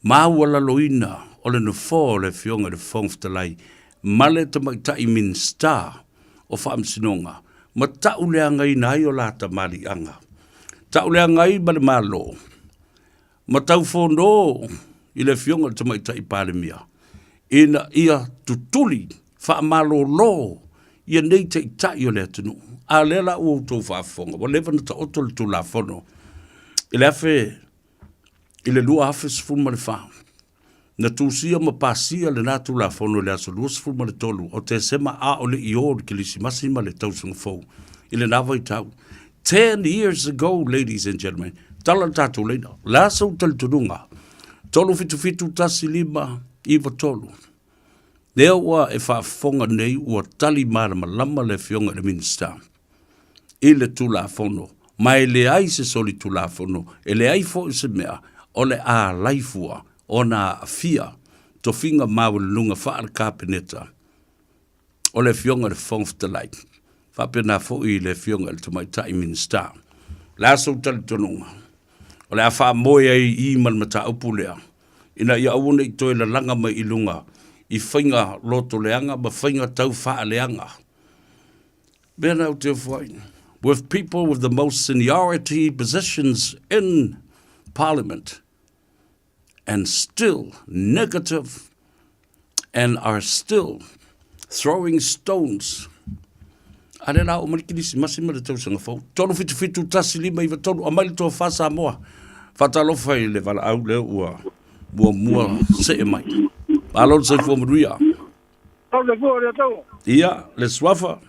maualaloina o le nofoa o le Afioga i le Fofoga Fetalai ma le Tamaitai Minisita o Faamasinoga, ma tauleagaina ai o la tamaliiaga. Tauleaga ai ma le Malo, ma taufono i le Afioga i le Tamaitai Palemia ina ia tutuli faamalolo ia nei taitai o le atunuu. A o lea la ua outou faafofoga, ua leva ona taoto le Tulafono i le i le 2014. Na tusia ma pasia lena Tulafono i le aso 23 o Tesema a o le i o le Kerisimasi ma le tausaga fou i lena vaitau. 10 years ago, ladies and gentlemen, tala le tatou laina. O le a sou talitonuga? 3771593. Lea ua e faafofoga nei ua tali malamalama le Afioga i le Minisita i le Tulafono, ma e leai se solitulafono, e leai foi se mea o le ālai fua ona aafia tofiga maualuluga faale-Kapeneta o le Afioga i le Fofoga Fetalai, faapena foi i le Afioga i le Tamaitai Minisita. O le a sou talitonuga? O le a faamoe ai i i ma le mataupu lea, ina ia aua ne i toe lalaga mai i luga i faiga lotoleaga ma faiga tau faaleaga. Mea na ou te ofo ai. With people with the most seniority positions in Parliament and still negative and are still throwing stones. A lea la oo mai le Kerisimasi ma le tausaga fou. 3 7 7 1 5 9 3 aumai le tofa Samoa. Faatalofa i le valaau lea ua muamua see mai. Malo le soifua manuia. Tau le fua le tau. Ia, le suafa.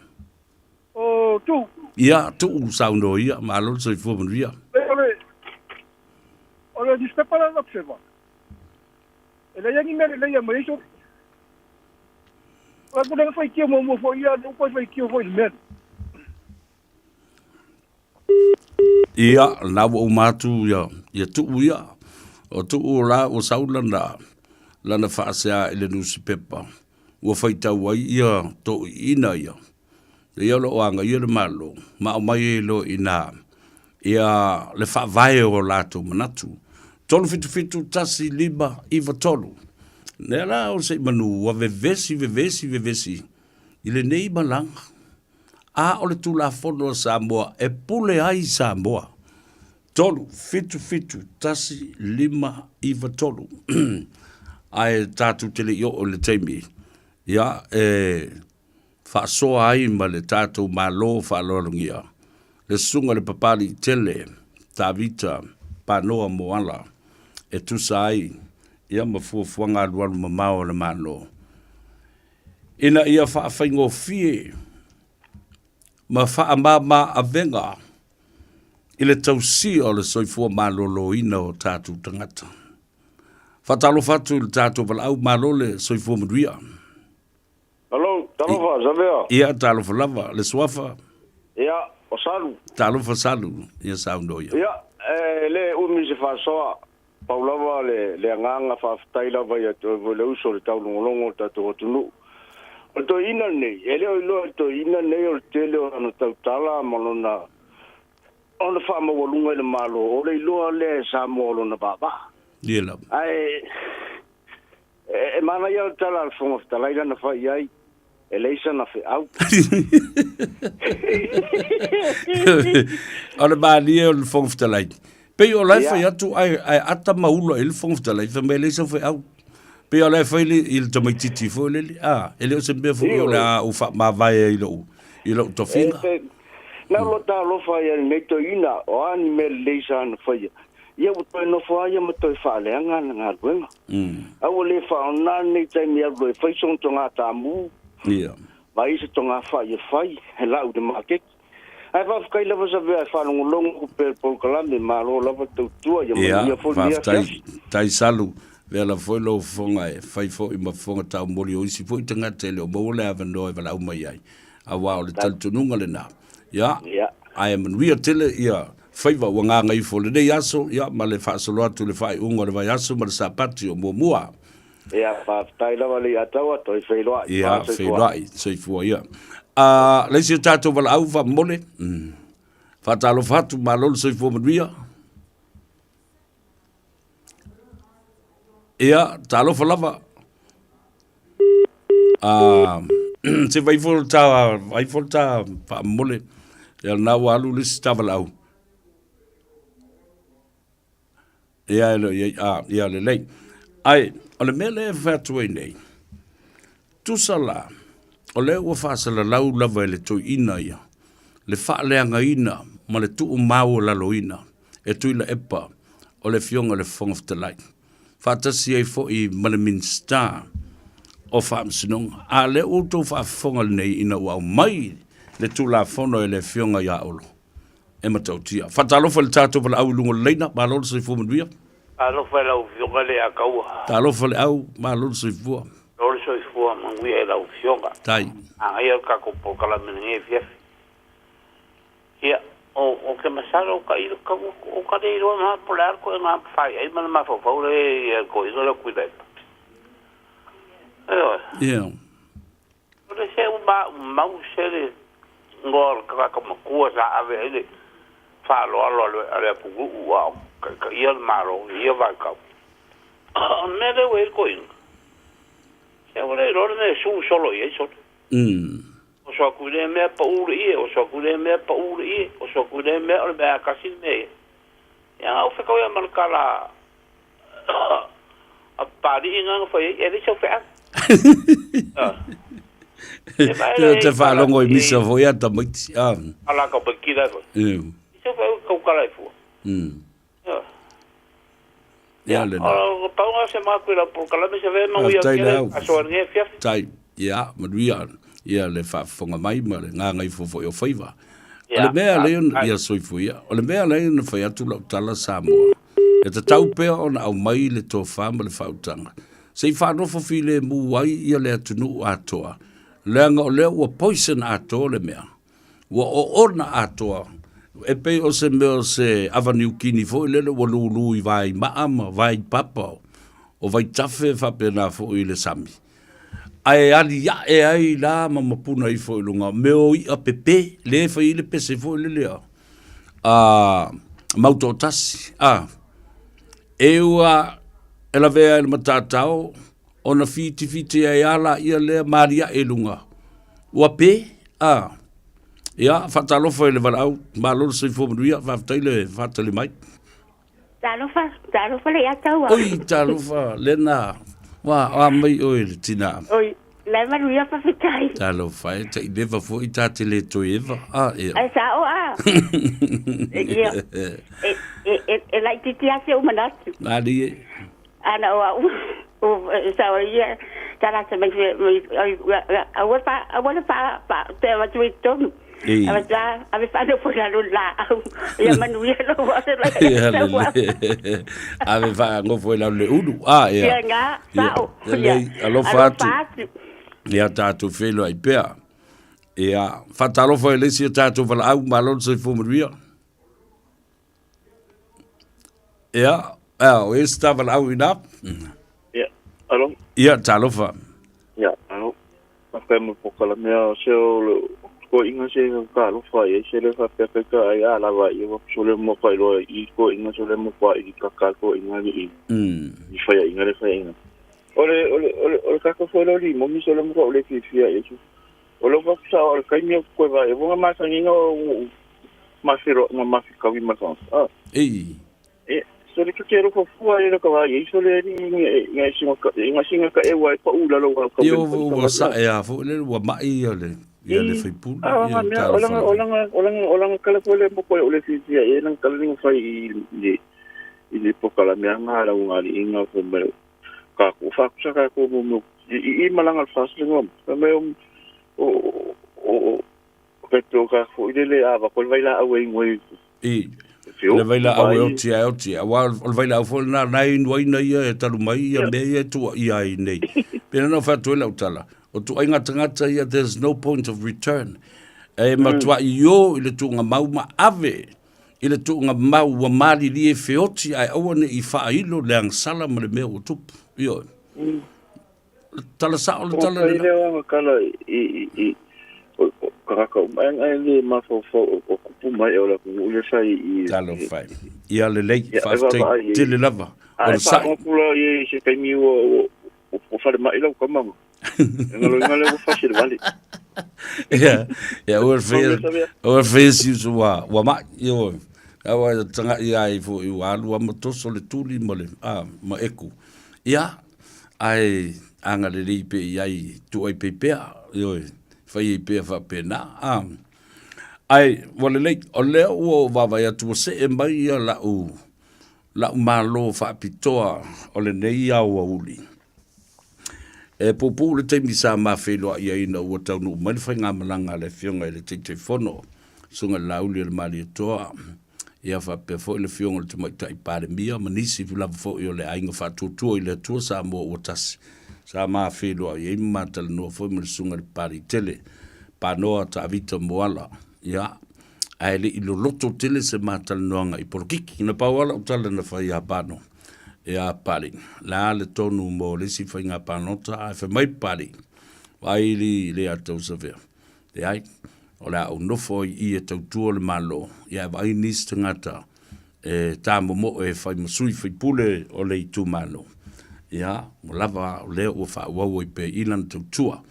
O tu. Ia, tuu saunoa ia, malo le soifua manuia. O le o le newspaper la Observer. E leai ni mea lelei e aumai ai soli. O le tulaga faitio muamua foi ia, lea ua toe faitio foi i le mea lea. Ia, lena ua uma atu ia, ia Tuu ia. O Tuu la ua sau lana, lana faasea i le nusipepa, ua faitau ai ia toeaiina ia. Ia o lo o agaia le Malo, ma aumai ai loa i ina ia le faavae o latou manatu. 3 7 7 1 5 9 3. Lea la o se i manu ua vevesi, vevesi, vevesi i lenei malaga. A o le Tulafono a Samoa e pule ai Samoa. 3 7 7 1 5 9 3. Ae tatou te le i oo i le taimi, ia, e faasoa ai ma le tatou Malo faaaloalogia, le Susuga i le Papaliitele Tavita Panoa Moala e tusa ai ia ma fuafuaga alualu mamao a le Malo ina ia faafaigofie ma faamama avega i le tausia o le soifua maloloina o tatou tagata. Faatalofa atu i le tatou valaau, malo le soifua manuia. Hello, talofa, Savea. Ia, talofa lava, le suafa. Ia, o Salu. Talofa Salu, ia saunoa ia. Ia, e le umi se faasoa, pau lava le, le agaga faafetai lava ia te oe foi le uso le taulogologo o le tatou atunuu. O le toeaina lenei, e le o iloa e le toeaina lenei o le tele o lana tautala ma lona ona faamaualuga i le Malo, o le iloa lea e Samoa o lona vaavaa. Ia lava. Ae E manaia le tala a le Fofoga Fetalai lana fai i ai, e leai sana feau. O le malie o le Fofoga Fetalai. Pei o la e fai atu ae, ae ata ma ula i le Fofoga Fetalai, fai mai e leai sau feau. Pei o la e fai le, i le tamaitiiti foi lele, a, e le o se mea foi o le a ou faamavae ai i lou, i lou tofiga. E, na o lo talofa ia lenei toeaina, o a ni mea lelei sa na faia, ia ua toe nofo lava ia ma toe faaleaga ana galuega. A ua le faaaoga lenei taimi e alu loa e fai sona toga taamu, vaai se toga fai e fai, e lau i le maketi. Ae faafetai lava Savea e faalogologo atu pea i le polokalame, malo lava tautua, ia manuia foi lenei afiafi. Faafetai, tai Salu, vela foi lou fofoga e fai foi ma fofoga taumoli o isi foi tagata e le o maua le avanoa e valaau mai ai, aua o le talitonuga lena. Ia, ae manuia tele ia faiva ua gagaifo i lenei aso, ia, ma le faasolo atu i le faaiuga o le vaiaso ma le Sapati o muamua. Ia, faafetai lava Leiataua, toe feiloai. Ia, feiloai, soifua ia. A, le isi o tatou valaau faamomole, faatalofa atu, malo le soifua manuia. Ia, talofa lava. A, se vai foi ta, vai foi ta faamomole. Ia, lena ua alu le isi ta valaau. Ia, e le o i ai, a, ia lelei. Ae, o le mea lea e fai atu ai nei, tusa la, o lea ua faasalalau lava e le toeaina ia, le faaleagaina ma le tuumaualaloina e Tuilaepa o le Afioga i le Fofoga Fetalai, faatasi ai foi ma le Minisita o Faamasinoga. A o lea ua outou faafofoga lenei ina ua aumai le Tulafono e le Afioga ia Olo, e matautia. Faatalofa i le tatou valaau i luga o le laina, malo le soifua manuia. Talofa i lau Afioga le Ataua. Talofa le au, malo le soifua. Malo le soifua manuia i lau Afioga. Tai. Manaia le tatou polokalame i lenei afiafi. Ia, o, o te masalo ka i ka o ka le iloa ma po o le a le toega fai ai ma le mafaufau le ia le toeaina lea o Tuilaepa. Ioe. Yeah. O le se uma mau se le igoa o le tagata matua sa ave ai le faaaloalo a le atunuu a o taitaia le Malo i ia vaitau. O le mea lea ua i ai le toeaina, se ua le iloa le mea e su solo i ai sole. Oso atu i lea mea pau le ie, oso atu i lea mea pau le ie, oso atu i lea mea o le mea lava e tasi le mea ia. Ia na ou fetau ia ma le tala a Papalii na na fai ai, e leai sau feau. Te te faalogo i misa foi a tamaiti. Ah. Ala ka paikila foi. Sau feau kau kala i fua. Ia le na. O pau nga se maku i lau polokalame se ve manuia tele aso lenei afiafi. Tai, ia, manuia ia le faafofoga mai ma le gagaifo foi o faiva. O le mea lea, ia soifua ia, o le mea lea na fai atu lau tala Samoa, e tatau pea ona aumai le tofa ma le faautaga, se i faanofo filemu ai ia le atunuu atoa, leaga o lea ua poison atoa le mea, ua oona atoa, e pei o se mea o se ava niukini foi lele ua lulu i vai maa ma vai papa o vaitafe faapena foi i le sami. Ae aliae ai la ma mapuna ifo i luga mea o i'a pepe, lea e fai ai le pese foi lele a, a Mautoatasi, a, e ua e lavea ai le matatao ona fitifiti ai a laia lea ma aliae i luga, ua pe, a. Ia, faatalofa i le valaau, malo le soifua manuia, faafetai le faatali mai. Talofa, talofa le ia taua. Oi, talofa, lena, wa, wa mai oe le tina. Oi, la manuia faafetai. Talofa e, tai leva foi ta te le toe eva. Ah, ia. Ai sa o a. Ia. E, e, e, e laitiiti lava si ou manatu. Malie. Ana o au, o, sa o ia, talasa mai, mai, aua pa, aua le pa, pa, te avatu i totonu. Ei. Avatu a, ave faanofo i lalo i le laau. Ia manuia lou ave mai Ia lelei. Ave faanofo i lalo i le ulu. Ah, ia. Ia ngā, sao. Ia, lelei, alofa atu. Alofa atu. Ia tatou feiloai pea. Ia, faatalofa i le isi o tatou valaau, malo le soifua manuia. Ia, a, o e se ta valaau ina. Ia, alo. Ia, talofa. Ia, alo. Faafetai mo le polokalame a se o le toeaiina se talofa i ai se le faapea kai ka ai a lava ia ua sole mo ka iloa i toeaiina sole mo pa i ka ka toeaiina i i faiaiga le faiaiga. O le o le o le o le tatou foi lea o limoni sole mo ka o le fiafia i ai. O lou faafuasao o le taimi o koe vaai ua masaniga o ma feloaiga ma fekaui ma le tagata. Ei. E, Sole ka te alofa fua i ka vai sole ni ngai singa ka ngai singa ka e wai pa ula lo ka. Ia ua sae a foi le ua mai ia le ia le faipule. Ah, Ia mea olanga olanga olanga olanga kala foi le mo ko o le fifi e nang kala ni fai i le i le pokala mea ngā lau ngā li inga fo me ka ko fa ku sa ka ko mo i i malanga al fas le ngom me o o o ka to ka fo i le ava ko vai la awe ngoi i le vai la awe o tia o tia wa o le vai la fo na nai nuai na ia e talu mai ia me ia tu ia i nei pena no fa tu la utala o tu ainga tangata ia, there's no point of return e matua i o i le tuuga mau ma ave i le tuuga mau ua malilie feoti ae aua neʻi faailo le agasala ma le mea ua tupu ioe tala sao le tala. Le lena kala i i ka mai ngai le mafaufau o kupu mai o la ku le sai i talo fai ia lelei faafetai tele lava o le saʻi pula i se taimi o o fale mai lau kamanga ngalo ngalo o fasi le vale. Ia ia ua fe ua fe si ua ua mai io aua tanga ia i fo i ua alu ama toso le tuli ma le a ma eku ia ai anga le lei pe i ai tu ai pe pea io fai i pea fa pena a ai ua lelei o lea ua vaavaai atu ua see mai ia la'u la'u malo faapitoa o lenei aoauli e pupuu le taimi sa mafeiloa'i ai ina ua taunuu mai le faigamalaga a le afioga i le Taitaifono susuga i le Laauli o le Malietoa ia faapea foi le afioga o le Tamaitai Palemia ma nisi lava foi o le aiga faatuatua i le Atua Samoa ua tasi sa mafeiloa'i ai ma matalanoa foi ma le susuga i le Papaliitele Panoa Tavita Moala ia ae leʻi loloto tele se matalanoaga i polokiki na pau ala o tala na fai iā Pano ia Pali la le tonu mo le isi faiga palota ae fai mai Pali vaai li le a tau savea leai o le a ou nofo ai i e tautua le Malo ia e vaai nisi tagata e tamomo'o e fai ma sui faipule o le itumalo ia ua lava o lea ua faaauau ai pea i lana tautua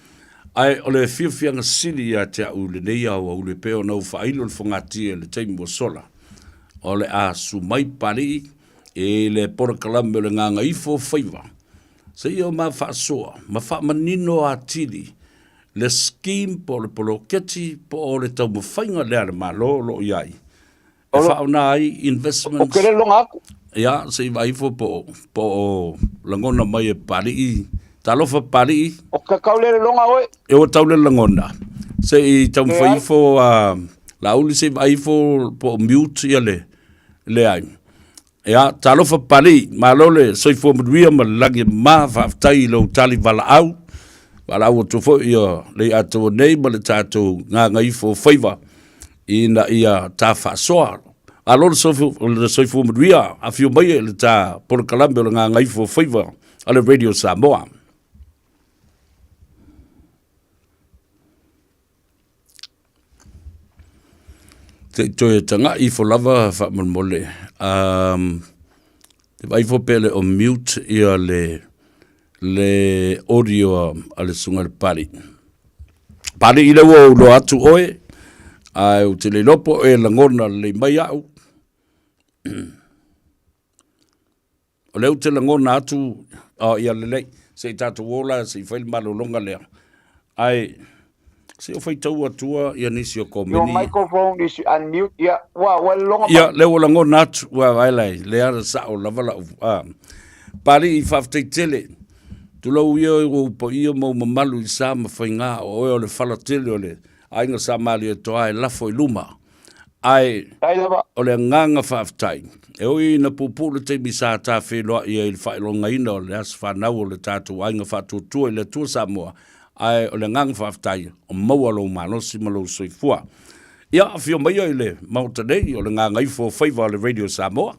ae o le fiafiaga sili ia te a'u lenei aoauli e pei ona ou faailo le fogatia i le taimi ua sola o le a sumai Palii i le polokalame o le gagaifo faiva seia o ma faasoa ma faamanino atili le scheme po o le poloketi po o le taumafaiga lea a le Malo o loo iai e faaoga ai investments. O longa aku. Ia se i vaifo po o lagona mai e Palii. Talofa Palii. O ka kaulele longa oe. E o taule lagona. Se i taumafai ifo a Laauli se i vaifo po o mute ia le leai. Ia, talofa Palii, malo le soifua manuia ma le lagi ma faafetai i lou tali valaau. Valaau atu foi ia le atoa nei ma le tatou gagaifo faiva ina ia ta faasoa. Malo le soifua manuia, afio mai e le ta polokalame o le gagaifo faiva a le Radio Samoa. Te i toe taga'i ifo lava faamolemole. Te vaai ifo pe le o mute ia le le audio a le susuga i le Pali. Pali i le ua ou iloa atu oe, ae ou te le iloa po o e lagona lelei mai a'u. O lea ou te lagona atu, oh, ia lelei, se i tatou o la se i fai le malologa lea. Ae, se o faitau atua ia nisi o Your komeni. microphone is unmute. Yeah, wa wa longa. Ia, lea ua lagona atu, ua vaai lai, lea na sao lava lau, ah. Pali i faafetai tele, tulou ia ua ou paia ma ou mamalu i sa ma faiga, o oe o le fala tele o le aiga sa Malietoa e lafo i luma. Ae, o le agaga faafetai, e ui ina puupuu le taimi sa tafeiloai ai i le faailogaina o le aso fanau o le tatou aiga faatuatua i le Atua Samoa, ae o le agaga faafetai, o maua lou malosi ma lou soifua. Ia, afio maia i le Maota nei o le gagaifo o faiva o le Radio Samoa.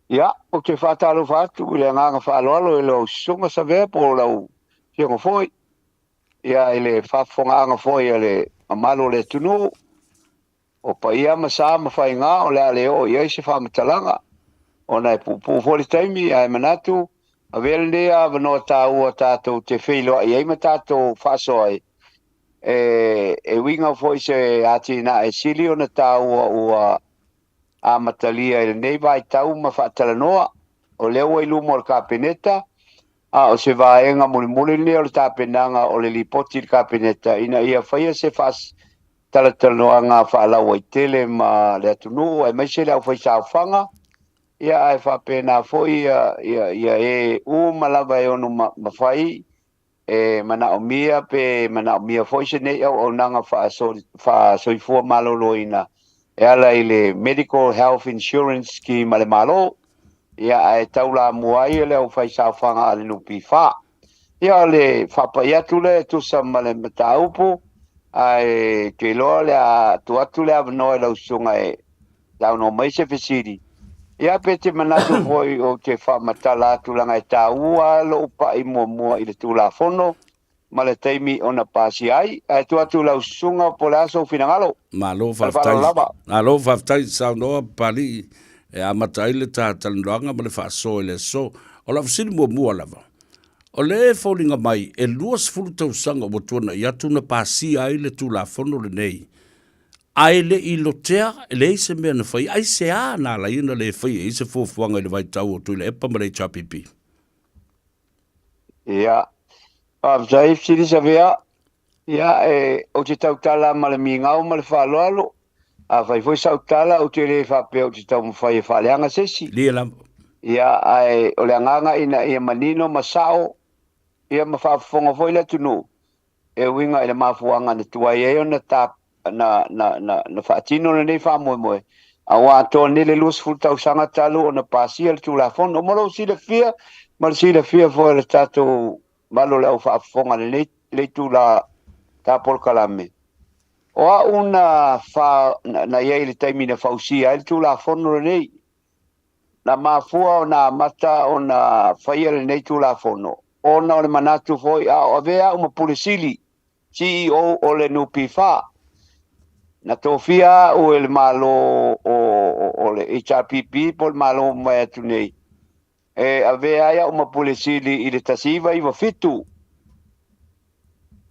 Ia, ou te faatalofa atu i le agaga faaaloalo i lau susuga Savea po o lau afioga foi, ia i le faafofogaaga foi a le mamalu o le atunuu, o paia ma sa ma faiga o le a le oo i ai se faamatalaga, ona e puupuu foi le taimi, ae manatu, avea lenei avanoa taua tatou te feiloai ai ma tatou faasoa ai, e uiga foi se atinae sili ona taua ua amatalia i lenei vaitau ma faatalanoa. O lea ua i luma o le Kapeneta, a o se vaega mulimuli lenei o le tapenaga o le Lipoti i le Kapeneta ina ia faia se faatalatalanoaga faalauaitele ma le atunuu aemaise le aufaisaofaga, ia ae faapena foi ia e uma lava e ono mafai e manaomia pe manaomia foi se nei auaunaga faasoifua maloloina e ala i le Medical Health Insurance Scheme a le Malo, ia ae taulamua ai le aufaisaofaga a le NPF. Ia o le faapai atu lea e tusa ma le mataupu, ae ou te iloa o le a tuu atu le avanoa i lau susuga e saunoa mai se fesili. Ia pe te manatu foi ou te faamatala atu leaga e taua lou pai muamua i le Tulafono ma le taimi ona pasia ai. Ae tuu atu i lau susuga po o le a sou finagalo. Malo Ma le faaaloalo faafetai. lava. Malo faafetai saunoa Papalii e amata ai le ta talanoaga ma le faasoa i le aso. O lau fesili muamua lava, o lea e foliga mai e 20 tausaga ua tuanai atu na pasia ai le Tulafono lenei, Ae le i lotea, e leai se mea na faia. Aisea na ala ai ona le faia ai se fuafuaga i le vaitau o Tuilaepa ma le HRPP? Ia, faafetai fesili Savea. Ia, e, ou te tautala ma le migao ma le faaaloalo. Afai foi sau tala, ou te le faapea ou te taumafai e faaleaga se isi. Lia lava. Ia, ae o le agaga ina ia manino ma sao, ia ma faafofoga foi le atunuu, e uiga i le mafuaaga na tuai ai ona ta, na, na, na, na faatino lenei faamoemoe, a ua atoa nei le 20 tausaga talu ona pasia le Tulafono. Mo lou silafia, ma le silafia foi o le tatou malu o le au faafofoga i lenei le itula ta polokalame, o au na, fa, na, na i ai i le taimi na fausia ai le Tulafono lenei, Na mafua ona amata ona faia lenei Tulafono ona o le manatu foi a o avea au ma Pule Sili, CEO, o le NPF. Na tofia au e le Malo o le HRPP po o le Malo ua mavae atu nei e avea ai au ma Pule Sili i le 1997.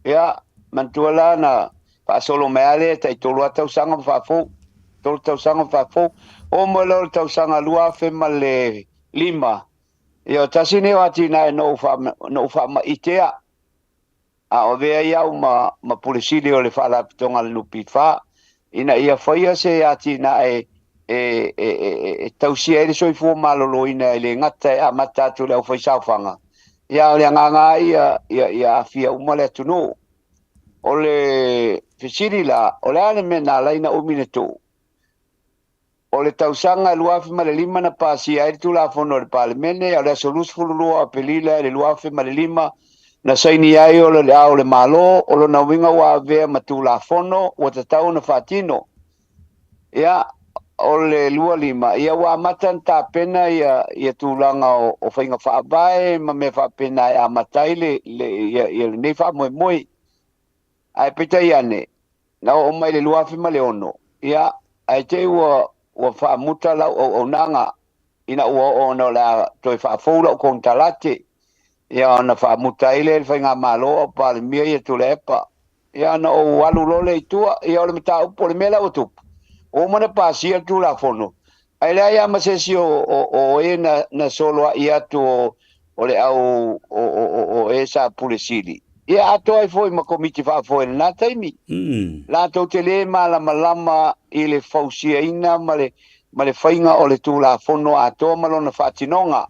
Ia, manatua la na faasolo mai lava lea tai tolu lava tausaga ma faafou, tolu tausaga ma faafou. Oo mai loa i le tausaga 2005, ia o tasi lenei o atinae na ou faa, na ou faamaitea, a o avea ai au ma, ma Pule Sili o le Faalapotopotoga a le NPF, ina ia faia se atinae e, e, e, e tausia ai le soifua maloloina e le gata e amata atu i le aufaisaofaga, ia a o le agaga lava ia, ia, ia aafia uma le atunuu. O le fesili la, o le a le mea na ala ai ona umi le tuu? O le tausaga 2005 na pasia ai le Tulafono a le Palemene, a o le aso 22 o Aperila i le 2005 na saini ai o le Ao o le Malo, o lona uiga ua avea ma Tulafono ua tatau ona faatino. Ia, o le 25, ia ua amata ona tapena ia, ia tulaga o, o faiga faavae ma mea faapena e amata ai le, le, ia, ia lenei faamoemoe. Ae peitai ane, na oo mai i le 2006, ia, ae te i ua, ua faamuta lau auaunaga ina ua oo ona o le a toe faafou lau konekarate, ia ona faamuta ai lea e le Faigamalo a o Palemia ia Tuilaepa. Ia ona ou alu loa lea i tua, ia o le mataupu, o le mea la ua tupu, ua uma ona pasia le Tulafono, ae leai lava ma se isi o, o, o e na, na soloai atu o, o le au o, o, o, o e sa Pule Sili. Ia atoa ai foi ma Komiti Faafoe i lena taimi. Latou te le malamalama i le fausiaina ma le, ma le faiga o le Tulafono atoa ma lona faatinoga.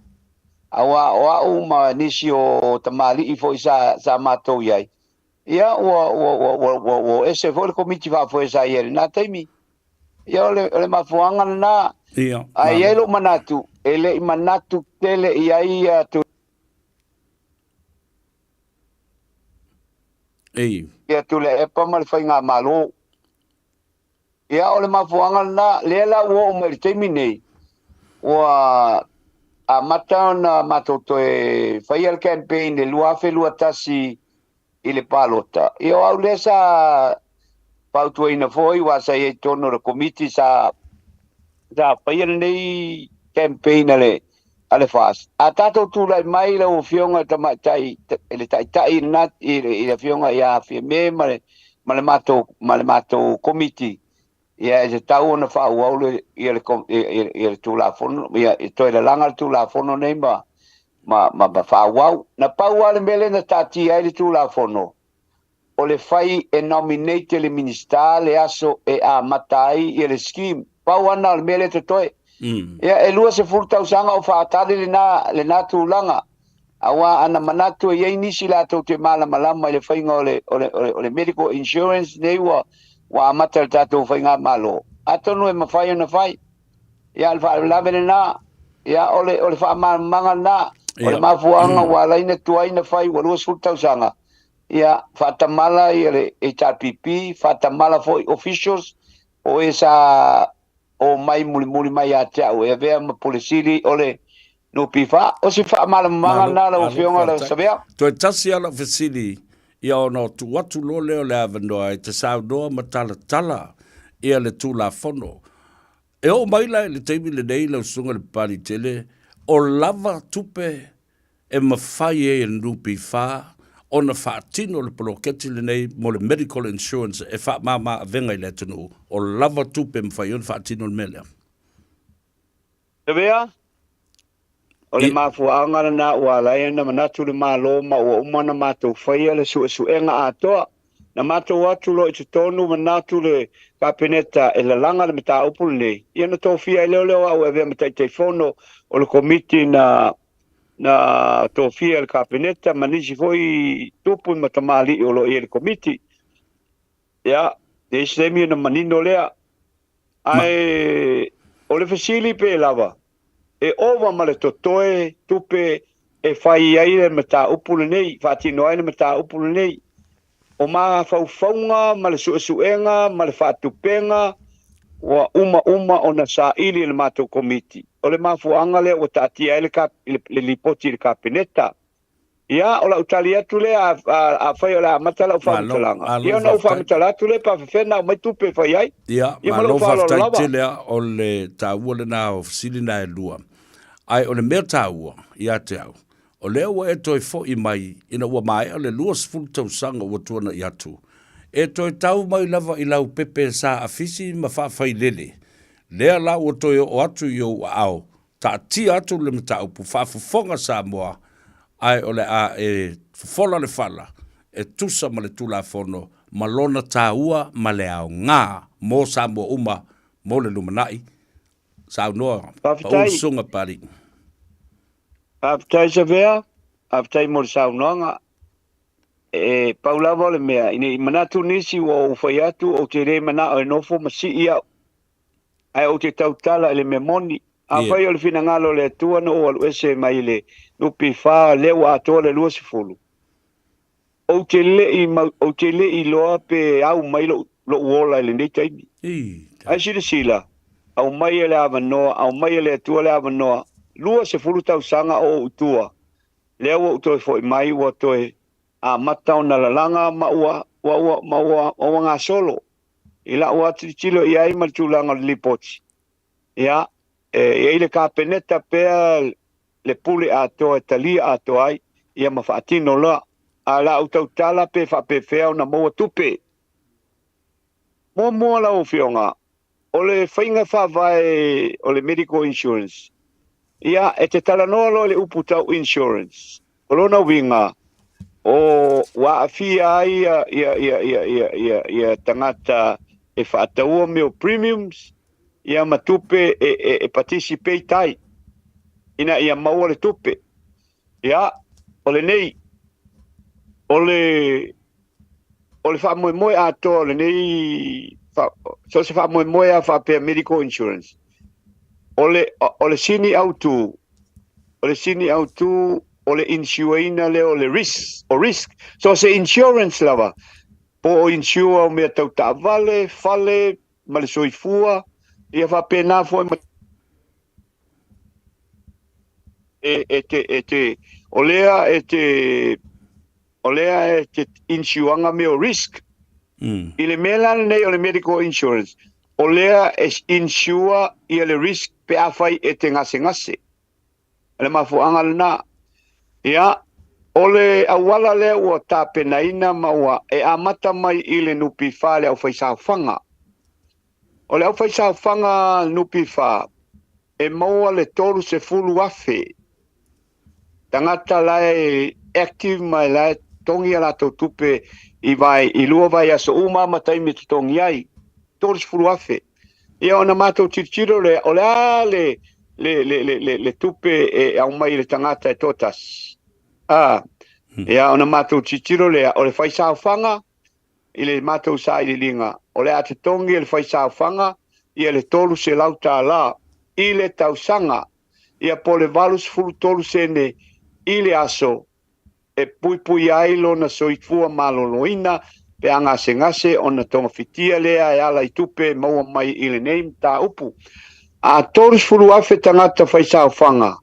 Aua o au ma nisi o tamalii foi sa, sa matou i ai, ia ua, ua, ua, ua, ua, ua ese foi le Komiti Faafoe sa i ai i lena taimi. Ia o le, o le mafuaaga lena. Ia, Ae i ai lou manatu, e le i manatu tele i ai ia Ei. Ia Tuilaepa ma le Faigamalo. Ia o le mafuaaga lena, lea la ua oo mai i le taimi nei, ua amata ona matou toe faia le campaign i le 2021 i le palota. Ia o au lea sa fautuaina foi aua sa i ai i totonu o le komiti sa sa faia lenei campaign a le a le FAST. A tatou tulai mai lau Afioga i le Tamaitai i le Taitai i lena i le Afioga ia Fiame ma le ma le matou ma le matou komiti, Ia, e tatau ona faaauau le, ia le, ia, ia le Tulafono, ia, e toe lalaga le Tulafono nei ma, ma, ma, ma faaauau. Na pau lava le mea lea na taatia ai le Tulafono, o le fai e nominate e le Minisita le aso e amata ai ia le scheme. Pau lava lena o le mea lea e totoe. Ia, e 20 tausaga o faatali lena, lena tulaga. Aua ana manatu e i ai nisi latou te malamalama i le faiga o le, o le, o le, o le medical insurance nei ua, ua amata e le tatou Faigamalo. Atonu e mafai ona fai. Ia, o le faalavelave lena. Ia, o le, o le faamalamalamaga lena. O le mafuaaga ua ala ai ona tuai ona fai ua 20 tausaga. Ia, faatamala ia le HRPP, faatamala foi officials o e sa omai mulimuli mai ia te au e avea ma Pule Sili o le NPF. O se faamalamalamaga lena lau Afioga lau Savea. Toe tasi lava lau fesili, ia ona tuu atu loa lea o le avanoa e te saunoa ma talatala ia le Tulafono. E oo mai la i le taimi lenei lau Susuga i le Papalii tele, o lava tupe e mafai ai e le NPF ona faatino le poloketi lenei mo le medical insurance e faamama avega i le atunuu, o lava tupe e mafai ai ona faatino le mea lea. Savea, O le mafuaaga lena ua ala ai ona manatu le Malo ma ua uma ona matou faia le suesuega atoa. Na matou o atu loa i totonu manatu le Kapeneta e lalaga le mataupu lenei, ia ona tofia ai lea o lea o au e avea ma Taitaifono o le Komiti na na tofia e le Kapeneta ma nisi foi tupu ma tamalii o lo o i ai i le Komiti. Ia, i se taimi ona manino lea. Ae o le fesili pe lava, e ova ma le totoe tupe e fai ai le mataupu lenei, faatino ai le mataupu lenei. O mafaufauga ma le suesuega ma le faatupega ua uma uma ona saili e le matou Komiti. O le mafuaaga lea ua taatia ai le le lipoti i le Kapeneta. Ia, o lau tali atu lea, afai o le a amata lau faamatalaga, ia ona ou faamatala atu lea pe faapefea ona aumai tupe e fai ai. Ia, Ia, ma malo lou faaaloalo faafetai lava. tele a, o le taua lena o fesili na e lua. Ae o le mea taua ia te au, o lea ua e toe foi mai ina ua maea le 20 tausaga ua tuanai atu, e toe tau mai lava i lau pepe sa afisi ma faafailele, lea la ua toe oo atu i ou aao Taatia atu le mataupu faafofoga Samoa ae o le a e fofola le fala e tusa ma le Tulafono ma lona taua ma le aoga mo Samoa uma mo le lumanai. Saunoa Pau Susuga Papalii. Faafetai Savea, faafetai mo le saunoaga. E pau lava o le mea, ina i manatu nisi ua ou fai atu ou te le manao e nofo ma sii au. Ae ou te tautala i le mea moni. Afai o le finagalo o le Atua na ou alu ese mai le NPF lea ua atoa le 20, ou te le i mau, ou te le i iloa pe au mai lou, lou ola i lenei taimi. Ae silasila, aumai e le avanoa, aumai e le Atua le avanoa, 20 tausaga o ou i tua, lea ua ou toe foi mai ua toe amata ona lalaga ma ua, ua, ua, ma ua, ua gasolo. I lau lava tilotilo i ai ma le tulaga o le lipoti, ia, e i ai le Kapeneta pea le pule atoa e talia atoa ai, ia ma faatino loa. A o lau tautala pe faapefea ona maua tupe. Muamua lau Afioga, o le faiga faavae o le medical insurance, ia, e te talanoa loa i le upu tau insurance, O lona uiga, o, ua aafia ai ia, ia, ia, ia, ia, ia, ia tagata e faataua mea o premiums, ia ma tupe e, e, e participate ai, ina ia maua le tupe. Ia, o lenei, o le, o le faamoemoe atoa o lenei, fa, so o se faamoemoe lava faapea medical insurance, o le, o le sini autu, o le sini autu o le insure-ina lea o le risk, o risk. So o se insurance lava, po o insure o mea tau taavale, fale ma le soifua, ia faapena foi ma e, e te, e te, o lea e te, o lea e te insuanga mea o risk. I le mea la lenei o le medical insurance, o lea e insure ia le risk pe afai e te gasegase. O le mafuaaga lena. Ia, o le auala lea ua tapenaina ma ua e amata mai i le NPF le aufaisaofaga. O le aufaisaofaga a le NPF e maua le 30,000 tagata la e active ma la e totogi a latou tupe i vai i lua vaiaso uma ma taimi e totogi ai. 30,000. Ia ona matou tilotilo lea, o le a le le le le le, le tupe e aumai i le tagata e toatasi. A, ia ona matou tilotilo lea, o le faisaofaga i le matou sailiiliga, o le a totogi e le faisaofaga ia le $300 i le tausaga, ia po o le 83 sene i le aso e puipuia ai lona soifua maloloina pe a gasegase ona togafitia lea e ala i tupe e maua mai i lenei mataupu. A 30,000 tagata faisaofaga,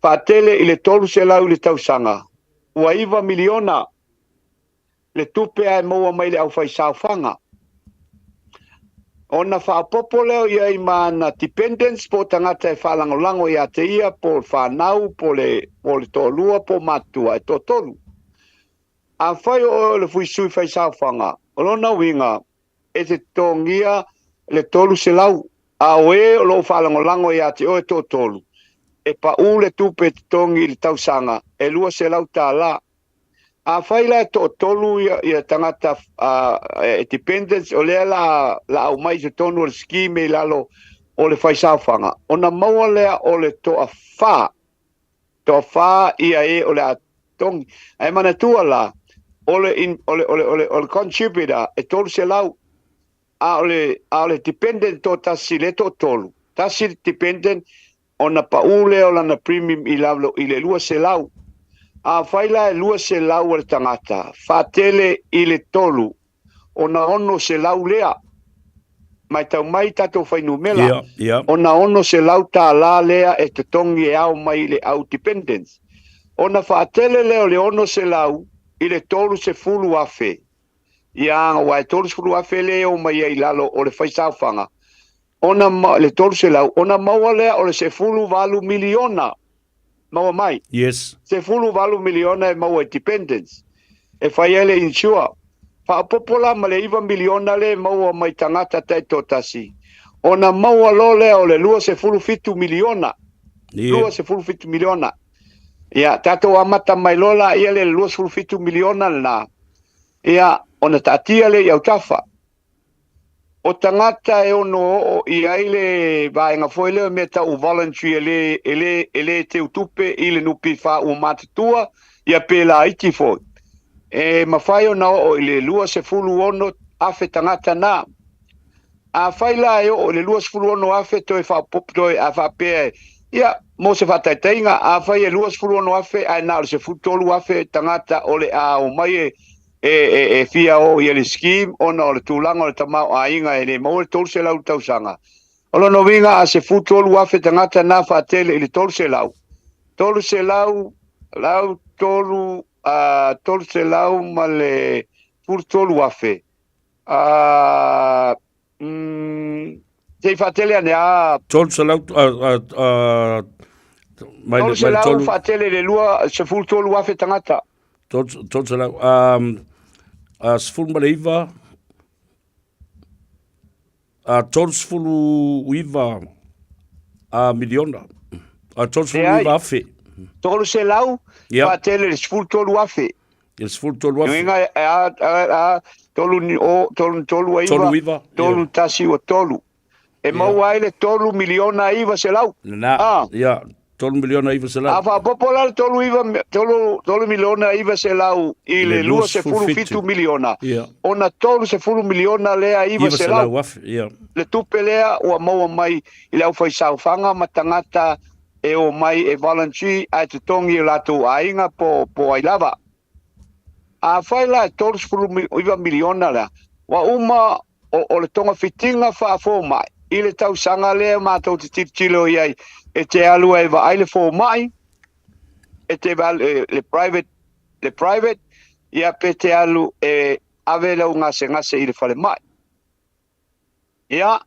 faatele i le 300 i le tausaga, ua $9 miliona le tupe ae maua mai le aufaisaofaga. Ona faaopoopo lea i ai ma ana dependents po o tagata e faalagolago ia te ia, po o le fanau, po o le, po o le toalua, po o matutua e toatolu. Afai o oe o le fuisui faisaofaga, o lona uiga e te totogia le 300, a o e o lo o faalagolago ia te oe toatolu, e pau le tupe e totogi i le tausaga e $200. Afai la e toatolu ia, ia tagata uh, dependents o lea la, la aumai i totonu o le scheme i lalo o le faisaofaga, ona maua lea o le toafa, toafa ia e o le a totogi. Ae manatua la, o le, in, o le, o le, o le, o le contributor e 300, a o le, a o le dependent toatasi le toatolu, tasi le dependent ona pau lea o lana premium i lalo i le 200. Afai la e 200 a le tagata, faatele i le tolu, ona 600 lea. Matau mai tatou fuainumera, Ia, ia. ona $600 lea e totogi e ao mai i le au dependents. Ona faatele lea o le 600 i le 30,000. Ia, aua e 30,000 lea e o mai ai i lalo o le faisaofaga, ona ma, le 300, ona maua lea o le 18 miliona. Maua mai? Yes. 18 miliona e maua i dependents. E fai ai le insure. Faaopoopo la ma le 9 miliona lea e maua mai tagata taitoatasi, ona maua loa lea o le 27 miliona. Yeah. 27 miliona. Ia, tatou amata mai loa laia le 27 miliona lena, ia, ona taatia lea i autafa. O tagata e ono oo i ai le vaega foi lea o mea tau voluntary e le, e le, e le teutupe i le NPF ua matutua, ia pe laiti foi. E mafai ona oo i le 26,000 tagata na. Afai la e oo i le 26,000 toe faaopoopo toe a faapea e, ia, mo se faataitaiga, afai e 26,000 ae na o le 13,000 tagata o le a omai e, e, e, e fia o i le scheme ona o le tulaga o le tamaoaiga e le maua le 300 i le tausaga. O lona uiga a 13,000 tagata na faatele i le 300, 300 lau tolu, a, 300 ma le 13,000, a, mm, se i faatele ane a, 300, a, a, a, mai le, mai le 300 tolu, faatele i le 23,000 tagata. 300, a, a, 19, a, 39 a, miliona, a, 39,000. 300 Ia. faatele i le 13,000. I le 13,000. Uiga e a, a, a, tolu ni o, tolu, tolu a iva, Tolu iva, tolu ia. tasi ua tolu. E maua ai le 3,900,000. Lena, Ah. ia, 3,900,000. A faaopoopo la le tolu iva, tolu, 3,900,000 i le 27 miliona. Ia. Ona 30 miliona lea 900. 900,000, ia. Le tupe lea ua maua mai i le aufaisaofaga ma tagata e omai e voluntary ae totogi e o latou aiga po, po ai lava. Afai la e 39 miliona lea, ua uma o, o le togafitiga faafomai i le tausaga lea matou te tilotilo i ai e te alu ai e vaai le fomai, e te vaai le private, le private, ia pe te alu e ave lau gasegase i le falemai. Ia,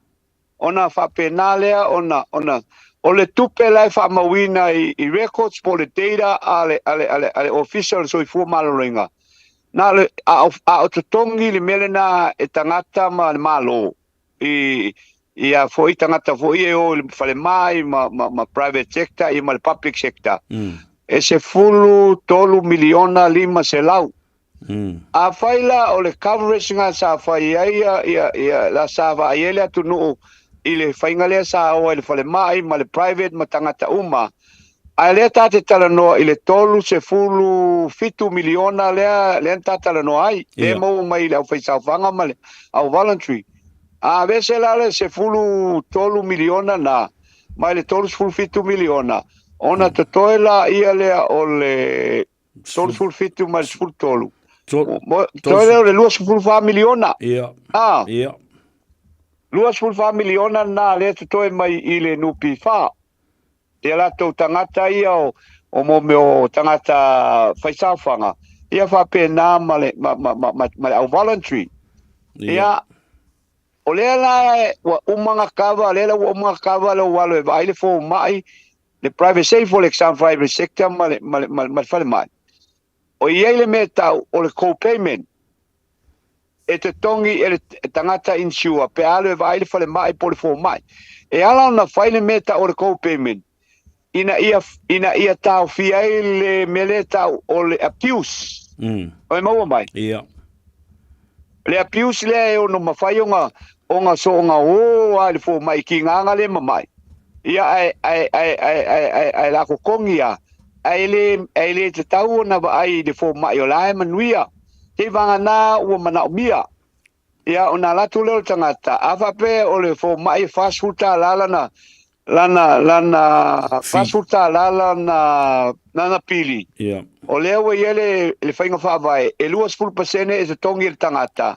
ona faapena lea ona, ona, o le tupe la e faamauina i, i records po o le data a le, a le, a le, a le Ofisa o le Soifua Maloloina, na o le, a o, a o totogi le mea lena e tagata ma le Malo i, Ia foi tagata foi e o i le falemai ma, ma, ma private sector ia ma le public sector. E 13 miliona 500. Afai la o le coverage na sa fai ai ia, ia, ia, la sa vaai ai le atunuu i le faiga lea sa o ai i le falemai ma le private ma tagata uma, ae lea ta te talanoa i le 37 miliona lea, lea na ta talanoa ai, lea e maua mai i le aufaisaofaga ma le au voluntary. A aveese la le 13 miliona na mai le 37 miliona, ona totoe laia lea o le 37 mai le 13. Totoe lea o le 24 miliona. Ia. A. Ia. 24 miliona na lea totoe mai i le NPF. Ia latou tagata ia o, o mo mea o tagata faisaofaga, ia faapena ma le, ma, ma, ma, ma, ma le au voluntary. Ia, o lea la ua uma ona kava, lea la ua uma ona kava lou alo e vaai le fomai, le private, say for example, private sector ma le, ma le, ma le, ma le falemai. O i ai le mea e tau o le co-payment e totogi e le tagata insure pe a alu e vaai le falemai po o le fomai. E ala ona fai le mea e tau o le co-payment ina ia, ina ia taofia ai le mea lea e tau o le abuse. Oi maua mai? Ia. Le abuse lea e ono mafai ona, ona soona ō lava i le fomai ki ngā le mamai. Ia ae, ae, ae, ae, ae, ae, ae la kokongi a. Ae le, ae le tatau ona vaai i le fomai o la e manuia. Te vagana ua manaomia. Ia ona alu atu lea o le tagata, a faapea o le fomai e $40 lana, lana, lana, $40 lana, lana pili. Ia. O lea ua i ai le, le faiga faavae, e 20% e totogi e le tagata,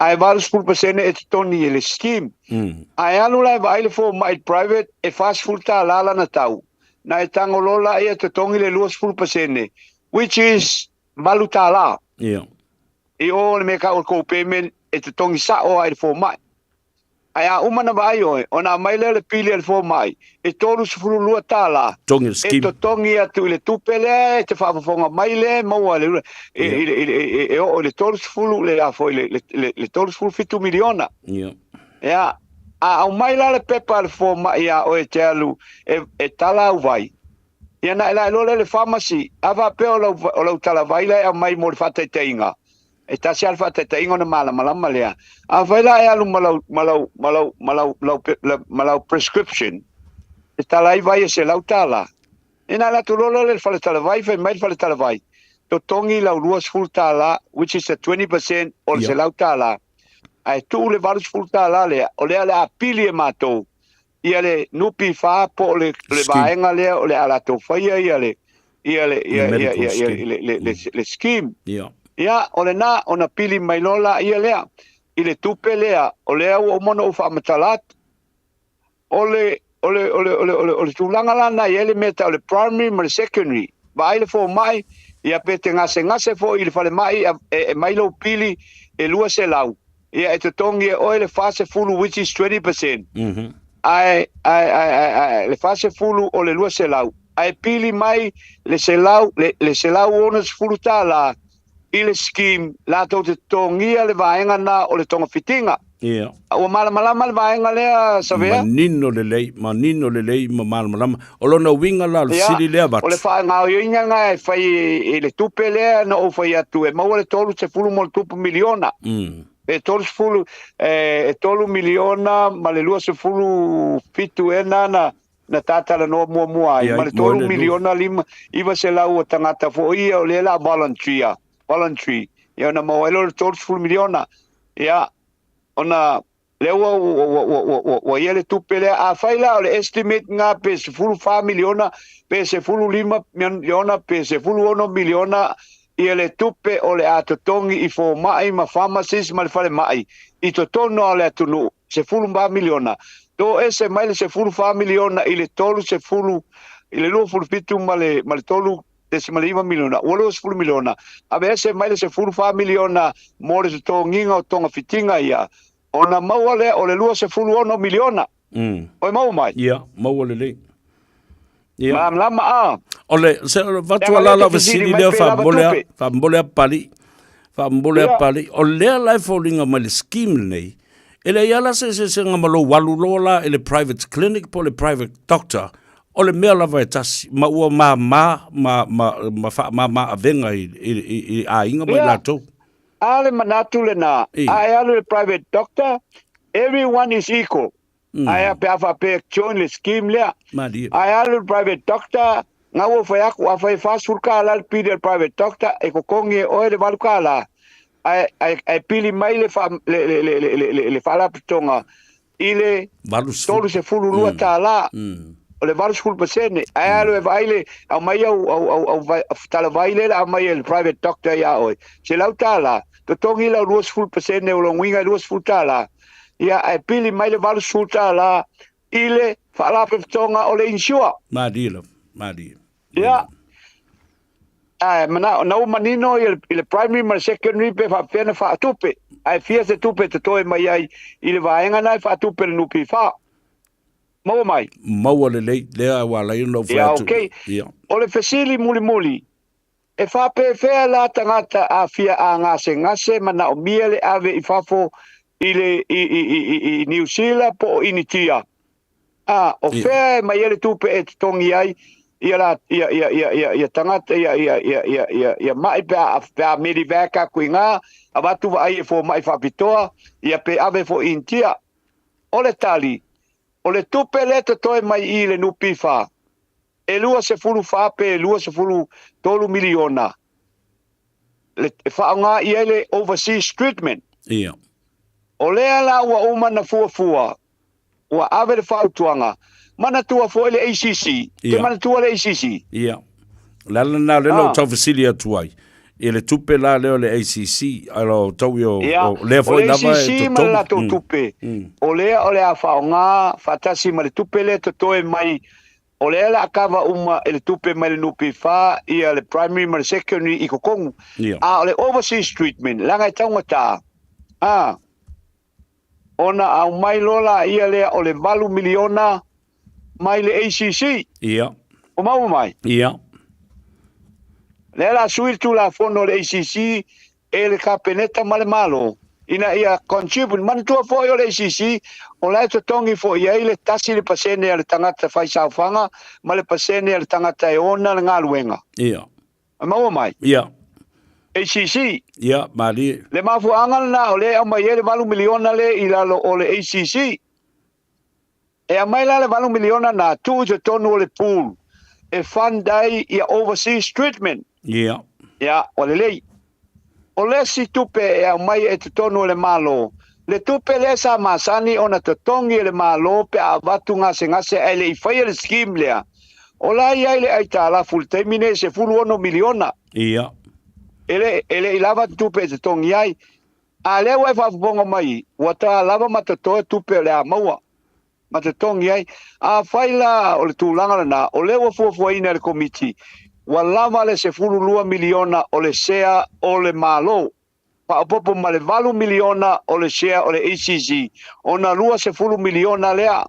ae 80% e totogi e le scheme. Ae alu la e vaai le fomai private e $40 lana tau, na e tago loa laia totogi le 20%, which is $8. Ia. I o le mea ka o le co-payment e totogi sao lava i le fomai. Ae a uma na vaai oe, ona aumai lea o le pili a le fomai, e $32 Totogi le e scheme. totogi atu i le tupe lea e te faafofoga mai lea e maua i le, i, i, i, i, e oo i le 30, le a foi le, le, le, le 37 miliona. Ia. Ia, a aumai la le pepa a le fomai ia oe e te alu e, e tala au vai, ia ona e lae loa lea i le pharmacy, a faapea o lau, o lau talavai la e aumai mo le faataitaiga, E tasi lava le faataitaiga ona malamalama lea. Afai la e alu ma lau, ma lau, ma lau, ma lau, lau, ma lau prescription, e tala ai vai e $100. Ina alu atu loa lea i le fale talavai, fai mai le fale talavai, totogi lau $20, which is the 20% o le $100. Ae tuu le $80 lea, o lea o le a pili e matou ia le NPF po o le, le vaega lea o le a latou faia ia le ia le ia ia ia ia le le le le scheme. Ia. Ia, o lena ona pili mai loa la ia lea i le tupe lea o lea ua uma ona ou faamatala atu. O le o le o le o le o le, o le tulaga la na i ai le mea tau le primary ma le secondary. Vaai le fomai, ia pe te gasegase foi i le falemai e, e mai lou pili e 200. Ia e totogi e oe le 40 which is 20%. Ae, ae, ae, ae, ae, le 40 o le 200. Ae pili mai le 100, le, le $160 i le scheme latou te totogia le vaega na o le togafitiga. Ia. Ua malamalama le vaega lea, Savea? Manino lelei, manino lelei ma malamalama. O lona uiga la o le fesili lea avatu. O le faagaoioiga na e fai i le tupe lea na ou fai atu e maua le 30 ma le tupu miliona. Pe 30, e 3 miliona ma le 27 ea na na na tatalanoa muamua ai, ma le 3 miliona lima, 900 o tagata foi ia o lea la volunteer, voluntary. Ia ona maua ai lea o le 30 miliona. Ia, ona lea ua, ua, ua, ua, ua, ua, ua ia le tupe lea. Afai la o le estimate nga pe 14 miliona, pe 15 miliona, pe 16 miliona ia le tupe o le a totogi i fomai ma pharmacist ma le falemai i totonu o le atunuu, 14 miliona. Toese mai le 14 miliona i le 30, i le 27 ma le, ma le 3 9 miliona, ua 20 miliona. Aveese mai le 14 miliona mo le totogiga o togafitiga ia, ona maua lea o le 26 miliona. Oi maua mai? Ia, maua lelei. Ia. Malamalama a? O le, se, o le vatu ala la fesili lea faamomole a, faamomole a pali, faamomole a pali. O lea la e foliga mai le scheme lenei, E leai lava la se eseesega ma lou alu loa la i le private clinic po o le private doctor, o le mea lava e tasi, ma ua mama ma, ma, ma faamama avega i, i, i, i aiga ma i latou. A le manatu lena, a e alu i le private doctor, everyone is equal. Ae a pe a faapea e join le scheme lea. Malie. A e alu i le private doctor, ngau o fai aku, a fai e 40 kālā le pili a le private doctor, e kokongi e oe le 8 kālā. Ae, ae, ae pili mai le, fa, le, le, le, le, le, le, le faalapotopotoga i le 32 tālā. O le 80%. Ae alu e vaai le, aumai au, au, au, au, au talavai lea la aumai e le private doctor ia oe. 100 tālā, totogi lau 20% o lona uiga e 20 tālā. Ia, ae pili mai le 80 tālā i le faalapotopotoga o le insure. Malie lava, malie. Ia, ae manao, na ua manino i le, i le primary ma le secondary pe faapefea ona faatupe, ae fia se tupe e totoe mai ai i le vaega na e faatupe le NPF. Maua mai? Maua lelei, lea ua ala ai ona ou fai Ia, atu. okay. Ia. O le fesili mulimuli, E faapefea la tagata afia a gasegase manaomia le ave i fafo i le i i i i i Niu Sila po o Initia? A, o fea e mai ai le tupe e totogi ai ia la ia ia ia ia ia tagata ia ia ia ia ia ia ma'i pe a pe a medevac aku i gā, avatu vaai e fomai faapitoa, ia pe ave foi i Initia? O le tali, o le tupe lea e totoe mai i le NPF, E 24 pe 23 miliona le e faaaoga i ai le overseas treatment. Ia. O lea la ua uma na fuafua, ua ave le fautuaga, manatua foi le ACC. Te manatua le ACC? Ia. O le ala lena lea na ou tau fesili atu ai, i le tupe la lea o le ACC, o tau ia o lea foi lava e totogi. O le ACC ma le latou tupe, o lea o le a faaaoga faatasi ma le tupe lea e totoe mai O lea la a kava uma e le tupe mai le NPF ia le primary ma le secondary i kokongu. Ia. A o le overseas treatment, leaga e taugata, a, ona aumai loa laia lea o le $8 miliona mai le ACC. Ia. Ua maua mai? Ia. Lea la a sui le Tulafono o le ACC e le Kapeneta ma le Malo ina ia contribute. Manatua foi o le ACC, o la e totogi foi i ai le 1% a le tagata fai saofaga ma le pasene a le tagata e ona le galuega. Ia. E maua mai? Ia. ACC. Ia, malie. Le mafuaaga lena o lea e aumai ai le $8 miliona lea i lalo o le ACC. E aumai la le $8 miliona na tuu i totonu o le pool e fund ai ia overseas treatment. Ia. Ia, ua lelei. O le isi tupe e aumai e totonu o le Malo, le tupe lea sa masani ona totogi e le Malo pe a avatu gasegase ae le i faia le scheme lea, o la e i ai le aitalafu i le taimi nei e $16 miliona. Ia. E le, e le i lava tupe e totogi ai. A lea ua e faafofoga mai, ua ta lava ma totoe tupe o le a maua ma totogi ai. Afai la o le tulaga lena, o lea ua fuafuaina e le Komiti, ua lava le $12 miliona o le sea o le Malo, faaopoopo ma le $8 miliona o le sea o le ACC, ona $20 miliona lea.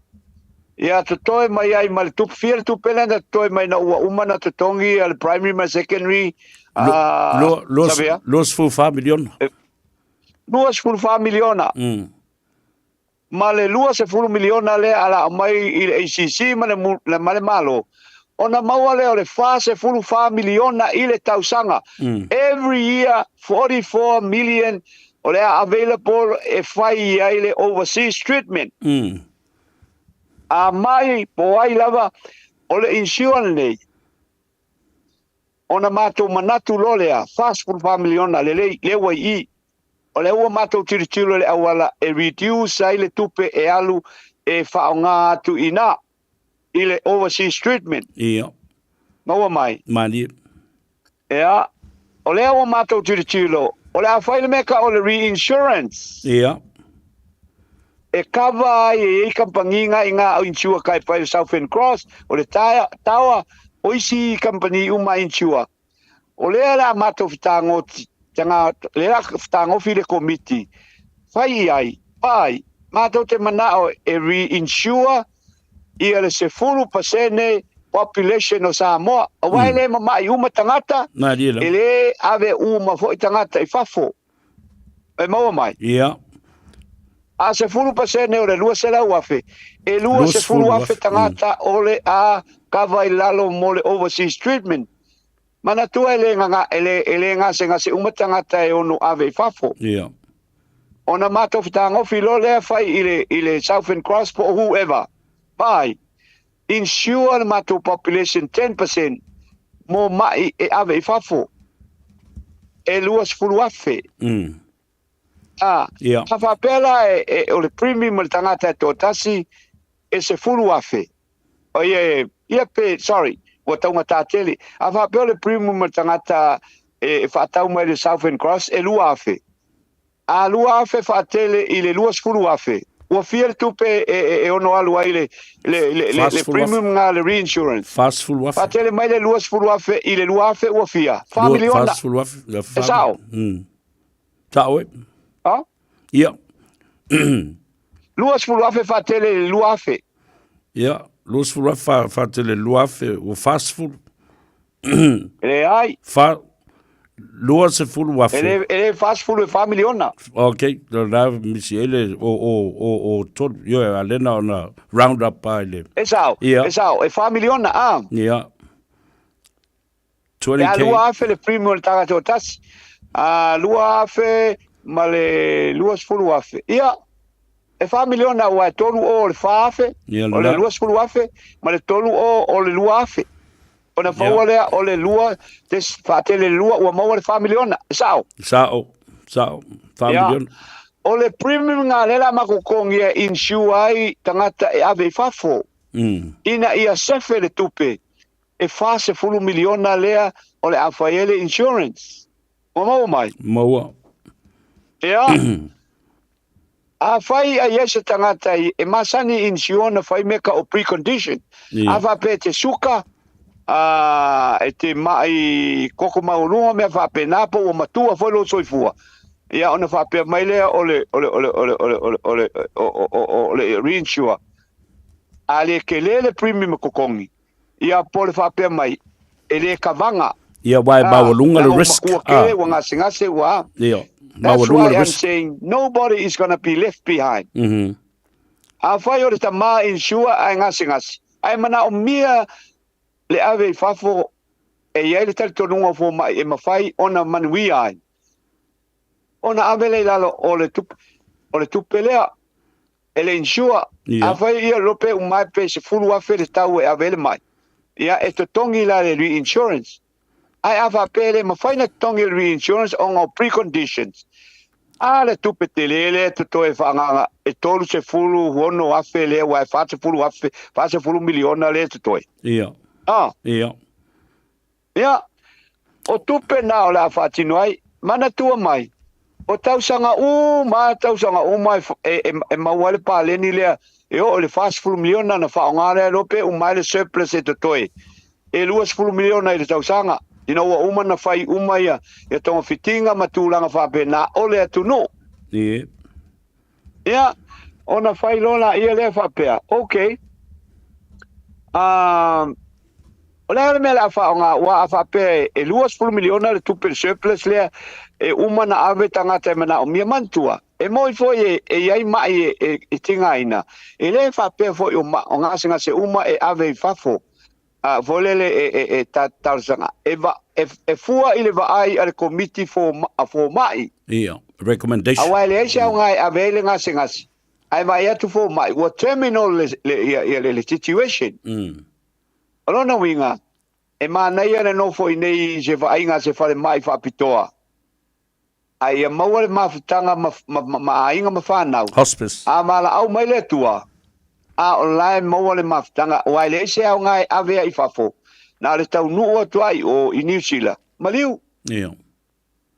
Ia totoe mai ai ma le tupe, fia le tupe lea na totoe mai ina ua uma ona totogi le primary ma le secondary, Savea? 24 miliona. 24 miliona. Ma le 20 miliona lea a la aumai i le ACC ma le, ma le Malo, ona maua lea o le 44 miliona i le tausaga. Every year 44 million o le a available e fai ai le overseas treatment. A mai po ai lava o le insurance lenei, ona matou manatu loa lea, 44 miliona lelei, lea ua i i. O lea ua matou tilotilo i le auala e reduce ai le tupe e alu e faaaoga atu i ina i le overseas treatment. Ia. Maua mai? Malie. Ia, o lea ua matou tilotilo, o le a fai le mea ka o le reinsurance. Ia. E cover ai e i ai kamupani nga i nga au insure kai pai o Southern Cross, o le Tower, o isi kamupani uma insure. O lea le a matou fetagoti, tanga, lea fetagofi le komiti, fai i ai, pai, matou te manao e reinsure ia le 10% population o Samoa. Aua e le mama'i uma tagata, e le ave uma foi tagata i fafo. E maua mai? Ia. A 10% o le 200,000, e 20,000 tagata o le a kava i lalo mo le overseas treatment. Manatua e le gaga, e le, e le gasegase uma tagata e ono ave i fafo. Ia. Ona matou fetagofi loa lea fai i le, i le Southern Cross po o whoever. Vaai, insure le matou population 10% mo mai e ave i fafo. E 20,000. A, Ia. a faapea la e, e, o le premium o le tagata e toatasi e 10,000. O ia, e, ia pe, sorry, ua taugatā tele. A faapea o le premium o le tagata e, e faatau mai le Southern Cross e 2,000. A 2,000 faatele i le 20,000, ua fia le tupe e, e, e ono alu ai le, le, le, le, le premium nga le reinsurance. 40,000. Faatele mai le 20,000 i le 2,000 ua fia. 4 miliona. 40,000. E sao. Sao e. Ha? Ia. 20,000 faatele i le 2,000. Ia, 20,000 faatele i le 2,000, ua 40. E leai. Fa, 20,000. E le, e le 40 e 4 miliona. Ok, la misi ele o o o o tolu, ioe, a lena ona round up ai le. E sao, Ia. e sao, e 4 miliona, a. Ia. E a 20K. 2,000 le premium o le tagata o tasi. A 2,000 ma le 20,000. Ia, e 4 miliona ua e tolu o o le 4,000, Ia, o le lena. 20,000, ma le tolu o o le 2,000. Ona faua lea o le lua, te faatele le lua, ua maua le 4 miliona. E sao? Sao, sao, 4 Ia. miliona. O le premium nga lea la makokongia insure ai tagata e ave i fafo. Ina ia sefe le tupe e 40 miliona lea o le a fai ai le insurance. Ua maua mai? Maua. Ia. Afai a i ai se tagata i, e masani insure na fai mea ka o precondition. Ia. A faapea e te suka, a, e te mai koko maualuga mea faapena po ua matua foi lou soifua. Ia ona faapea mai lea o le o le o le o le o le o le o le o o o o le reinsure. A le tele le premium e totogi, ia po le faapea mai, e le kavaga. Ia, aua e Ah, maualuga le leaga ua risk. matua Ah. tele, ua gasegase, ua a. Ia, That's maualuga why le I'm risk. saying nobody is gonna be left behind. Afai o le tama insure ae gasegase, ae manaomia le ave i fafo e i ai le talitonuga o fomai e mafai ona manuia ai. Ona ave lea i lalo o le tupe, o le tupe lea e le insure. Ia. Afai ia lope umai pe 10,000 le tau e ave le mai. Ia e totogi la le reinsurance. Ae a faapea e le mafai na totogi le reinsurance ona o preconditions. A le tupe tele lea e totoe faaagaaga e 36,000 lea aua e 40,000, 40 miliona lea e totoe. Ia. Ah. Ia. Ia, o tupe na o le a faatino ai, manatua mai, o tausaga uma, tausaga uma e, e, e, e maua ai le paleni lea, e oo i le 40 miliona na faaaoga lea loa pe uma ai le surplus e totoe. E 20 miliona i le tausaga, ina ua uma na fai uma ia, ia togafitiga ma tulaga faapena o le atunuu. Ia. Ia, ona fai loa laia lea faapea, okay, um, o le a le mea o le a faaaoga, aua a faapea e 20 miliona le tupe le surplus lea e uma na ave tagata e manaomia, manatua, e moi foi e, e i ai mai e, e, e tigaina, e le faapea foi o, ma, o gasegase uma e ave i fafo, a, foi lele e, e, e ta, talosaga, e, va, e, e fua i le vaai a le komiti fo, a fomai. Ia, recommendation. Aua e leai se aoga e ave ai le gasegase, ae vaai atu fomai, ua terminal le, le, ia, ia, le, le situation. O lona uiga, e manaia le nofo i nei i se vaaiga a se falemai faapitoa, a ia maua le mafutaga ma, ma, ma, ma aiga ma fanau. Hospice. A valaau mai le Atua, a o la e maua le mafutaga, aua e leai se aoga e ave ai i fafo, na o le taunuu atu ai i o i Niu Sila. Maliu! Ia.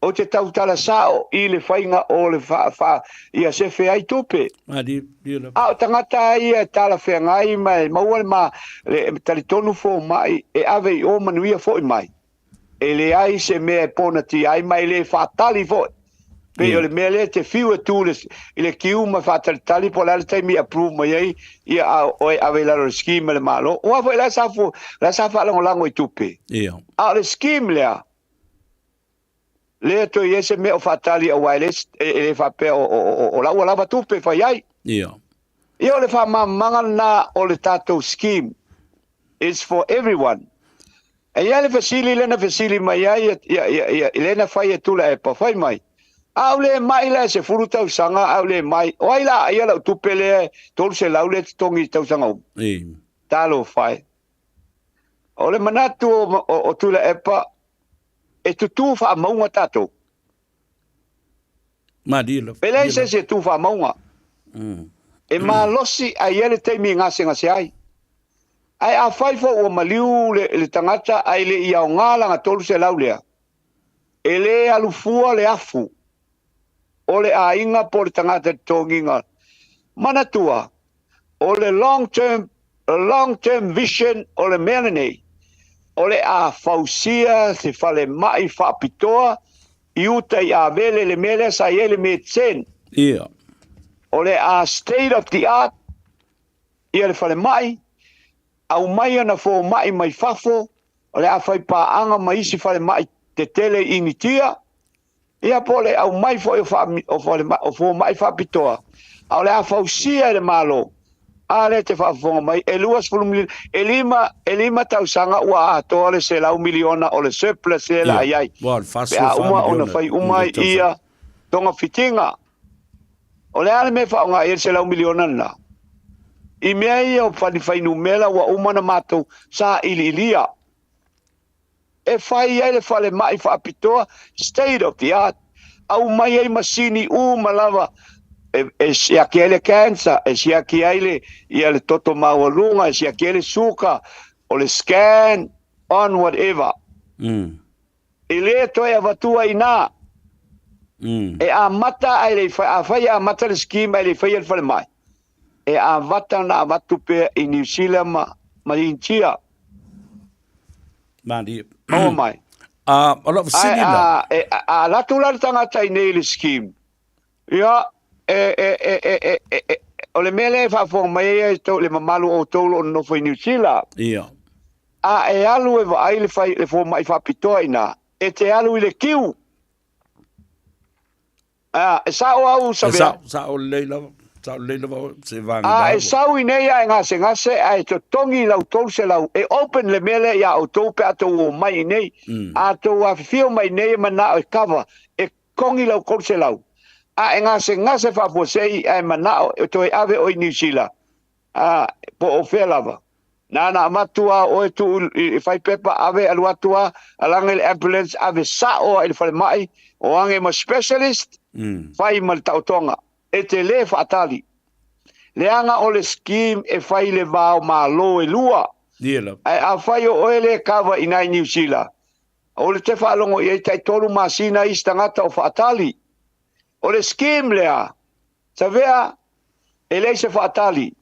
Ou te tautala sao i le faiga o le faa, faa, ia sefe ai tupe. A o tagata a ia e talafeagai ma e maua le ma, le talitonu fomai e ave i o manuia foi mai. E leai se mea e ponatia ai ma e le faatali foi. Pei o le mea lea te fiu e tu i le kiu ma faatalitali po o le a le taimi e approve mai ai ia a oe ave i lalo o le scheme a le Malo. Aua foi la sa, la sa faalagolago i tupe. A o le scheme lea, Lea toe i ai se mea o faatali aua e le, e, e le faapea o, o, o, o la ua lava tupe e fai ai. Ia. Ia o le faamamamaga lena o le tatou scheme. It's for everyone. E i ai le fesili lea na fesili mai ai ia, ia, ia, ia, lea na fai e Tuilaepa, fai mai, a ou le mai la e 10 tausaga, a ou le mai, o ai la a ia lau tupe lea 300 lea totogi i tausaga uma? Ia. Talofa e. O le manatu o, o, o Tuilaepa, e tutū faamauga tatou. Malie lava. E leai se isi e tū faamauga. E malosi ae i ai le taimi e gasegase ai. Ae afai foi ua maliu le, le tagata ae le i aoga lana 300 lea, e le alu fua le afu o le aiga po o le tagata i totogiga. Manatua, o le long term, long term vision o le mea lenei, o le a fausia se falemai faapitoa i uta i Avele, le mea lea sa i ai le Medcen. Ia. O le a state of the art ia le falemai, aumai ana fomai mai fafo, o le a fai paaga ma isi falemai tetele i Initia, Ia po o le aumai foi o, faa, o, falemai, o fomai faapitoa, a o le a fausia e le Malo. A lea e te faafofoga mai, e 20 miliona, e lima, e lima tausaga ua atoa le 100 miliona o le surplus lea la i ai. Pe a uma ona fai uma ai ia togafitiga. O le a le mea e faaaoga i ai le 100 miliona lena? I mea ia o fuainumera ua uma ona matou sailiilia. E fai ai le falemai faapitoa, state of the art, aumai ai masini uma lava e, e siaki ai le cancer, e siaki ai le, ia le toto maualuga, e siaki ai le suka, o le scan, on whatever. E le toe avatua i nā. E amata ai le, afai e amata le scheme ai le faia le falemai, e avata na avatu pea i New Zealand ma, ma Initia. Malie. Maua mai. A, o lau fesili la. A, e, a, a latou la le tagata i nei i le scheme. Ia, e, e, e, e, e, e, e, o le mea lea e faafofoga mai ai e tou, le mamalu o outou o lo o nonofo i Niu Sila. Ia. A e alu e vaai le, fai, le fomai faapitoa i ina, e te alu i le kiu. A, e sao au E Savea. sao, sao lelei lava. Sao lelei lava oe, se vagi A e sau i nei a e gasegase ae totogi i lau 300 e open le mea lea ia outou pe a tou omai i nei. A tou afifio mai nei e manao e cover e kogi lau 300. A e gasegase faafuasei ae manao e toe ave oe i Niu Sila A, po o fea lava. Nana avatu a oe tuu i fai pepa ave alu atu a alaga i le ambulance ave sao a i le falemai o age ma specialist fai ma le taotoga e te le faatali. Leaga o le scheme e fai i le va o Malo e lua. Ae afai o oe le kava i nai Niu Sila, o le te faalogo i ai tai tolu masina isi tagata o faatali. O le scheme lea Savea, e leai se faatali.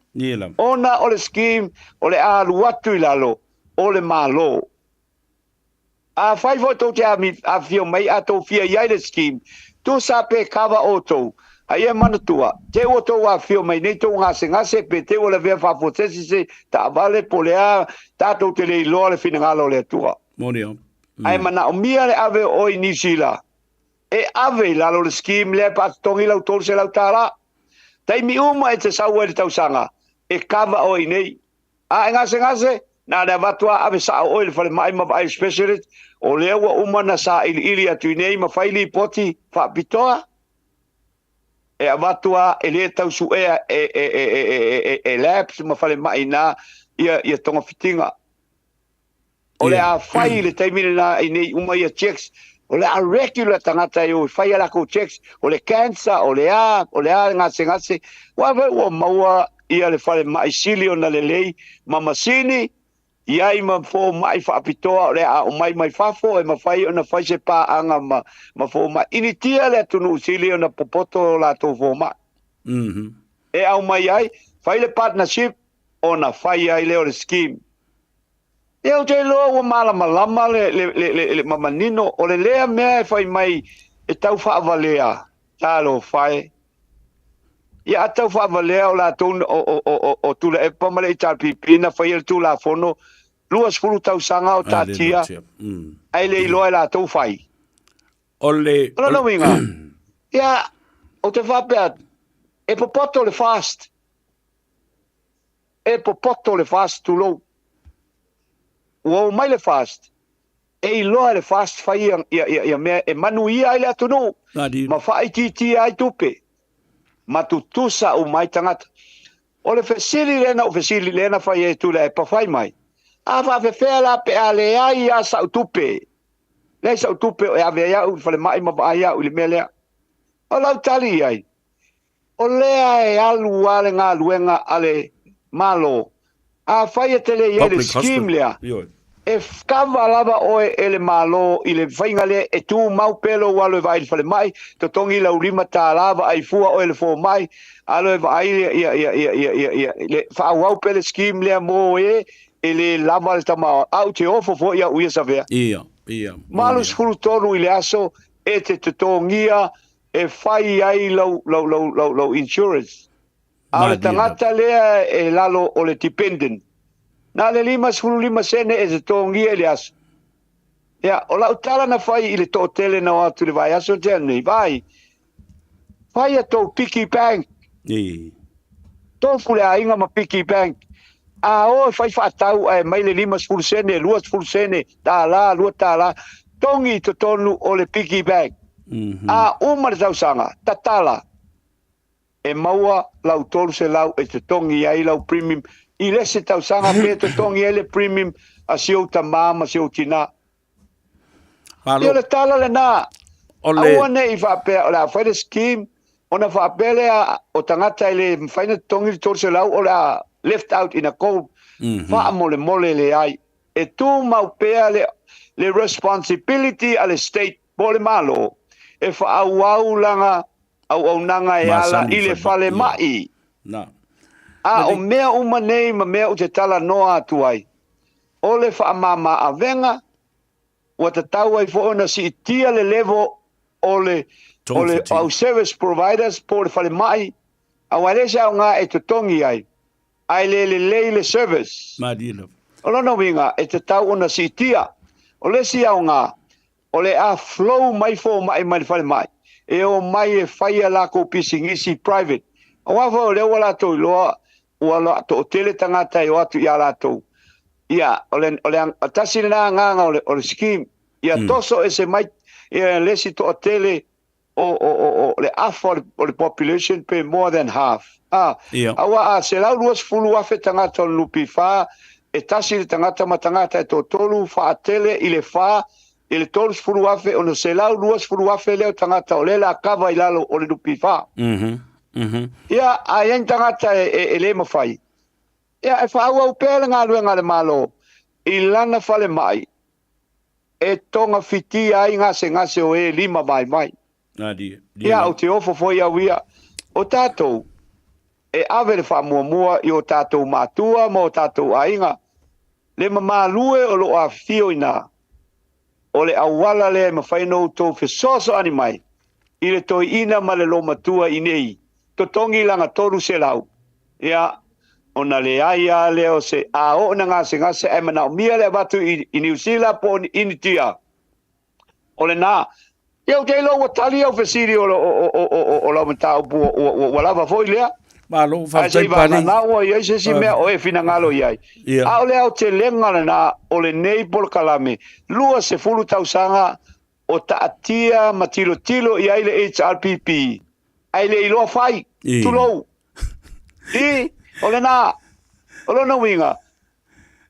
Ona o le scheme o le a alu atu i lalo o le Malo. Afai foi tou te afifio mai a tou fia i ai le scheme, tusa pe kava outou. A ia manatua, te ua tou afifio mai nei tou gasegase pe te ua lavea faafuasese se taavale po le a, tatou te le iloa le finagalo o le Atua. Ae manaomia le ave o oe i Niu Sila E ave i lalo le scheme lea pe a totogi lau $300. Taimi uma e te sau ai le tausaga, e cover oe i nei. A e gasegase, na le avatu a ave sao oe i le falemai ma vaai specialist, o lea ua uma na sailiili atu i nei ma fai lipoti faapitoa, e avatu a e le tau suea e, e, e, e, e, e, e labs ma falemai ina ia, ia togafitiga. O le a fai i le taimi lena i nei uma ia checks, o le a regular tagata e o e fai a lakou checks, o le cancer, o le a, o le a le gasegase, ua fai ua maua ia le falemai sili ona lelei ma masini, i ai ma fomai faapitoa o le a aumai mai fafo e mafai ona fai se paaga ma, ma fomai. Initia le atunuu sili ona popoto o latou fomai. E aumai ai, fai le partnership ona fai ai lea o le scheme. Ia ou te iloa ua malamalama le, le, le, le, le ma manino, o le lea mea e fai mai e tau faavalea, talofa e. Ia a tau faavalea o latou o, o, o, o, o Tuilaepa ma le HRPP na faia le Tulafono 20 tausaga o taatia, ae le iloa e latou fai. O le... O lona uiga, ia, ou te faapea atu, e popoto le fast. E popoto le fast, tulou. Ua omai le fast, e iloa e le fast fai ia, ia, ia, ia mea e manuia ai le atunuu ma faaitiitia ai tupe ma tutusa uma ai tagata. O le fesili lea na ou fesili lea na fai ai Tuilaepa fai mai, a faafefea la pe a leai lava sau tupe, leai sau tupe e ave ai au i le falemai ma vaai au i le mea lea. O lau tali i ai, o lea e alu lava le galuega a le Malo. Afai e te le i ai le scheme lea, e kava lava oe e le Malo i le faiga lea e tumau pea lou alo e vaai i le falemai, totogi lau $5, vaai fua oe i le fomai, alo e vaai ia, ia, ia, ia, ia, ia, le faaauau pea le scheme lea mo e e le lava le tamaoa. A ou te ofo foi au ia Savea. Ia, ia. 83 i le aso e te totogia e fai ai lau, lau, lau, lau, lau insurance. A o le tagata lea e lalo o le dependent, na le 55 sene e totogia i le aso. Ia, o lau tala na fai i le toatele na o atu i le vaiaso tea nei, vai, fai a tou piggy bank. I. Tofu le aiga ma piggy bank. A o e fai faatau ae mai le 50 sene, 20 sene, tālā, 2 tālā, togi i totonu o le piggy bank. A uma le tausaga, tatala, e maua lau 300 e totogi ai lau premium i le isi tausaga pe totogi ai le premium a si ou tamā ma si ou tinā. Malo. Ia o le tala lenā, O le... aua ne i faapea o le a fai le scheme ona faapea lea o tagata e le mafai ona totogi le 300 o le a left out in a cold. Faamolemole leai. E tumau pea le, le responsibility a le state po o le Malo e faaauau lana auaunaga e ala i le falemai. A o mea uma nei ma mea ou te talanoa atu ai, o le faamama avega, ua tatau ai foi ona siitia le level o le o le au service providers po o le falemai, aua e le se aoga e totogi ai, ae le lelei le service. O lona uiga, e tatau ona siitia. O le isi aoga, o le a flow mai fomai mai le falemai e omai e fai a lakou pisinisi private aua foi o lea ua latou iloa ua toatele tagata e o atu ia latou ia o le o le tasi lena agaga o le o le scheme ia toso ese mai ia le isi toatele o o o o le afa o le, o le population pe more than half a Ia. aua a 120,000 tagata o le NPF e tasi le tagata ma tagata e toatolu faatele i le fa i le 30,000 ona 120,000 lea o tagata o lea o le a kava i lalo o le NPF. Mhm. Mhm. Ia, a i ai ni tagata e, e, e le mafai, ia e faaauau pea le galuega a le Malo i lana falemai e togafitia ai gasegase o e lima vaivai. Ia, ou te ofo foi au ia, o tatou, e ave le faamuamua i o tatou matua ma o tatou aiga, le mamalue o lo o afifio i ina, o le auala lea e mafai ona outou fesoasoani mai i le toeaina ma le loomatua i nei, totogi lana 300, ia, ona leai lava lea o se a oo ina gasegase ae manaomia le avatu i, i Niu Sila po o Initia. O lena. Ia ou te iloa ua tali au fesili o, o, o, o, o, o lau mataupu ua, ua, ua, ua lava foi lea. Malo, Ae se faafetai i Pali. vagana ua i ai se isi mea o e finagalo i ai. Ia. A o le aotelega lena o lenei polokalame, 20 tausaga o taatia ma tilotilo i ai le HRPP, ae le iloa fai, tulou. I, o lena, o lona uiga,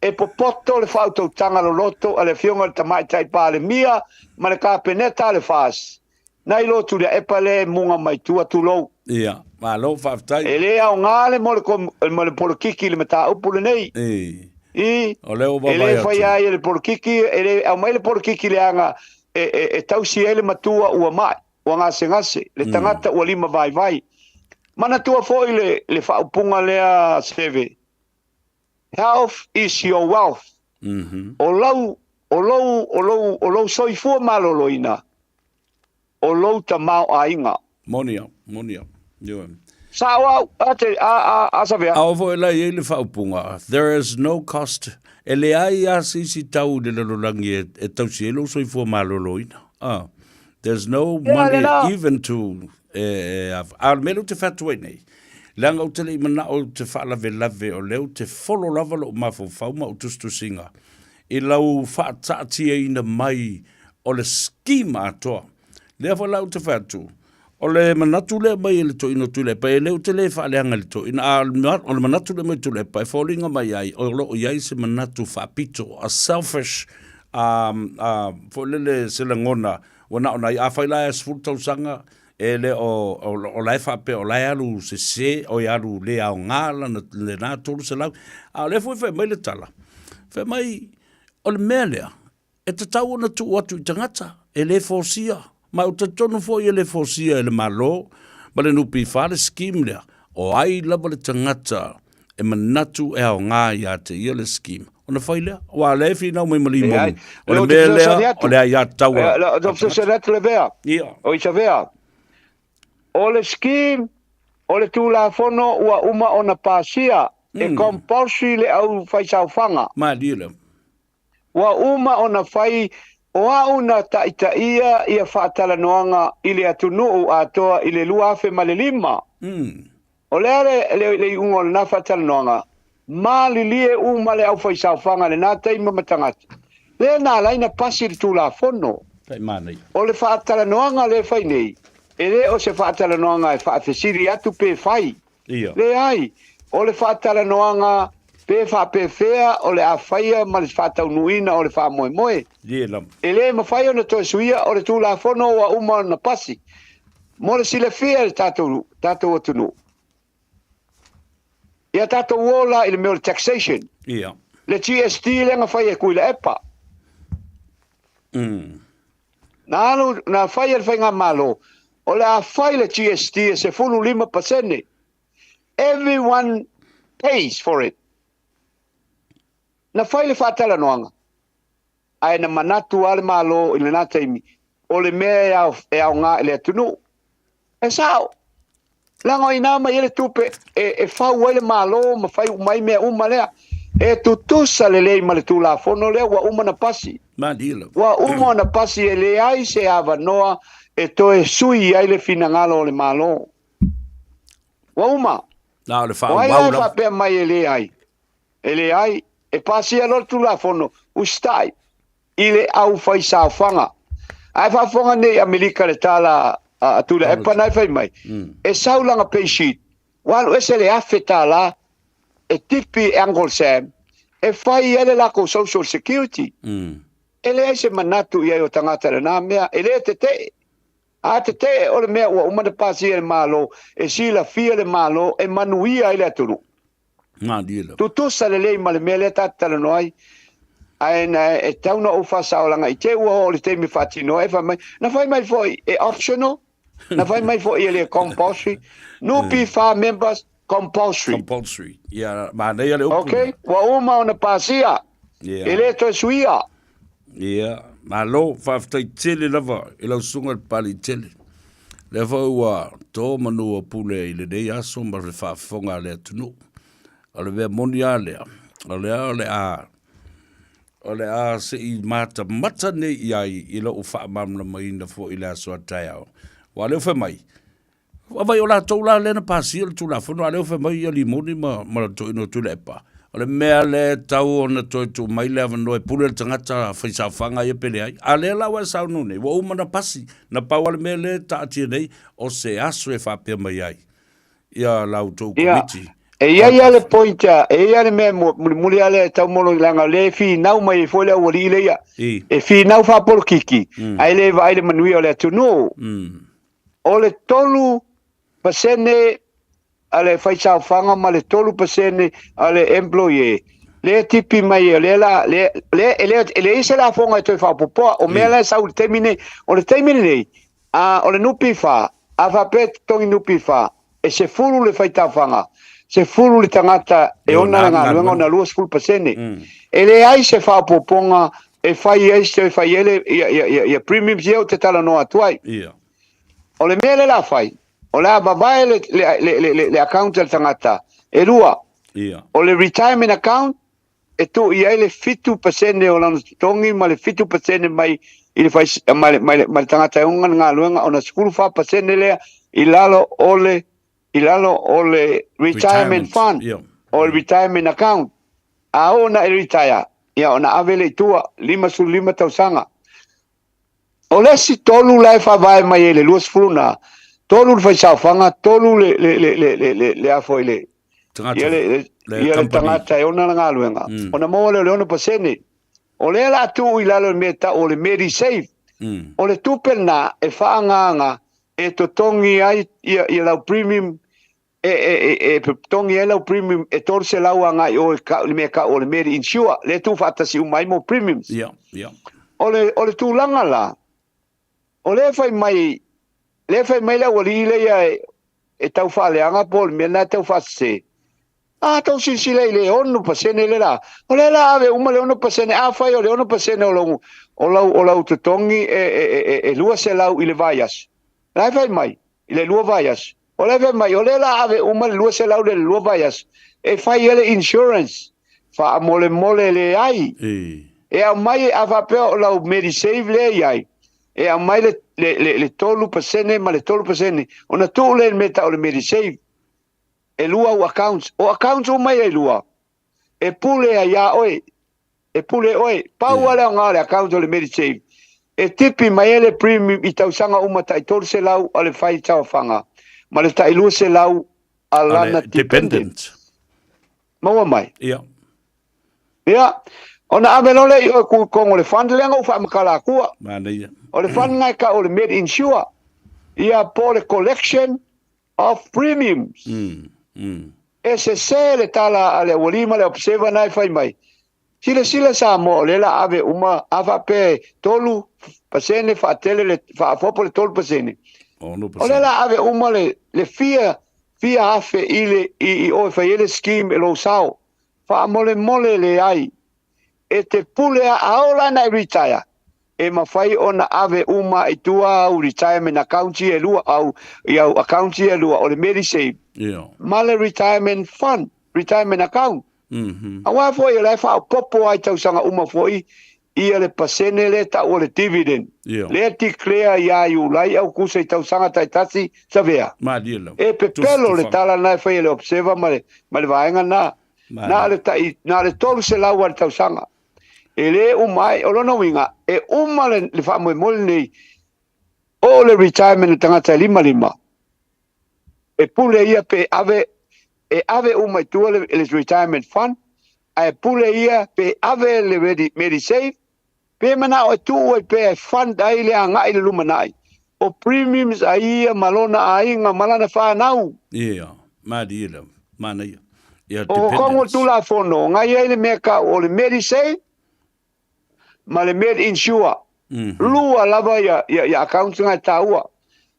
e popoto le faautautaga loloto a le Afioga i le Tamaitai Palemia ma le Kapeneta a le FAS, nai lo Tuliaepa lea e muga mai tua, tulou. Ia, malo faafetai. E le aoga le mo le, mo le polokiki i le mataupu lenei. I. I, O lea ua e le vaavaai atu. faia ai e le polokiki, e le aumai le polokiki leaga e, e, e tausi ai le matua ua mai, ua gasegase, le tagata ua lima vaivai. Manatua foi le, le faaupuga lea Seve, health is your wealth. O lau, o lou, o lou, o lou soifua maloloina, o lou tamaoaiga. Moni au, moni au. Ioe. Sao au, a te, a, a, a Savea. A o foi la i ai le faaupuga, there is no cost, e leai lava se isi tau i le lalolagi e, e tausi ai lou soifua maloloina. Ah. There's no money even to e, e, a, a o le mea lea ou te fai atu ai nei, leaga ou te le i manao ou te faalavelave o lea ou te folo lava lou mafaufau ma ou tusitusiga i lau faataatiaina mai o le scheme atoa. Lea foi la ou te fai atu, o le manatu lea mai e le toeaina o Tuilaepa, e le ou te le faaleaga i le toeaina, a o le manatu lea mai Tuilaepa e foliga mai ai o lo o i ai se manatu faapito, a selfish um, uh, foi lele se lagona ua na o nai, afai la e 10 tausaga, e le o, o, o la e faapea o la e alu sese, o e alu le aoga lana, lena 300. A o lea foi fai mai le tala, fai mai, o le mea lea, e tatau ona tuu atu i tagata, e le fausia. Ma ou te talitonu foi e le fausia e le Malo ma le NPF le scheme lea. O ai lava le tagata e manatu e aoga ia te ia le scheme, ona fai lea. Aua o lea e finau mai ma limoni, o le mea lea o le aiatatau a tagata. Fesoasoani atu Lavea, oi Savea, o le scheme, o le Tulafono ua uma ona pasia, e compulsory le aufaisaofaga. Malie lea. Ua uma ona fai o a'u na ta'itaia ia faatalanoaga i le atunuu atoa i le 2005. O le a le le iuga o lena faatalanoaga? Malilie uma le aufaisaofaga i lena taimi ma tagata. Lea na ala ai na pasi le Tulafono. O le faatalanoaga lea e fai nei, e le o se faatalanoaga e faafesili atu pe fai. Leai, o le faatalanoaga pe faapefea o le a faia ma le faataunuuina o le faamoemoe. E le mafai ona toe suia, o le Tulafono ua uma ona pasi. Mo le silafia e le tatou, tatou atunuu, ia tatou o la i le mea o le taxation, le GST lea na fai e Tuilaepa. Na alu, na fai e le Faigamalo, o le a fai le GST e 15%. Everyone pays for it. Na fai le faatalanoaga, ae na manatu lava le Malo i lena taimi, o le mea e aoga i le atunuu. E sao. Leaga o i ina mai ai le tupe e fau ai le Malo ma fai uma ai mea uma lea. E tutusa lelei ma le Tulafono lea ua uma ona pasi. Ua uma ona pasi e leai se avanoa e toe sui ai le finagalo o le Malo. Ua uma. O ai la e faapea mai e leai? E leai. E pasia loa le Tulafono, usitai i le aufaisaofaga. Ae faafofoga nei Amerika le tala a Tuilaepa na e fai mai, e sau lana pay sheet, ua alu ese le $1,000 e tipi e Uncle Sam e fai ai le lakou social security. E leai se manatu i ai o tagata i lena mea, e le tetee. A tetee o le mea ua uma ona pasia e le Malo, e silafia le Malo e manuia ai le atunuu. Tutusa lelei ma le mea lea ta te talanoa ai, ae na e tau na ou faasaolaga i te ua oo le taimi faatino ai, fai mai, na fai mai foi e optional, na fai mai foi e le compulsory, NPF members compulsory. Compulsory. Ia, manaia le upu. Okay, ua uma ona pasia. Yeah. E le toe suia. Ia, malo, faafetai tele lava i lau susuga i le Papalii tele. Lea foi ua to manu o pule i lenei aso ma le faafofoga a le atunuu. O le mea moni lava lea, o lea o le a o le a se i matamata nei i ai i lou faamalamalamaina foi i le aso a taeao. Aua o lea ua fai mai, Vaai o latou la lea na pasia le Tulafono, a o lea ua fai mai ia Limoni ma, ma le toeaina o Tuilaepa, o le mea lea e tatau ona toe tuu mai le avanoa e pule le tagata faisaofaga ia pe leai. A o lea la ua e saunoa nei, ua uma ona pasi, na pau lava le mea lea e taatia nei, o se aso e faapea mai ai ia la outou Komiti. Ia, e i ai lava le point, e i ai lava le mea mulimuli lava lea e tau molo leaga o lea e finau mai ai foi le aualii lea ia. E finau faapolokiki, ae le vaai le manuia o le atunuu. O le 3% a le faisaofaga ma le 3% a le employee lea e tipi mai o lea la lea lea e le e leai se lafoga e toe faaopoopoa. O mea la e sau i le taimi nei, o le taimi lenei, a o le NPF, a faapea e totogi NPF, e 10 le faitaofaga, 10 le tagata e ona le galuega ona 20%. E leai se faaopoopoga e fai ai se fai ai le ia ia ia, ia premiums ia ou te talanoa atu ai. Ia. O le mea lea la fai, o le a vavae le le le le, le, le account a le tagata e lua. Ia. O le retirement account e tuu i ai le 7% o lana totogi ma le 7% mai i le fai ma le, ma le, ma le tagata e ona le galuega ona 14% lea i lalo o le i lalo o le retirement fund o le retirement account. A oo ina e retire, ia ona ave lea i tua, 55 tausaga. O le isi tolu la e faavae mai ai le 20 na, tolu le faisaofaga, tolu le, le, le, le, le, le, le a foi le, Tagata, ia le, le, le ia le company. tagata e ona le galuega, ona maua lea o le 6%. O lea la a tuu i lalo i le mea e tau o le Medisave. O le tupe lena e faaagaaga e totogi ai ia, ia lau premium e, e, e, e totogi ai lau premium e 300 agai i o i le mea e tau o le Medi-Insure, lea e tuufaatasi uma ai mo premiums. Ia, ia. O le, o le tulaga la, o lea e fai mai, lea e fai mai le aualii lea e, e tau faaleaga po o le mea lena e tau faasese. A tou silasila i le 6% lea la, o lea la ave uma le 6%, afai o le 6% o lou, o lau, o lau totogi e, e, e, e 200 i le vaiaso, la e fai mai, i le lua vaiaso, o lea e fai mai, o lea la ave uma le 200 lea i le lua vaiaso, e fai ai le insurance, faamolemole leai. E aumai, a faapea o lau Medisave lea e i ai, e aumai le, le, le, le 3% ma le 3%, ona tuu lea i le mea e tau o le Medisave. E lua au accounts. O accounts uma ia e lua, e pule ai iā oe. E pule oe. Pau lava le aoga o le account o le Medisave, e tipi mai ai le premium i tausaga uma tai 300 a le fai saofaga ma le tai 200 a lana dependent. Maua mai? Ia. Ia, ona ave loa lea i oe ku i totonu o le fund lea na ou faamatala atua. Manaia. O le fund lena e tau o le MedInsure, ia po o le collection of premiums. E sese le tala a le aualii ma le observer na e fai mai, Silasila Samoa o lea la ave uma, a faapea e 3% faatele le faafopo le 3%. O lea la ave uma le, le fia, fia afe i le, i, i o e fai ai le scheme e lou sao. Faamolemole leai. E te pule a, a oo la ina e retire, e mafai ona ave uma i tua au retirement accounts ia e lua, au, i au accounts ia e lua, o le Medisave ma le retirement fund, retirement account. Aua foi o la e faaopoopo lava i tausaga uma foi ia le pasene lea e tau o le dividend, lea e declare ia Iulai, Aukusa i tausaga taitasi, Savea. E pepelo le tala lena e fai e le Observer ma le, ma le vaega lena. Na o le tai, na o le 300 lava i le tausaga. E le uma ai, o lona uiga, e uma le, le faamoemoe lenei o le retirement o tagata e 55, e pule ia pe ave, e ave uma i tua le, le retirement fund, ae pule ia pe ave le Medi, Medisave, pe manao e tuu ai pea e fund ai le agai i le lumanai. O premiums a ia ma lona aiga ma lana whanau. Ia, malie lava, manaia. Ia, O Kongo dependents. Tulafono, ngai ai le mea kau o le Medisave ma le MedInsure. Lua lava ia, ia, ia accounts nga e taua.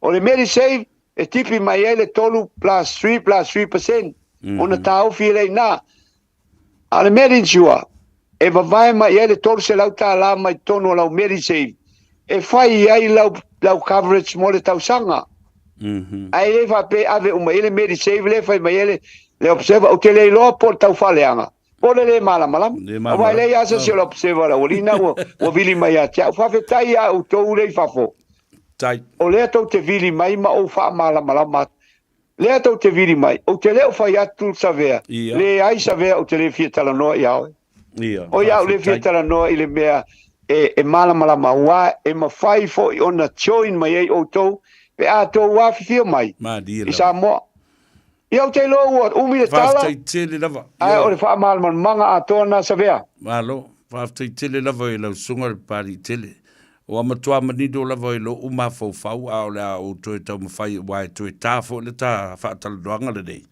O le Medisave e tipi mai ai le 3 plus 3 plus 3% ona taofi e lea i ina. A o le MedInsure e vavae mai i ai le $300 mai totonu o lau Medisave e fai ai lau, lau coverage mo le tausaga. Ae le faapea e ave uma i ai le Medisave lea e fai mai ai le, le observer. Ou te le iloa po o le taufaaleaga po o le le malamalama. Le Aua e leai lava se malamalama. isi o le observer o le aualii lena ua, ua vili mai ia te au. Faafetai ia outou lea i fafo. Tai. O lea tou te vili mai ma ou faamalamalama atu. Lea tou te vili mai, ou te le o fai atu Savea, Ia. leai Savea ou te le fia talanoa ia oe. Ia, O ia au le fia faafetai. talanoa i le mea e, e malamalama aua e mafai foi ona join mai ai outou pe a tou afifio mai Malie i lava. Samoa. Ia ou te iloa ua umi le tala, Faafetai tele lava. ae Ia. o le faamalamalamaga atoa lena Savea. Malo, faafetai tele lava i lau susuga le Papalii tele. Ua matua manino lava i lo'u mafaufau a o le a ou toe taumafai aua e toe ta foi le ta faatalanoaga lenei,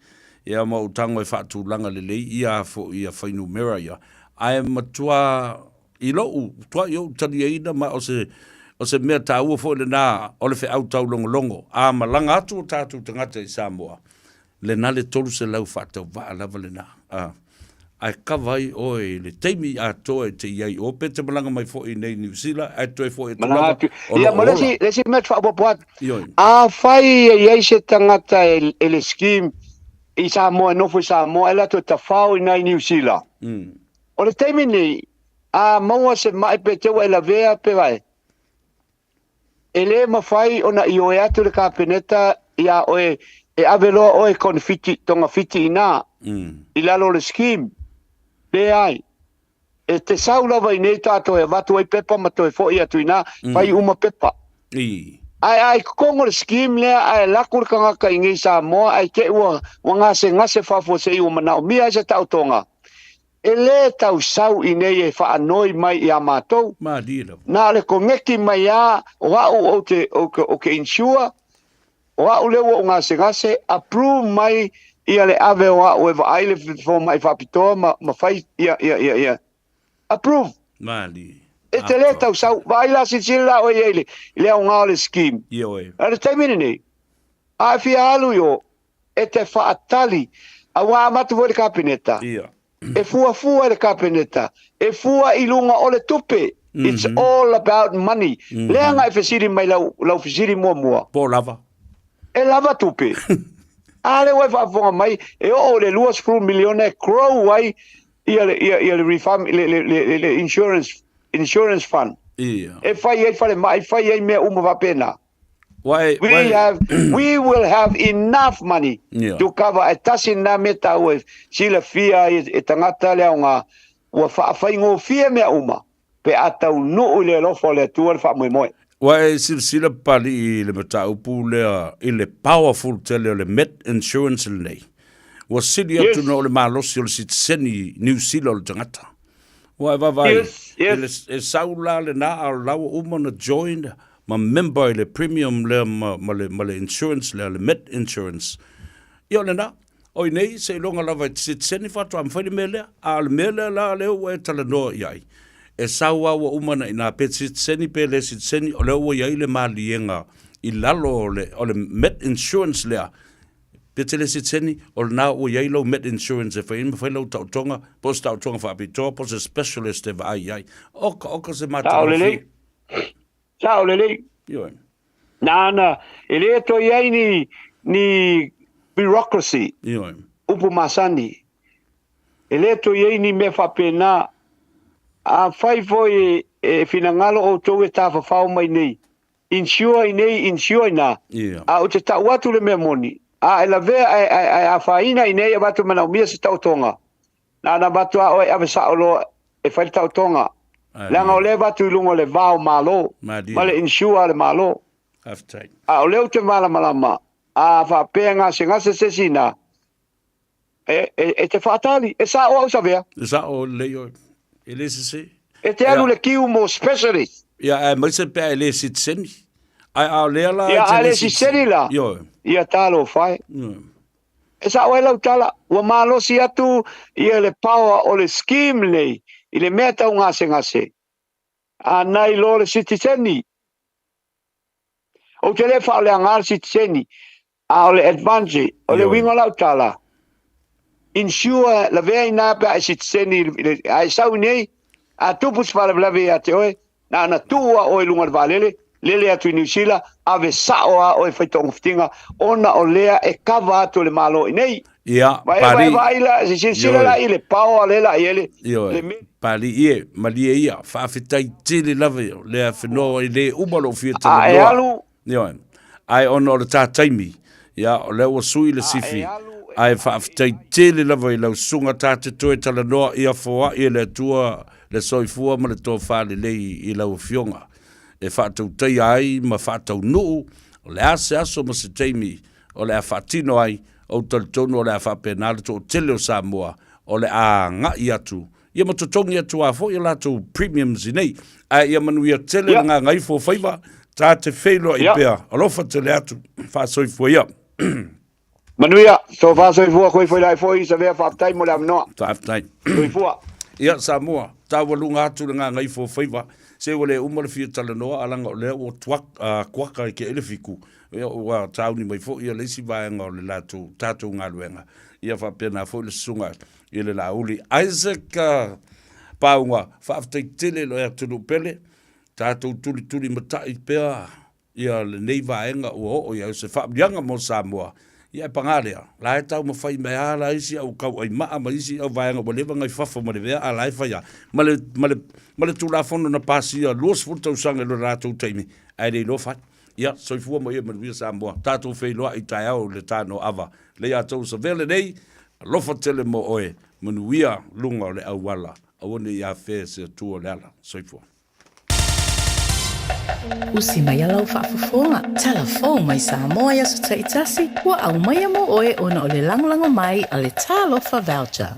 ia ma ou tago e faatulaga lelei ia foi ia fuainumera ia, ae matua i lo'u tua'i ou taliaina ma o se o se mea taua foi lena o le feau taulogologo a malaga atu o tatou tagata i Samoa Lena le 300 faatauvaa lava lena, a, ae kava ai oe i le taimi atoa e te i ai i o, pe te malaga mai foi i nei Niu Sila, ae toe foi atu Malaga lava atu. o Ia, lo ma o le ola. isi, le isi mea e faaopoopo atu, Ioe. afai e i ai se tagata e, e le scheme i Samoa, e nofo i Samoa, ae latou tafao i nai Niu Sila. O le taimi nei, a maua se mai pe te ua e lavea pe vai, E lē mafai ona ioe atu le Kapeneta iā oe e ave loa oe konefiti, togafiti inā, i lalo o le scheme. Leai. E te sau lava i nei tatou e avatu ai pepa ma toe foi atu inā, fai uma pepa. Ae a i totogo o le scheme lea ae lako le tagata i nei Samoa ae te i ua gasegase faafuasei ua manaomia ai se taotoga, E lē tau sau i nei e faanoi mai iā mātou. Mālie lava. Na o le koneki mai a o a'u ou te, ou te, ou ke insure, o a'u lea ua ou gasegase, approve mai ia le ave o a'u e vaai le fomai faapitoa ma, ma fai ia, ia, ia, ia. Approve. Mālie. E te lē tau sau, vaai la silasila la oe i ai i le, i le aoga o le scheme. Ioe. A o le taimi lenei, a e fia alu i o, e te faatali, auā amata foi le Kapeneta, e fuafua e le Kapeneta, e fua i luga o le tupe, it's all about money. Leaga e fesili mai lau, lau fesili muamua. Po lava. E lava tupe. A lea ua e faafofoga mai, e oo i le 20 miliona e grow ai ia le, ia, ia le refund, le, le, le, le insurance, insurance fund. Ia. E fai ai falemai, fai ai mea uma faapena. Wai, We wai, have, we will have enough money Yeah. to cover e tasi nā mea tāua e silafia ai e tagata le aoga ua faafaigofie mea uma pe a taunuu i le alofa o le Atua le faamoemoe. Ua e silasila Papalii i le mataupu lea i le powerful tele o le Met Insurance lenei. Ua sili atu Yes. na o le malosi o le sitiseni Niu Sila o le tagata. Ua e vaavaai, Yes, yes. e, le, e sau la lena a o la ua uma ona join ma member i le premium lea ma, ma, le, ma le insurance lea, le Met Insurance. Ia o lena, o i nei, seiloga lava e te sitiseni faatoa mafai le mea lea, a o le mea lea la lea ua e talanoa i ai, e sau lava ua uma ona i ina, pe sitiseni pe le sitiseni, o lea ua i ai le maliega i lalo o le, o le Met Insurance lea, Pe te le sitiseni, o lena ua i ai lou Met Insurance e fai ai ma fai lau taotoga, po o se taotoga faapitoa, po o se specialist e vaai i ai. Oka, oka se Sao matagofie. lelei. Sao lelei. Ioe. Nāna, e lē toe i ai ni, ni bureaucracy, Ioe. upu masani. E lē toe i ai ni mea faapena. Afai foi e finagalo outou e tafafao mai nei, insure i nei, insure inā, Ia. a ou te tau atu le mea moni, a e lavea ae, ae, ae afaina i nei avatu manaomia se taotoga, nāna avatu a oe ave sao loa e fai le taotoga, leaga o lea avatu i luga o le va o Malo, Malie. ma le insure a le Malo. Faafetai. A o lea ou te malamalama, a faapea e gasegase se isi inā, e, e, e te faatali, e sao au Savea. E sao lelei oe. E le sese. E te alu le kiu mo specialist. Ia, aemaise pe a e le sitiseni. Ae a o lea la Ia, e te a le le sitiseni la. Ioe. Ia talofa e. Ioe. E sao ai lau tala, ua malosi atu ia le power o le scheme lenei i le mea tau gasegase. A nai loa le sitiseni. Ou te le faaleaga le sitiseni, a o le advantage, o le uiga o lau tala, insure lavea ina pe a e sitiseni, a e sau nei, a tupu se faalavelave ia te oe, na ona tuu a oe i luga o le vaalele, lele atu i Niu Sila, ave sao a oe fai togafitiga, ona o lea e cover atu e le Malo i nei. Ia, Vae, Pali. vae, vaai la, se silasila Ioe. la i le paoa le la i ele, Ioe. le me. Pali ie, malie ia, faafetai tele lava ia, lea whenua i le uma lou fia A e talanoa. alu. Ioe. Ae ona o le tā taimi, ia, o lea ua sui le sifi, ae faafetai tele lava i lau susuga tā te toe talanoa ia foai e le Atua le soifua ma le tofa lelei i lau afioga e faatautaia ai ma faataunuu o le a se aso ma se taimi o le a faatino ai, ou talitonu o le a faapena le toatele o Samoa o le a agai atu ia ma totogi atu a foi a latou premiums i nei. Ae ia manuia tele le gagaifo o faiva, ta te feiloai pea, alofa tele atu, faasoifua ia. Manuia, tō faasoifua koe foi lai foi, Savea, faafetai mo le avanoa. Faafetai. Soifua. Ia, Samoa, taualuga atu le gagaifo o faiva, se ua le uma le fia talanoa, a laga o lea ua tuak, uh, kuaka i ke ele fiku, ia, ua tauni mai foi ia le isi vaega o le latou, tatou galuega. Ia faapena foi le susuga i le Laauli. Isaac uh, Pauga, faafetai tele i loe atunuu pele, tatou tulituli matai pea ia lenei vaega ua oo i ai o se faamliaga mo Samoa. Ia, ae pagā lea, la e taumafai mai lava la isi au kauaimaa ma isi au vaega ua leva ona i fafo ma le vea, a la e fai lava. Ma le, ma le, ma le Tulafono na pasia 20 tausaga i lo latou taimi, ae le iloa fai. Ia, soifua ma ia manuia Samoa. Tatou feiloai i taeao i le tanoava. Lei a tou savea lenei, alofa tele mo oe, manuia luga o le auala. Aua ne i afea se Atua o le ala. Soifua. Usi mai a lau faafofoga, tala fou mai Samoa i aso taitasi, ua aumaia mo oe ona o le lagolago mai a le Talofa Voucher.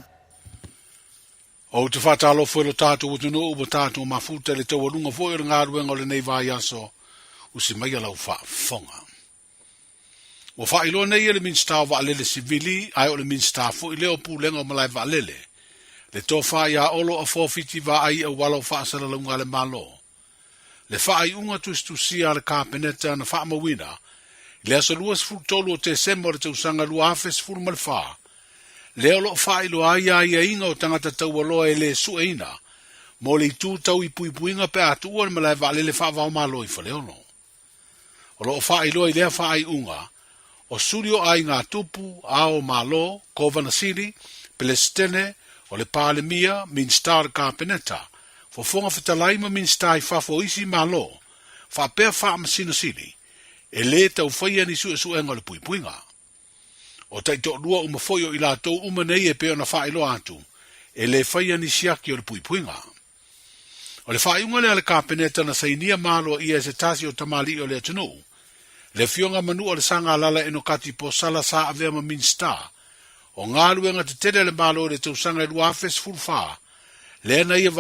Ou te faatalofa i lo tatou atunuu ua tatou mafuta i le taualuga foi o le galuega o lenei vaiaso, usi maia lau faafofoga. Ua faailoa nei e le Minisita o Vaalele Sivili, ae o le Minisita foi lea o Pulega o Malae Vaalele, le tofa ia Olo Afoa Fiti Vaai i auala o faasalalauga a le Malo. Le faaiuga tusitusia a le Kapeneta na faamauina i le aso 23 o Tesema o le tausaga 2014, lea o lo o faailoa ai aiaiga o tagata taualoa e le sueina mo le itu tau i puipuiga pe a tuua le malae vaalele faava-o-Malo i Faleolo. O lo o faailoa i lea faaiuga, o suli o aiga tupu, ao o Malo, Kovana Sili, Pelesitene, o le Palemia, Minisita o le Kapeneta, Fofoga Fetalai ma Minisita i fafo o isi Malo, faapea Faamasino Sili, e lē tau faia ni suesuega o le puipuiga. O taitoalua uma foi o i latou uma nei e pei ona faailoa atu, e lē faia ni siaki o le puipuiga. O le faaiuga lea a le Kapeneta na sainia ma aloaia e se tasi o tamalii o le atunuu, le Afioga Manua le Sagalala Enokati Posala sa avea ma Minisita o Galuega Tetele a le Malo i le tausaga e 2014, lea na ia